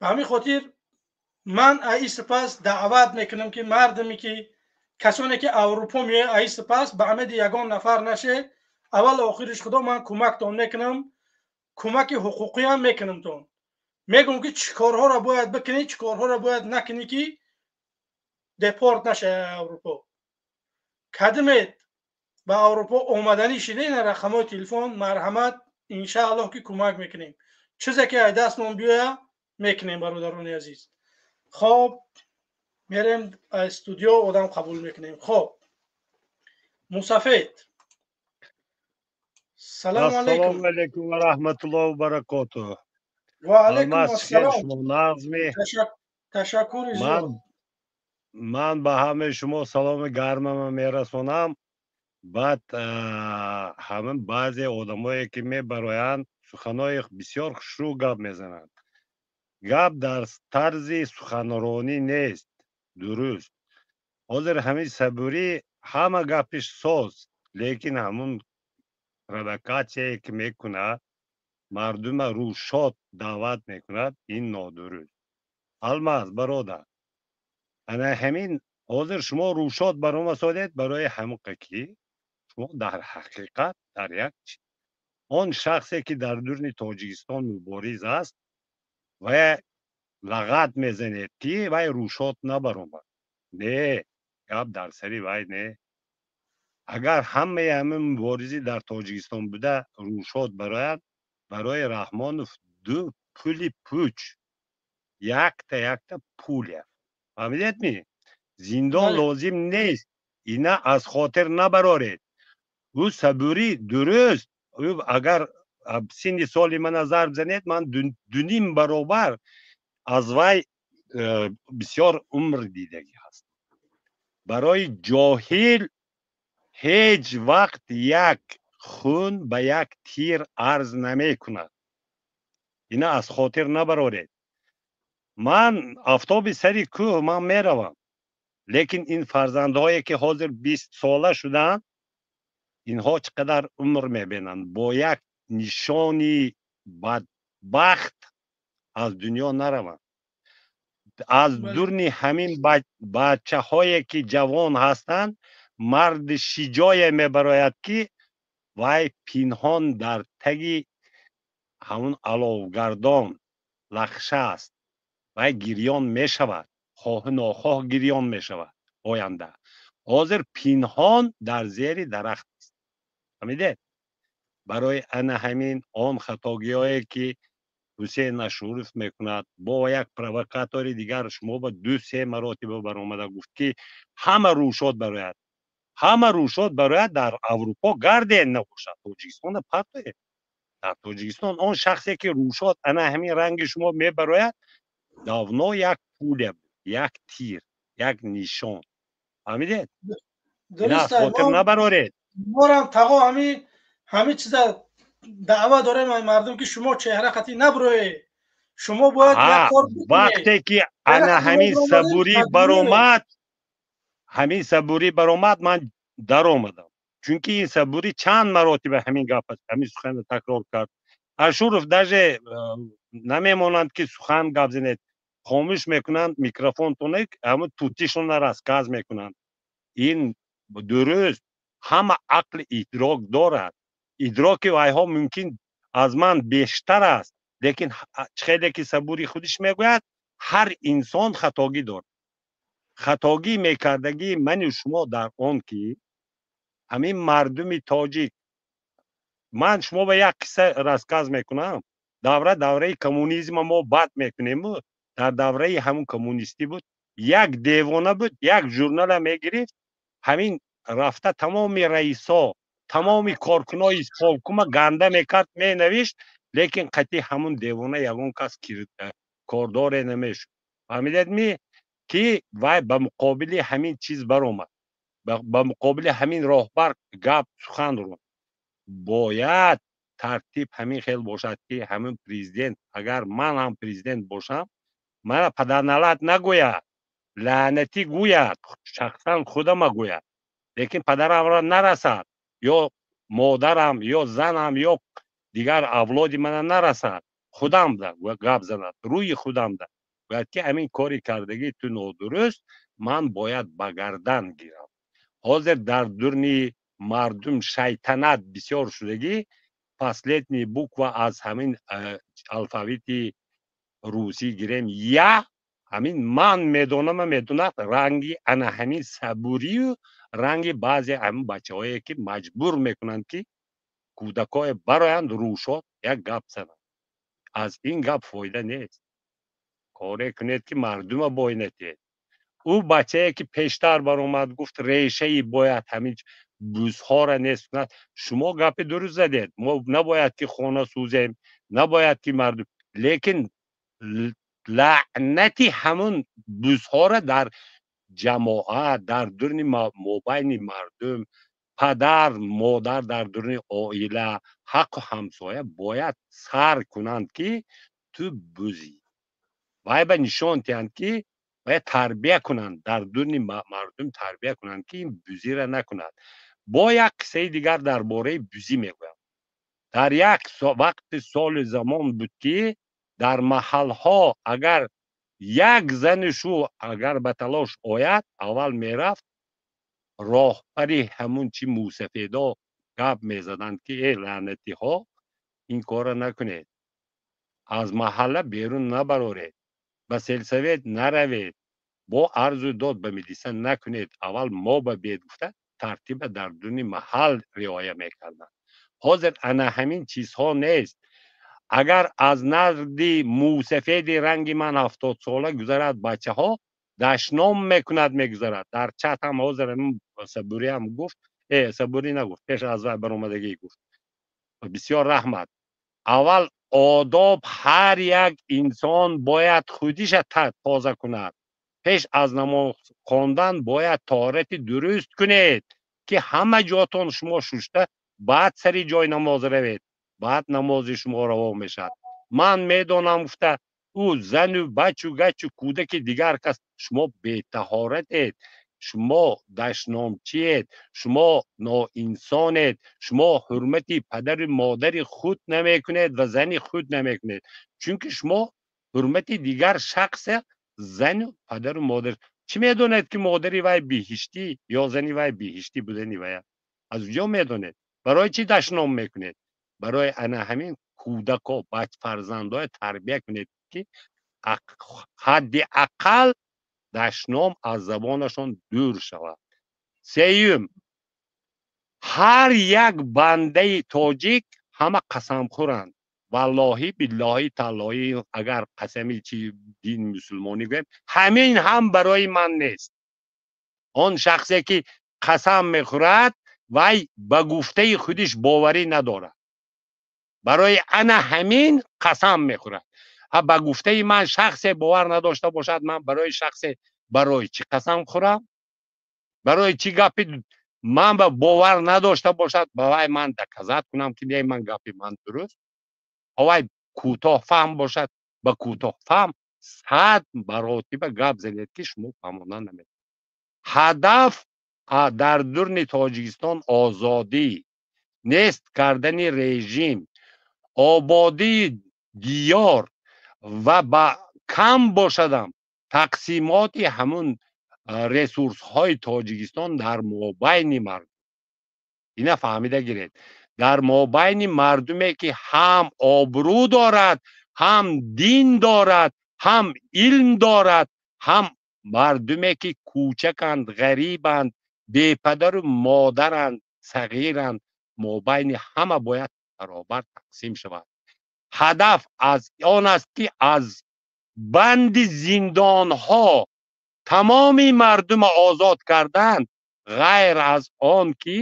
Ба ҳамин хотир ман аи сипас даъват мекунам, ки мардуме ки, касоне ки Аврупо меояд, аи сипас ба амеди ягон нафар наше. Аввал охириш худо, ман кӯмактон мекунам, кӯмаки ҳуқуқиам мекунамтон. Мегӯм, ки чӣ корҳоро бояд бикунӣ, чӣ корҳоро бояд накунӣ, ки депорт нашавӣ Аврупо. Кадимед ба Аврупо омаданӣ шида, ина рақамҳои телефон, марҳамат. Иншааллоҳ, ки кӯмак мекунем. Чизе ки ай дастмон биёя, мекунем, бародарони азиз. Хоб, мерем, аз студио одам қабул мекунем. Хоб, Мусафед, салому алайкум. Ассалому алайкум ва раҳматуллоҳи ва баракотуҳ. Ва алайкум ассалом. Нағзми? Ташаккури зиёд. Ман ба ҳамаи шумо саломи гармама мерасонам. Баъд ҳамин баъзе одамое, ки мебароянд, суханои бисёр хушрӯ гап мезананд. Гап дар тарзи суханронӣ нест. Дуруст, ҳозир ҳамин Сабурӣ ҳама гапиш соз, лекин ҳамун провокатсияе, ки мекунад, мардума рӯшод даъват мекунад, ин нодуруст. Алмаз бародар, ана ҳамин ҳозир шумо рӯшод баромасодед барои ҳамиқа, ки шумо дар ҳақиқат дар як он шахсе, ки дар дурни Тоҷикистон мубориз аст, вая лағат мезанед, ки вай рӯшод набаромад. Не, гап дар сари вай не. Агар ҳамаи ҳамин муборизӣ дар Тоҷикистон буда рӯшод барояд, барои Раҳмонов ду пули пуч, якта якта пуля, фаҳмидедми? Зиндон лозим нест. Ина аз хотир набароред. Ӯ Сабурӣ дуруст, ӯ агар синни соли мана зарб занед, ман дуним баробар аз вай бисёр умр дидагӣ ҳаст. Барои ҷоҳил ҳеҷ вақт як хун ба як тир арз намекунад. Ина аз хотир набароред. Ман афтоби сари кӯҳ ман меравам, лекин ин фарзандҳое, ки ҳозир 20 сола шуданд, инҳо чӣ қадар умр мебинанд, бо як нишони бадбахт аз дунё нараванд. Аз дурни ҳамин бачаҳое, ки ҷавон ҳастанд, марди шиҷое мебарояд, ки Вай пинҳон дар таги ҳамун аловгардон лахша аст. Вай гирён мешавад, хоҳу нохоҳ гирён мешавад оянда. Ҳозир пинҳон дар зери дарахт аст, фаҳмидед? Барои ана ҳамин он хатогиҳое, ки Ҳусейн Ашуров мекунад, бо як провокатори дигар, шумо ба ду се маротиба баромада гуфт, ки ҳама рӯшод барояд, ҳама рӯшод барояд, дар Аврупо гарден набошад, Тоҷикистона партоед. Дар Тоҷикистон он шахсе, ки рӯшод ана ҳамин ранги шумо мебарояд, давно як пуля, як тир, як нишон, фаҳмидед? Ина хотир набароред. Морам тағо ҳами чиза даъва дорем ай мардум, ки шумо чеҳра қатӣ наброед, шумо бояд як кор. Вақте ки ана ҳамин Сабурӣ баромад, ҳамин Сабурӣ баромад, ман даромадам, чунки ин Сабурӣ чанд маротиба ҳамин гап, ҳамин суханро такрор кард. Ашуров даже намемонанд, ки сухан гап занед, хомӯш мекунанд микрофонтоне, ҳамун тутишона рассказ мекунанд. Ин дуруст, ҳама ақли идрок дорад, идроки вайҳо мумкин аз ман бештар аст, лекин хеле ки Сабури худиш мегӯяд, ҳар инсон хатогӣ дорад. Хатогӣ мекардагии мани шумо дар он, ки ҳамин мардуми тоҷик, ман шумо ба як қисса рассказ мекунам. Давра давраи коммунизма мо бад мекунему, дар давраи ҳамун коммунистӣ буд, як девона буд, як журнала мегирифт, ҳамин рафта тамоми раисо, тамоми коркунои исполкома ганда мекард, менавишт, лекин қатъи ҳамун девона ягон кас кордоре намешуд, фаҳмидед ми? Ки вай ба муқобили ҳамин чиз баромад, ба муқобили ҳамин роҳбар гап сухан ронд. Бояд тартиб ҳамин хел бошад, ки ҳамин президент, агар ман ҳам президент бошам, мана падарналат нагӯяд, лаънатӣ гӯяд, шахсан худама гӯяд, лекин падарамро нарасад ё модарам ё занам ё дигар авлоди мана нарасад, худамда гап занад, рӯи худамда гӯяд, ки ҳамин кори кардагии ту нодуруст, ман бояд ба гардан гирам. Ҳозир дар дурни мардум шайтанат бисёр шудагӣ. Последний буква аз ҳамин алфавити русӣ гирем, я ҳамин ман медонама, медонад, ранги ана ҳамин Сабурию ранги баъзе ҳамин бачаҳое, ки маҷбур мекунанд, ки кӯдакое бароянд, рӯшод як гап зананд. Аз ин гап фоида нест. Коре кунед, ки мардума бой натиҳед. Ӯ бачае, ки пештар баромад, гуфт, решаи бояд ҳамин бузҳоро нест кунад. Шумо гапи дуруст задед, мо набояд, ки хона сӯзем, набояд, ки мардум, лекин лаънати ҳамун бузҳоро дар ҷамоат, дар дурни мобайни мардум, падар, модар, дар дуруни оила, ҳаққу ҳамсоя бояд сар кунанд, ки ту бузӣ, вай ба нишон диҳанд, ки бояд тарбия кунанд, дар дуруни мардум тарбия кунанд, ки ин бузиро накунад. Бо як қиссаи дигар дар бораи бузӣ мегӯям. Дар як вақти соли замон буд, ки дар маҳалҳо агар як зани шу агар ба талош ояд, аввал мерафт роҳбари ҳамун чи мӯсафедо гап мезаданд, ки э лаънатиҳо, ин корро накунед, аз маҳалла берун набароред, ба сельсовет наравед, бо арзу дод ба милиса накунед, аввал мо ба бед гуфта, тартиба дар дуни маҳал риоя мекарданд. Ҳозир ана ҳамин чизҳо нест. Агар аз назди мӯсафеди ранги ман 70сола гузарад, бачаҳо дашном мекунад, мегузарад. Дар чат ҳам ҳозир Сабуриам гуфт, Сабурӣ нагуфт, пеш аз вай баромадагӣ гуфт. Бисёр раҳмат. Аввал одоб, ҳар як инсон бояд худиша тоза кунад. Пеш аз намоз хондан бояд таҳорати дуруст кунед, ки ҳама ҷотон шумо шушта, баъд сари ҷои намоз равед, баъд намози шумо раво мешавад. Ман медонам гуфта, ӯ зану бачу гачу кӯдаки дигар кас, шумо бетаҳоратед, шумо дашномчиед, шумо ноинсонед, шумо ҳурмати падару модари худ намекунед ва зани худ намекунед, чунки шумо ҳурмати дигар шахса, зану падару модар, чӣ медонед, ки модари вай биҳиштӣ ё зани вай биҳиштӣ будани вая аз куҷо медонед? Барои чӣ дашном мекунед? Барои ана ҳамин кӯдако, фарзандҳое тарбия кунед, ки ҳадди ақал дашном аз забонашон дур шавад. Сеюм, ҳар як бандаи тоҷик ҳама қасамхӯранд. Валлоҳи, биллоҳи, таллоҳи, агар қасами чи дин мусулмонӣ гӯем, ҳамин ҳам барои ман нест. Он шахсе ки қасам мехӯрад, вай ба гуфтаи худиш боварӣ надорад. Барои ана ҳамин қасам мехӯрад. Ба гуфтаи ман шахсе бовар надошта бошад, ман барои шахсе барои чӣ қасам хӯрам? Барои чӣ гапи ман ба бовар надошта бошад, ба вай ман доказать кунам, ки не, ман гапи ман дуруст? Вай кӯтоҳфаҳм бошад, ба кӯтоҳфаҳм 100 маротиба гап занед, ки шумо фаҳмонда наметавонед. Ҳадаф дар дурни Тоҷикистон озодӣ, нест кардани режим, ободии диёр ва ба кам бошадам тақсимоти ҳамун ресурсҳои Тоҷикистон дар мобайни мардум. Ина фаҳмида гиред. Дар мобайни мардуме ки ҳам обрӯ дорад, ҳам дин дорад, ҳам илм дорад, ҳам мардуме ки кӯчаканд, ғарибанд, бепадару модаранд, сағиранд, мобайни ҳама бояд баробар тақсим шавад. Ҳадаф аз он аст, ки аз банди зиндонҳо тамоми мардума озод кардан, ғайр аз он ки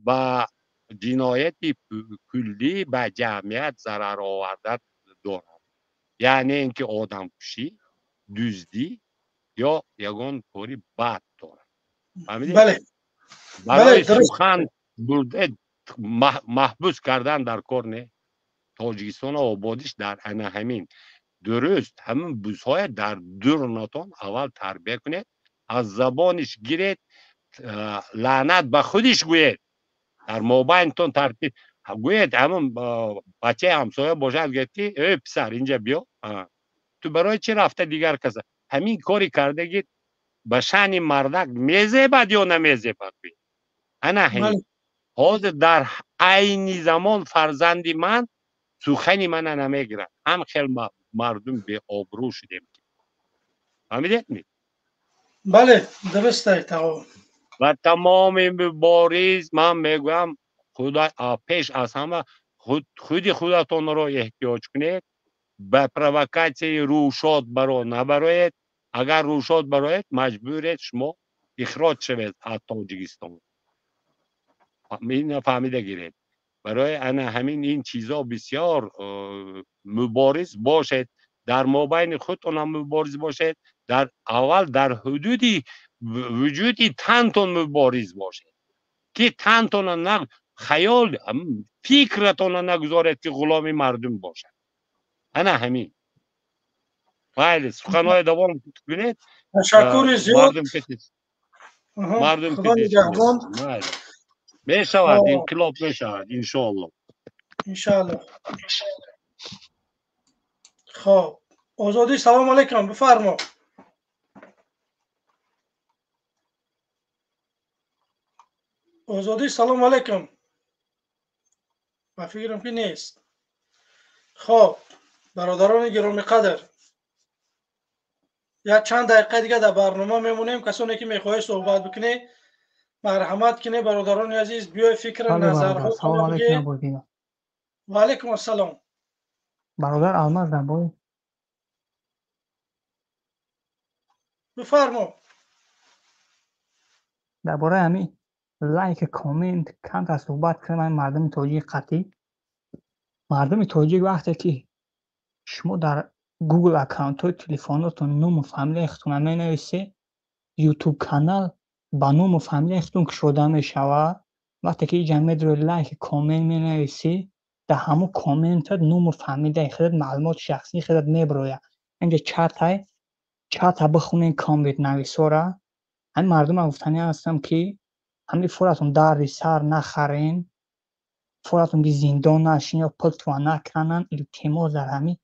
ба ҷинояти куллӣ ба ҷамъият зарар овардан дорад. Яъне ин ки одамкушӣ, дуздӣ ё ягон кори бад дорад. Фаҳмидед? Барои сухан бурда маҳбус кардан дар кор не. Тоҷикистон ободиш дар ана ҳамин. Дуруст, ҳамин бузҳоя дар дурнатон аввал тарбия кунед, аз забониш гиред, лаънат ба худиш гӯед, дар мобайнтон тартиб гӯед. Ҳамин бачаи ҳамсоя бошад, гӯед ки эй писар, инҷа биё, ту барои чӣ рафта дигар каса ҳамин кори кардагӣ, ба шаъни мардак мезебад ё намезебад? Ана ҳамин. Ҳозир дар айни замон фарзанди ман сухани мана намегирад. Ҳам хел мардум беобрӯ шудем. Фаҳмидед ми? Бале, дуруст аст. Ва тамоми мубориз, ман мегӯям, худо пеш аз ҳама худи худатонро эҳтиёҷ кунед, ба провокатсияи рӯшод баро набароед. Агар рӯшод бароед, маҷбуред шумо ихроҷ шавед аз Тоҷикистон. Ина фаҳмида гиред. Барои ана ҳамин ин чизо бисёр мубориз бошед, дар мобайни худтонам мубориз бошед, дар аввал дар ҳудуди вуҷуди тантон мубориз бошед, ки тантона на хаёл фикратона нагузоред, ки ғуломи мардум бошад. Ана ҳамин. Майли, суханҳои давом кунед. Ташаккури зиёд. Мардум мешавад, инқилоб мешавад, иншоалло. Иншоалло. Хоб, Озодӣ, салом алейкум, бифармо. Озодӣ, салом алейкум. Ба фикрам ки нест. Хоб, бародарони гиромиқадр, як чанд дақиқа дига дар барнома мемонем. Касоне ки мехоҳед суҳбат бикунед, марҳамат кунед. Бародарони азиз, биёй фикр назарҳо. Ва алайкум ассалом. Бародар Алмаз, дар бораи Бифармо. Дар бораи ҳамин лайк, коммент камтар суҳбат кунем. Мардуми тоҷик қатъӣ, мардуми тоҷик, вақте ки шумо дар Google аккаунтҳои телефонотон ному фамилияи худтонро менависед, YouTube канал ба ному фамилияи худтон кушода мешавад. Вақте ки иҷа медрои, лайк, коммент менависӣ, дар ҳамон комментат ному фамилияи худат, маълумоти шахсии худат меброяд. Инҷа чатай, чата бихонед, коммент нависора. Ҳамин мардума гуфтанӣ ҳастам, ки ҳамин форатон дарди сар нахарен, форатон ки зиндон нашин ё пултон накананд. Илтимос, дар ҳамин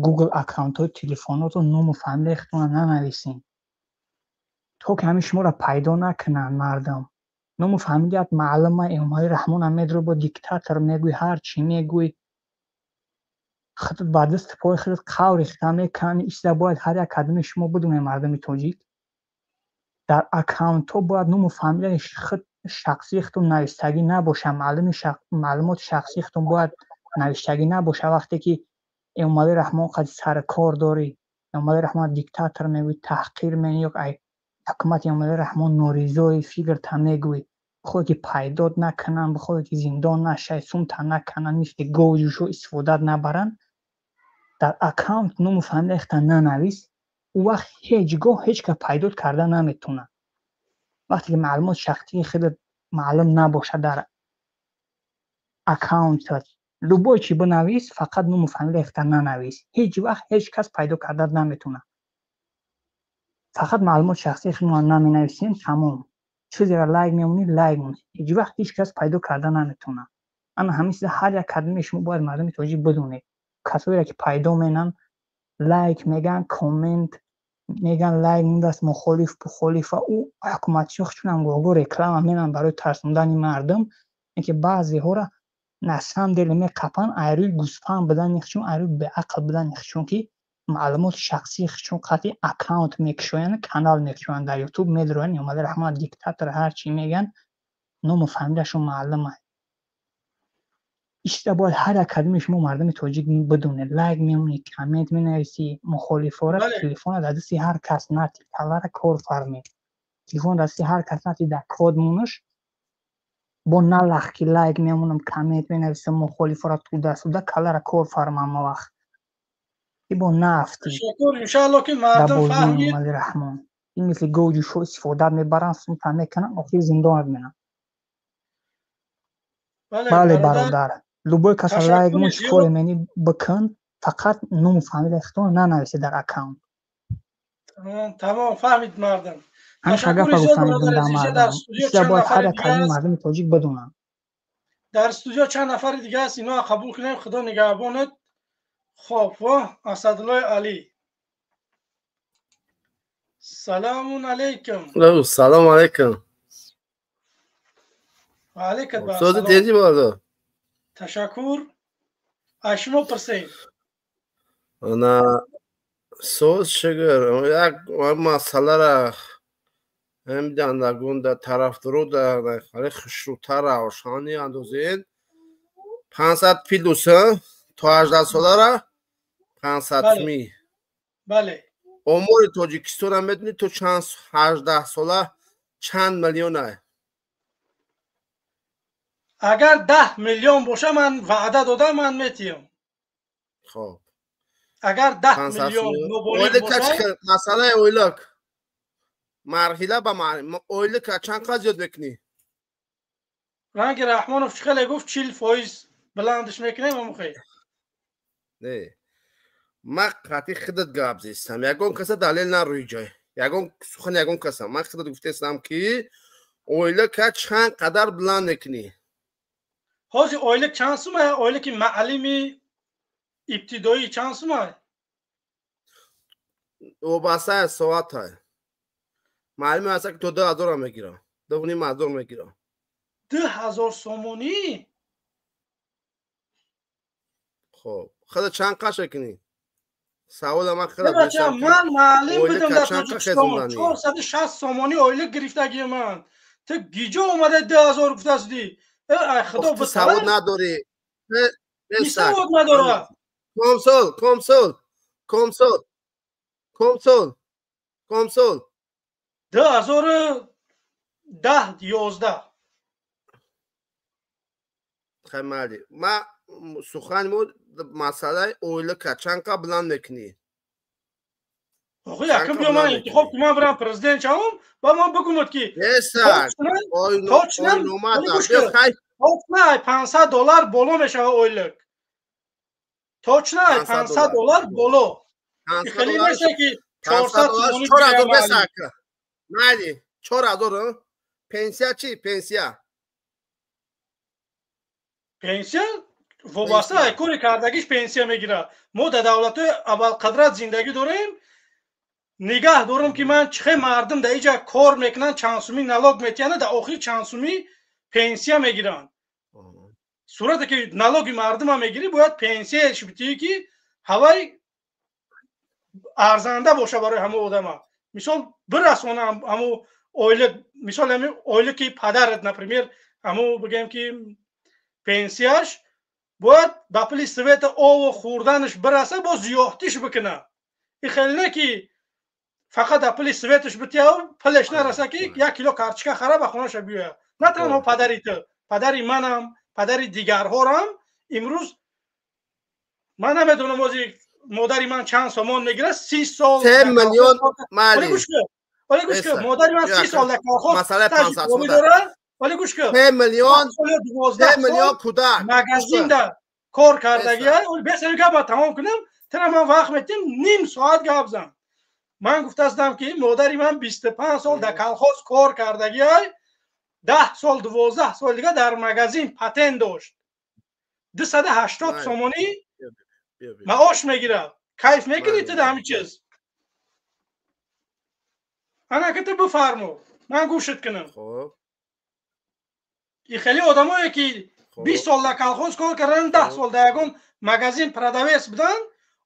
Google аккаунтҳои телефонотон ному фамилияи худтонро нанависен, то ки ҳамин шуморо пайдо накунанд. Мардум Ному фамилият маълума, Эмомалӣ Раҳмон медро бо диктатор мегӯй, ҳар чӣ мегӯй. Худат ба дасти пои худат қавр рехта мекунӣ. Исла бояд ҳар як кадоми шумо бидонед, мардуми тоҷик. Дар аккаунтҳо бояд ному фамилияи худ, шахсии худтон навиштагӣ набошад, маълумоти шахсии худтон бояд навиштагӣ набошад. Вақте ки Эмомалӣ Раҳмон қади сари кор дорӣ, Эмомалӣ Раҳмон диктатор мегӯӣ, таҳқир менӣ ё ай ҳукумати Эмомалӣ Раҳмон норизои фикрта мегӯӣ, бихоҳӣ ки пайдот накунанд, бихоҳӣ ки зиндон нашавӣ, сумта накунанд, мисли говҷӯшо истифодат набаранд, дар аккаунт ному фамилияи худта нанавис. Ӯ вақт ҳеҷ гоҳ ҳеҷ кас пайдот карда наметавонад. Вақте ки маълумоти шахсии худат маълум набошад дар аккаунтат, любой чӣ бинавис, фақат ному фамилияи худта нанавис. Ҳеҷ вақт ҳеҷ кас пайдо карда наметавонад. Фақат маълумоти шахсии худро наменависем, тамом. Чизеро лайк мемонӣ, лайк мон. Ҳеҷ вақт ҳеҷ кас пайдо карда наметавонад. Ана ҳамин чиза ҳар як кадоми шумо бояд, мардуми тоҷик, бидонед. Касоеро ки пайдо менанд, лайк меган, коммент меган, лайк мондааст, мухолиф пухолиф ва ӯ ҳукуматчиҳо чунам гоҳ-гоҳ реклама менанд барои тарсондани мардум, ин ки баъзеҳоро на самом деле меқапанд айрӯи гӯсфанд будани худшон, айрӯи беақл будани худшон, ки маълумоти шахсии худшон қатъи аккаунт мекушоянд, канал мекушоянд дар Ютуб, медроянд, Эмомалӣ Раҳмон диктатор, ҳар чӣ мегӯянд, ному фамилияшон маълум аст. Ишта бояд ҳар як кадоми шумо, мардуми тоҷик, бидонед. Лайк мемонӣ, коммент менависӣ, мухолифора телефона дар дасти ҳар кас нати, калара кор фармед. Телефон дар дасти ҳар кас нати, дар код монаш бо налах ки лайк мемонам, коммент менависам, мухолифора туда-сюда, калара кор фарма ҳама вақт. Ки бо наафтӣ. Ташаккур, иншаалло ки мардум фаҳмид. Эмомалӣ Раҳмон. Ин мисли говҷӯшҳо истифода мебаранд, сумта мекунанд, охир зиндонат менанд. Бале, бародар. Любой каса лайк мон, чӣ коре менӣ бикун, фақат ному фамилияи худтон нанависед дар аккаунт. Тамом, фаҳмид мардум. Ҳамин гапа гуфтам дар мардум. Бояд ҳар як калими мардуми тоҷик бидонанд. Дар студио чанд нафари дига аст, иноа қабул кунем. Худо нигаҳбонед. Хоб, во Асадуллои Алӣ, саламун алайкум. Салому алайкум. Ва алайкум. Сози теҷи бародар? Ташаккур, аз шумо пурсем. На, соз, шукр. Як масъалара ҳамдандагон да тарафдоро да хушрӯтара ошани андозед. 500 плюс то 18 солара 500 ми. Бале. Омори Тоҷикистона медонӣ, то чанд 18 сола чанд миллиона? Агар 10 миллион боша, ман ваъда додам, ман метиҳам. Хоб. Агар 10 миллион. Масъалаи ойлик марҳила ба ойлика чанд қад зиёд мекунӣ? Ранги Раҳмонов чӣ хеле гуфт, 40% баландш мекунем, амухе. Не, ман қатъи худат гап зестам, ягон каса далел нарӯи ҷой, ягон сухан, ягон каса. Ман худат гуфтестам, ки ойлика чанд қадар баланд мекунӣ? Ҳозир ойлик чанд сума? Ойлики маълими ибтидоӣ чанд сума? Вобаста аз соата. Маълиме ҳаста, ки то 2000-ам мегирам, 2500 мегирам. 2000 сомонӣ? Хоб, худа чанд қаш мекунӣ? Савола ман худа. Ман маълим будам дар Тоҷикистон, 460 сомонӣ ойлик гирифтагии ман. Ту гиҷо омада 2000 гуфтасудӣ? Ай худо. Савод надорӣ. Савод надорад. Комсол, комсол, комсол, комсол, комсол. 2010, 11. Хай, майли, ма сухани мо масъалаи ойлика чанд қа баланд мекунӣ? Охи, якм биё, ман интихоб ки, ман бирам президент шавам ба ман бигумад, ки точно 500 доллар боло мешава ойлик, точно 500 доллар боло. Хеле меша ки 400. Майли, 4000. Пенсия чӣ, пенсия? Пенсия вобаста ай кори кардагиш пенсия мегирад. Мо дар давлатҳои абарқадрат зиндагӣ дорем. Нигаҳ дорам ки ман чихе мардум дар иҷа кор мекунанд, чанд сумӣ налог метиҳанд, дар охир чанд сумӣ пенсия мегиранд. Сурате ки налоги мардума мегирӣ, бояд пенсияш битиҳӣ ки ҳавай арзанда боша барои ҳамон одама. Мисол бирасона ҳамун оила, мисол ҳамин оила ки падарат, например, ҳамун бигем ки пенсияш бояд ба пули света ову хӯрданаш бираса, боз зиёҳтиш бикуна. И хеле не ки фақат ба пули светаш битиҳав, пулеш нараса ки як кило картошка хара ба хонаша биёяд. На танҳо падари ту, падари манам, падари дигарҳорам. Имрӯз ман намедонам ози модари ман чанд сомон мегирад, 30 сол. 3 миллион мали. Вале гӯш кун, модари ман 30 сол дар колхоз таҷриба дорад. Вале гӯш кун, 3 миллион, 3 миллион кӯдак магазинда кор кардагия. Бесари гапа тамом кунам, тара ман вақт метиҳам, ним соат гап зан. Ман гуфтастам ки модари ман 25 сол дар колхоз кор кардагия, 10 сол 12 сол дига дар магазин патент дошт. 280 сомонӣ маош мегирад. Кайф мекунӣ ту дар ҳамин чиз? Ана ки ту бифармо, ман гӯшат кунам. И хеле одамое ки 20 сол дар колхоз кор карданд, 10 сол дар ягон магазин продавец буданд,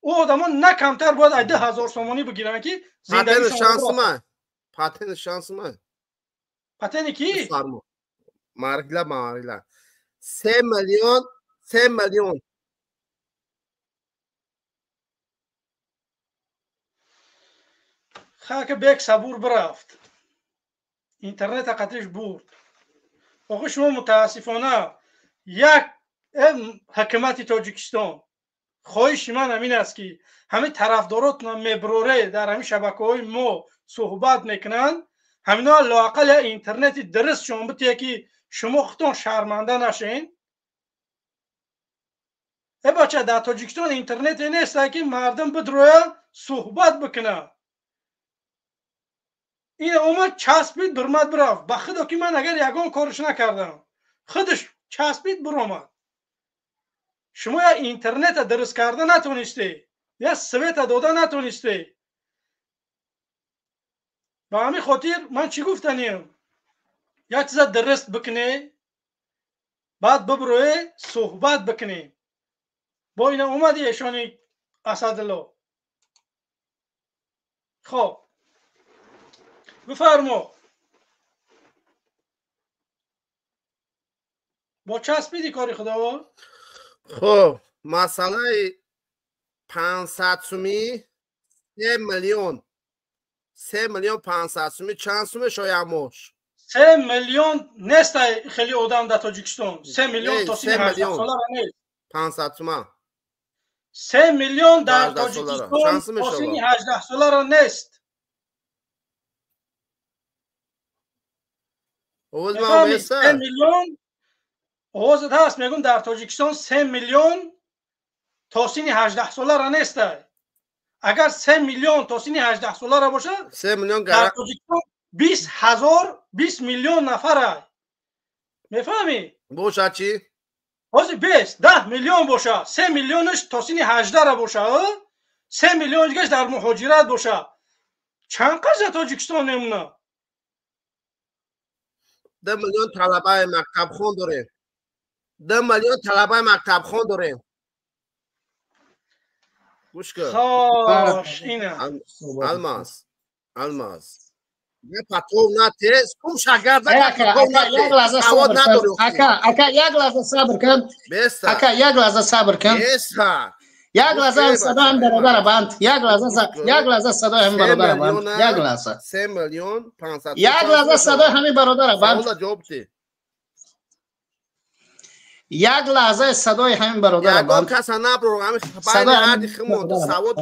ӯ одамон на камтар бояд ай 2000 сомонӣ бигиранд ки зиндагишон. Патент шансма. Патенти ки? Маргила, маргила. 3 миллион, 3 миллион. Хака бек сабур бирафт. Интернета қатиш бурд. Охи шумо мутаассифона як ҳукумати Тоҷикистон, хоҳиши ман ҳамин аст ки ҳамин тарафдоротона меброре дар ҳамин шабакаҳои мо суҳбат мекунанд, ҳамино лоақал я интернети дурустшон битие ки шумо худтон шарманда нашен. Э бача, дар Тоҷикистон интернете нест ки мардум бидроя суҳбат бикунад. Ин омад часпид, бирмад, бирафт. Ба худо ки ман агар ягон корш накардам, худаш часпид, биромад. Шумо я интернета дуруст карда натонистед, я света дода натонистед. Ба ҳамин хотир ман чӣ гуфтаниям? Як чиза дуруст бикунед, баъд бибурое суҳбат бикунем. Бо ина омади эшони Асадулло. Хоб, бифармо. Бо часпиди кори худово? Хоб, масъалаи 500 сумӣ, 3 миллион. 3 миллион 500 сумӣ чанд сумӣ шояд мош? 3 миллион нест хеле одам дар Тоҷикистон. 3 миллион то сини 18 солара нест. 500 сума. 3 миллион дар Тоҷикистон то сини 18 солара нест. Овоз ман 3 миллион овозат ҳаст, мегӯм дар Тоҷикистон 3 миллион то сини 18 солара нест. Агар 3 миллион то сини 18 солара бошад, 3 миллион дар Тоҷикистон 20 ҳазор, 20 миллион нафара. Мефаҳмӣ? Бошад чӣ? Ҳозир 20, 10 миллион бошад, 3 миллионаш то сини 18 бошад, 3 миллион дигаш дар муҳоҷират бошад. Чанд қадр дар Тоҷикистон мемонад? 2 миллион талабаи мактабхон дорем. 2 миллион талабаи мактабхон дорем. Гӯш кун. Хош, ина. Алмаз, Алмаз. Не потом на тез, кум шагарда потом на як лаҳза сабр кун. Ака, ака, як лаҳза сабр кун. Ака, як лаҳза сабр кун. Як лаҳза садоям бародара банд. Як лаҳза, як лаҳза садоям бародара банд. Як лаҳза. 3 миллион 500. Як лаҳза садои ҳамин бародара банд. Савола ҷавоб де. Як лаҳза садои ҳамин бародара Ягон банд. каса набро, ҳамин байни ҳарди химон савод.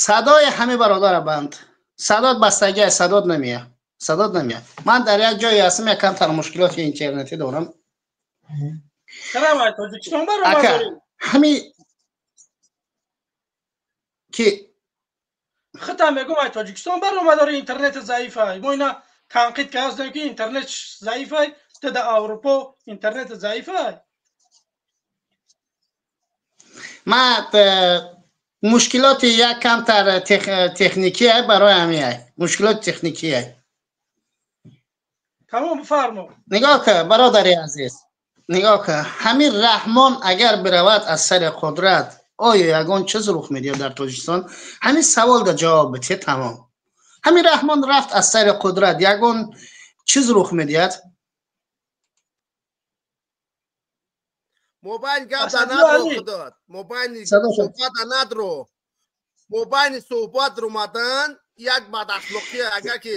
Садои ҳамин бародара банд. Садот бастагия, садот намея. Садот намея. Ман дар як ҷое ҳастам, як камтар мушкилоти интернетӣ дорам. Карамай, Тоҷикистон баромад Ака, дорӣ? ҳамин ки Худам мегӯм, ай Тоҷикистон баромад дорӣ, интернет заиф ай. Мо ина танқид кардем ки интернет заиф ай, ту дар Аврупо интернет заиф ай. Ман Мушкилоти як камтар техникӣ барои ҳамин, мушкилоти техникӣ. Тамом, бифармо. Нигоҳ кун, бародари азиз, нигоҳ кун, ҳамин Раҳмон агар биравад аз сари қудрат, оё ягон чиз рух медиҳад дар Тоҷикистон? Ҳамин савол да ҷавоб бите, тамом. Ҳамин Раҳмон рафт аз сари қудрат, ягон чиз рух медиҳад? Мобайн гап да надро худат. Мобайн суҳбат да надро. Мобайни суҳбат румадан як бадахлоқӣ. Агар ки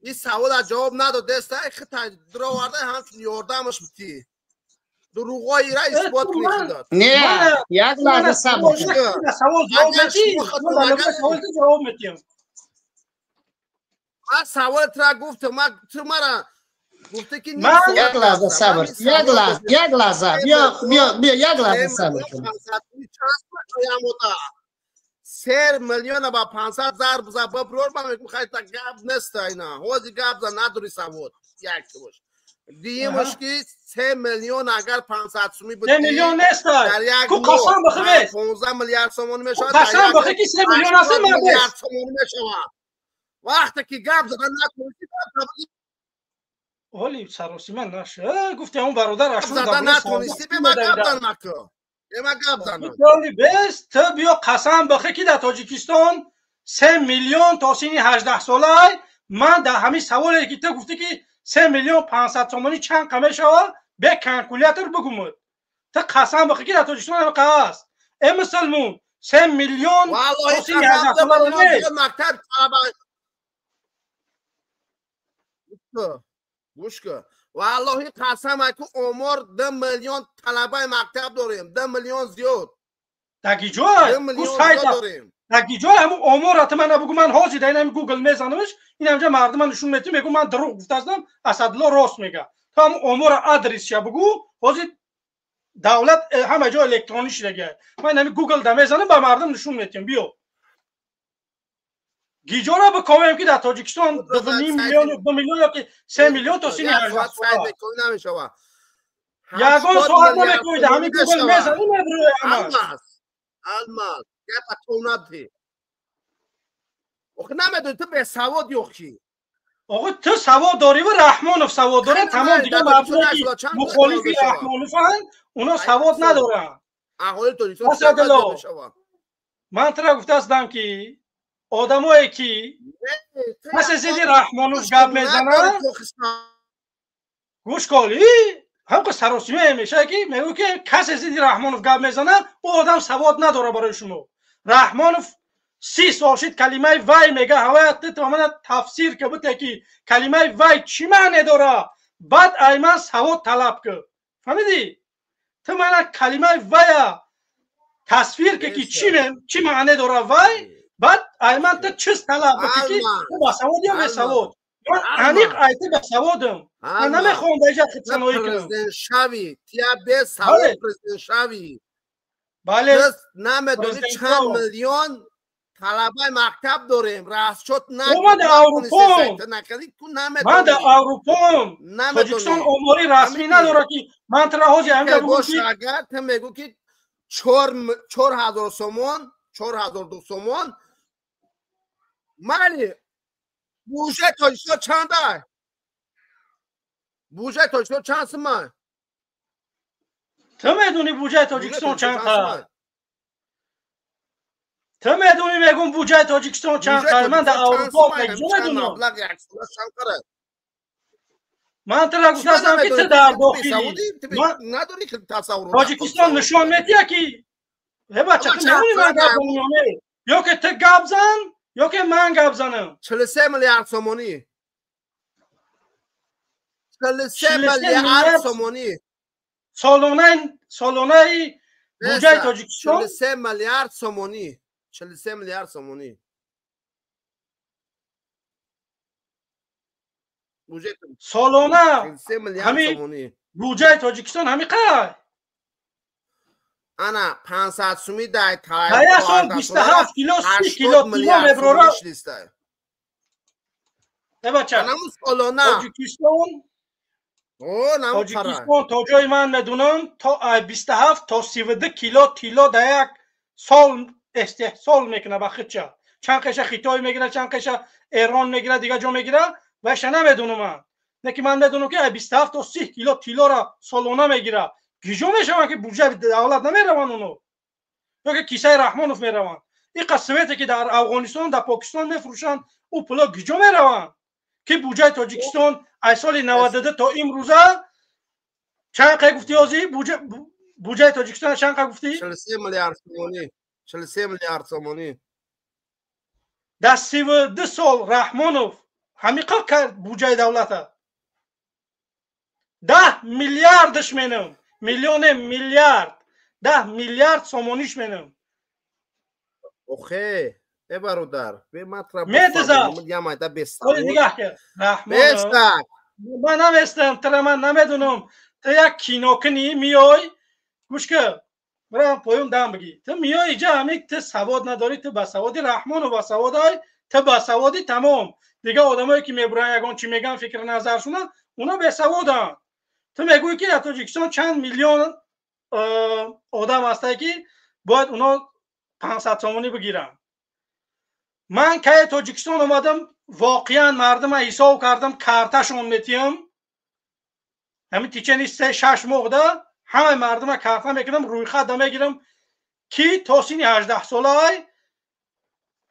ин савола ҷавоб надодеста, хита дуроварда ҳамчун ёрдамаш битӣ. Дурӯғҳоира исбот кунӣ худат. Не, як лаҳза сабр. Савол ҷавоб ҷавоб метиҳам. Ман саволи тура гуфтам, ту мара гуфте ки як лаҳза сабр, як лаҳза, як лаҳза, биё, биё, биё, як лаҳза сабр кун. 3 миллиона ба 500 зарб за биброр, ман мегӯм хайта гап неста ина. Ҳози гап за надори савод. Як бош. Диимаш ки 3 миллион агар 500 сумӣ буд. 3 миллион неста. Ку қасам бихӯ бес. 15 миллиард сомонӣ мешавад. Қасам бихӯ ки 3 миллион аст, ман миллиард сомонӣ мешавад. Вақте ки гап задан натонистӣ, ҳоли саросима наша. Гуфти ҳамон бародар ашур задан натонистӣ, бе ма гап зан маку. Бе ма гап зан. Ҳоли бес, ту биё қасам бихӯ ки дар Тоҷикистон 3 миллион то синни 18 солай. Ман дар ҳамин саволе ки ту гуфтӣ ки 3 миллион 500 сомонӣ чанд қа мешавад, бе калкулятор бигумуд. Ту қасам бихӯ ки дар Тоҷикистон ҳамин қа аст. Э мусулмон, 3 миллион то синни 18 сола нест. Мактаб талаба гӯш кун. Валлоҳи қасам ку омор 2 миллион талабаи мактаб дорем, 2 миллион зиёд. Таги ҷой, ку сайт таги ҷой ҳамун омора ту мана бугу, ман ҳозир дар ин Google мезанамш, ин ҳамҷа мардума нишон метиҳ, мегӯ ман дурӯғ гуфтаастам, Асадулло рост мега. Ту ҳамун омора адресша бугу, ҳозир давлат ҳама ҷо электронӣ шидага. Ман ҳамин Google да мезанам, ба мардум нишон метиҳам, биё. Гиҷора бикобем ки дар Тоҷикистон 2.5 миллион, 2 миллион ёки 3 миллион то синни 18 сола. Ягон соат намекунед, ҳамин Google мезанӣ мебурӯи ҳамаш. Алмаз, гапа ту надиҳ. Охи намедонӣ, ту бесавод ёхи. Охи ту савод дорӣ ва Раҳмонов савод дорад, тамом дигар мардуме ки мухолифи Раҳмонованд, уно савод надоранд. Аҳолии Тоҷикистон чанд мешавад? Ман тура гуфтаастам ки одамое ки пас аз зидди Раҳмонов гап мезананд, гӯш кол, ҳамқа саросимае мешавад ки мегӯ ки касе зидди Раҳмонов гап мезанад, ӯ одам савод надорад барои шумо. Раҳмонов 30 сол шид калимаи вай мега, ҳавая ту мана тафсир ка буте ки калимаи вай чӣ маъне дорад, баъд ай ман савод талаб ки. Фаҳмидӣ? Ту мана калимаи вая тасвир ка ки чӣ маъне дорад вай, баъд ай ман ту чиз талаб ки ки ту басавод ё бесавод. Ман аниқ ай ту басаводам. Ман намехоҳам ба иҷа хидсаноӣ кунам. Президент шавӣ, тия бесавод президент шавӣ. Бале. Намедонӣ чанд миллион талабаи мактаб дорем, расчёт ман дар Аврупоам. Ман дар Аврупоам. Тоҷикистон омори расмӣ надорад ки ман тура ҳозир ҳамин бигӯм ки агар ту мегӯ ки 4000 сомон, 4002 сомон, майли буҷаи Тоҷикистон чанд ай? Буҷаи Тоҷикистон чанд сумай? Ту медонӣ буҷаи Тоҷикистон чанд қад? Ту медонӣ мегӯм буҷаи Тоҷикистон чанд қад? Ман дар Аврупо куҷо медонам? Ман тура гуфтаастам ки ту дар дохилӣ. Тоҷикистон нишон медиҳад ки э бача, ту медонӣ ман гап занам ё не? Ё ки ту гап зан, ё ки ман гап занам. 43 миллиард сомонӣ. 43 миллиард сомонӣ. Солонаи буҷаи Тоҷикистон 43 миллиард сомонӣ. 43 миллиард сомонӣ. Солона ҳамин буҷаи Тоҷикистон ҳамин қай? Ана 500 сумӣ дай тай сол 27 кило 30 кило тилло меброра. Э бача, Тоҷикистон Тоҷикистон то ҷои ман медунам то 27 то 32 кило тилло дар як сол Истеҳсол мекуна ба худча. Чанд қеша Хитой мегира, чанд қеша Эрон мегира, дигар ҷо мегира, вайша намедонам ман. Не ки ман медонам, ки 27 то 30 кило тиллоро солона мегира. Гиҷо мешаванд, ки буҷаи давлат намераванд оно, ё ки кисаи Раҳмонов мераванд? Иқа свете, ки дар Афғонистон, дар Покистон мефурӯшанд, ӯ пуло гиҷо мераванд, ки буҷаи Тоҷикистон аз соли 92 то имрӯза чанд қай гуфтӣ? Ҳозир буҷаи Тоҷикистон чанд қа гуфтӣ? 43 миллиард сомонӣ, 43 миллиард сомонӣ. Дар 32 сол Раҳмонов ҳамиқа кард буҷаи давлата. 10 миллиардш менам, миллионе, миллиард, 10 миллиард сомониш менам. Охе, э, бародар, медиза нигаҳ кар, Раҳмонов, ман наместам тра, ман намедонам. Ту як кинокунӣ миёй, гӯш кар, бирам поён дам бигӣ. Ту миёй иҷа, ҳами ту савод надорӣ, ту ба саводи Раҳмонов ба саводай, ту ба саводи тамом. Дигар одамое, ки мебуранд, ягон чӣ меган, фикри назаршуна, уно бесаводанд. Ту мегӯӣ, ки дар Тоҷикистон чанд миллион одам ҳастае, ки бояд уно 500 сомонӣ бигиранд. Ман кай Тоҷикистон омадам, воқеан мардума ҳисоб кардам, карташон метиҳам. Ҳамин течение 3-6 моҳда ҳамаи мардума карта мекунам, рӯйхатда мегирам, ки то синни 18 солаай,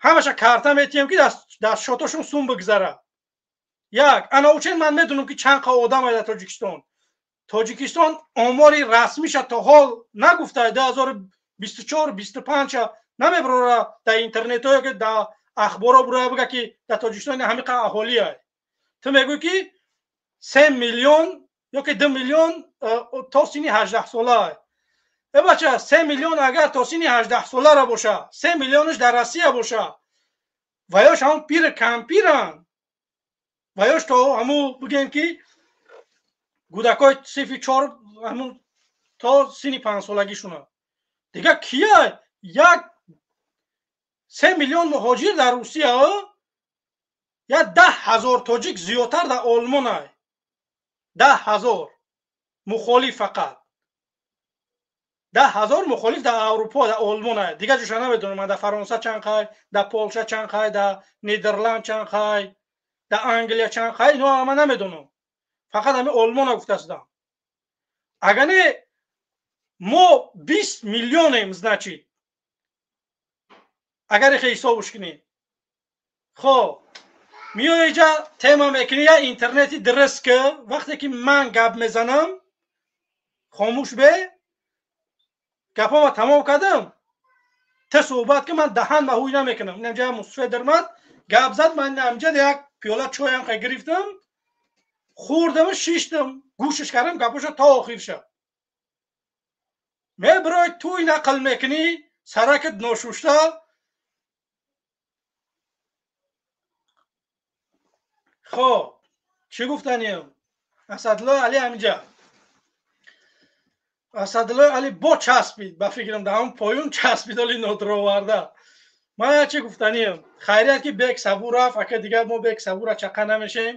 ҳамаша карта метиҳам, ки дар шотошон сум бигзара. Як анаучен ман медонам, ки чанд қа одам дар Тоҷикистон. Тоҷикистон омори расмиша то ҳол нагуфта, 2024, 25 намебарора дар интернетҳое, ки дар ахборо буроя, бига, ки дар Тоҷикистон ҳамин қа аҳолие. Ту мегӯӣ, ки 3 миллион ё ки 2 миллион то синни 18 сола. Э, бача, 3 миллион агар то синни 18 солара боша, 3 миллионаш дар Россия боша, ва ёш ҳамн пири кампиранд, ва ёш то ҳамун, бигем, ки кӯдакҳои синфи чор, ҳамун то синни 5 солагишуна. Дигар кия? Як 3 миллион муҳоҷир дар Русия, як 10 000 тоҷик зиёдтар дар Олмонай. 10 000 мухолиф, фақат 10 000 мухолиф дар Аврупо, дар Олмонай. Дигар ҷоша намедонам, дар Фаронса чанд қай, дар Полша чанд қай, дар Нидерланд чанд қай, дар Англия чанд қай, ино ман намедонам. Фақат ҳамин Олмона гуфтастам. Агар не, мо 20 миллионем, значит, агар ихе ҳисобш кунем. Хоб, миёй иҷа тема мекунӣ, я интернети дуруст ки вақте ки ман гап мезанам, хомӯш бе. Гапома тамом кардам, ту суҳбат ки, ман даҳан ба ҳуй намекунам. Инамҷа мусфе дармад, гап зад, ман инамҷа як пиёла чойам хе гирифтам, хӯрдаму шиштам, гӯшиш кардам гапоша то охирша. Мебирой, туй нақл мекунӣ, саракат ношушта. Хоб, чӣ гуфтаниям? Асадуллои Али ҳаминҷа, Асадуллои Али бо часпид, ба фикрам, дар ҳамн поён часпид, оли нодуроварда. Ман як чӣ гуфтаниям: хайрият, ки Бек Сабур рафт, ака, дигар мо Бек Сабура чақа намешем.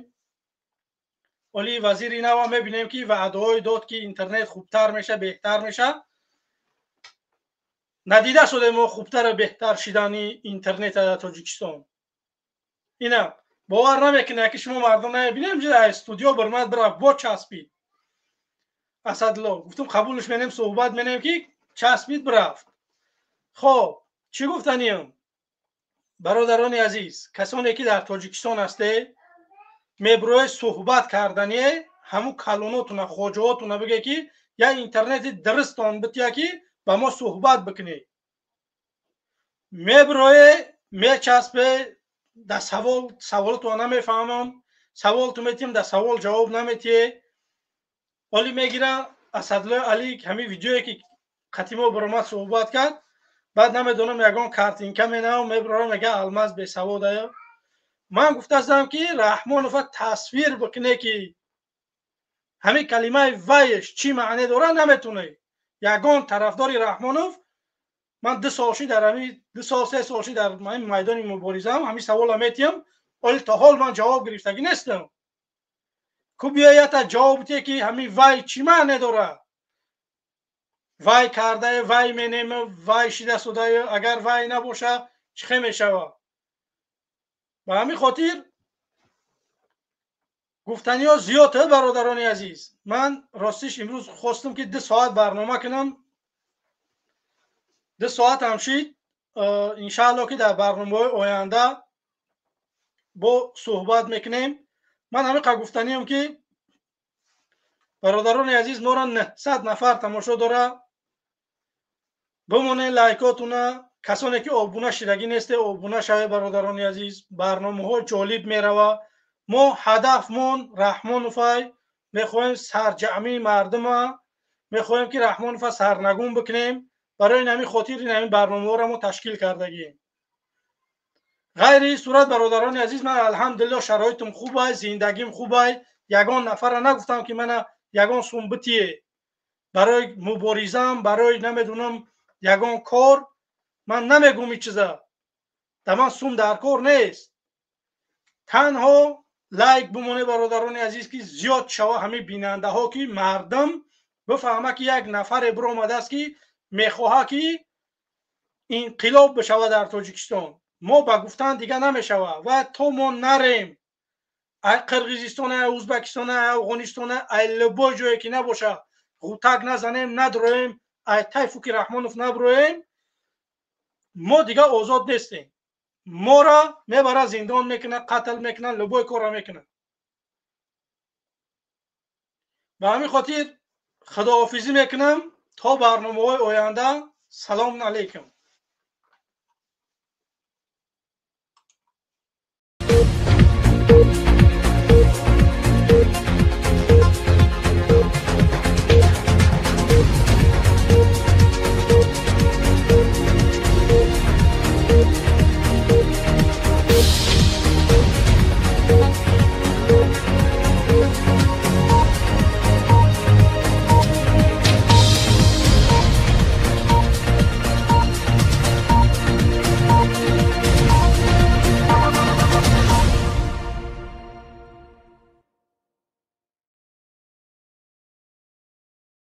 Оли вазири нава мебинем, ки ваъдаҳое дод, ки интернет хубтар меша, беҳтар меша. Надида шудем мо хубтару беҳтар шидани интернета дар Тоҷикистон. Ина бовар намекунед, ки шумо мардум намебинем, студио бирмад, бирафт, бо часпид Асадло. Гуфтум, қабулш менем, суҳбат менем, ки часпид, бирафт. Хоб, чӣ гуфтаниям, бародарони азиз? Касоне, ки дар Тоҷикистон ҳастед, меброи суҳбат кардание, ҳамун калонотуна, хоҷаотуна биге, ки як интернети дурустон бития, ки ба мо суҳбат бикунед. Меброе, мечаспе дар савол, саволотро намефаҳмам, савол ту метиҳем, дар савол ҷавоб наметиҳе. Оли мегира Асадлои Али ҳамин видеое, ки қатимо баромад, суҳбат кард, баъд намедонам, ягон картинка менавам, мебарорам, мега Алмаз бесаводая. Ман гуфтастам, ки Раҳмонова тасвир бикуне, ки ҳамин калимаи вайш чӣ маъне дорад, наметуне. Ягон тарафдори Раҳмонов, ман 2 сол ши дар ҳамин, 2 сол, 3 сол ши дар ҳамин майдони муборизаам, ҳамин савола метиҳам, оли то ҳол ман ҷавоб гирифтагӣ нестам. Ку биёята ҷавоб битие, ки ҳамин вай чӣ маъне дорад. Вай кардае, вай менем, вай шидасудае, агар вай набоша, чӣ хел мешавад? Ба ҳамин хотир гуфтаниҳо зиёд, бародарони азиз. Ман ростиш имрӯз хостам, ки 2 соат барнома кунам, 2 соат ҳам шид. Иншаалло, ки дар барномаҳои оянда бо суҳбат мекунем. Ман ҳамин қадр гуфтаниам, ки бародарони азиз, моро 900 нафар тамошо дора. Бимонед лайкотуна. Касоне ки обуна шидагӣ несте, обуна шавед, бародарони азиз. Барномаҳо ҷолиб мерава. Мо ҳадафмон Раҳмоновай, мехоҳем сарҷамъии мардума, мехоҳем, ки Раҳмонова сарнагун бикунем. Барои ҳамин хотир ин ҳамин барномаҳоро мо ташкил кардагием. Ғайри ин сурат, бародарони азиз, ман алҳамдулилло, шароитам хубай, зиндагим хубай. Ягон нафарра нагуфтам, ки мана ягон сум битие барои муборизам, барои намедунам ягон кор. Ман намегум ин чиза, да ман сум дар кор нест. Танҳо лайк бимонед, бародарони азиз, ки зиёд шава ҳамин бинандаҳо, ки мардум бифаҳма, ки як нафаре биромадааст, ки мехоҳад, ки инқилоб бишавад дар Тоҷикистон. Мо ба гуфтан дига намешавад ва то мо нарем ай Қирғизистон, ай Ӯзбекистон, ай Афғонистон, ай любой ҷое ки набоша, ғутак назанем, надроем, ай тайфуки Раҳмонов наброем, мо дига озод нестем. Мора мебара, зиндон мекунад, қатл мекунад, любой корро мекунад. Ба ҳамин хотир худоҳофизӣ мекунам то барномаҳои оянда. Салому алайкум.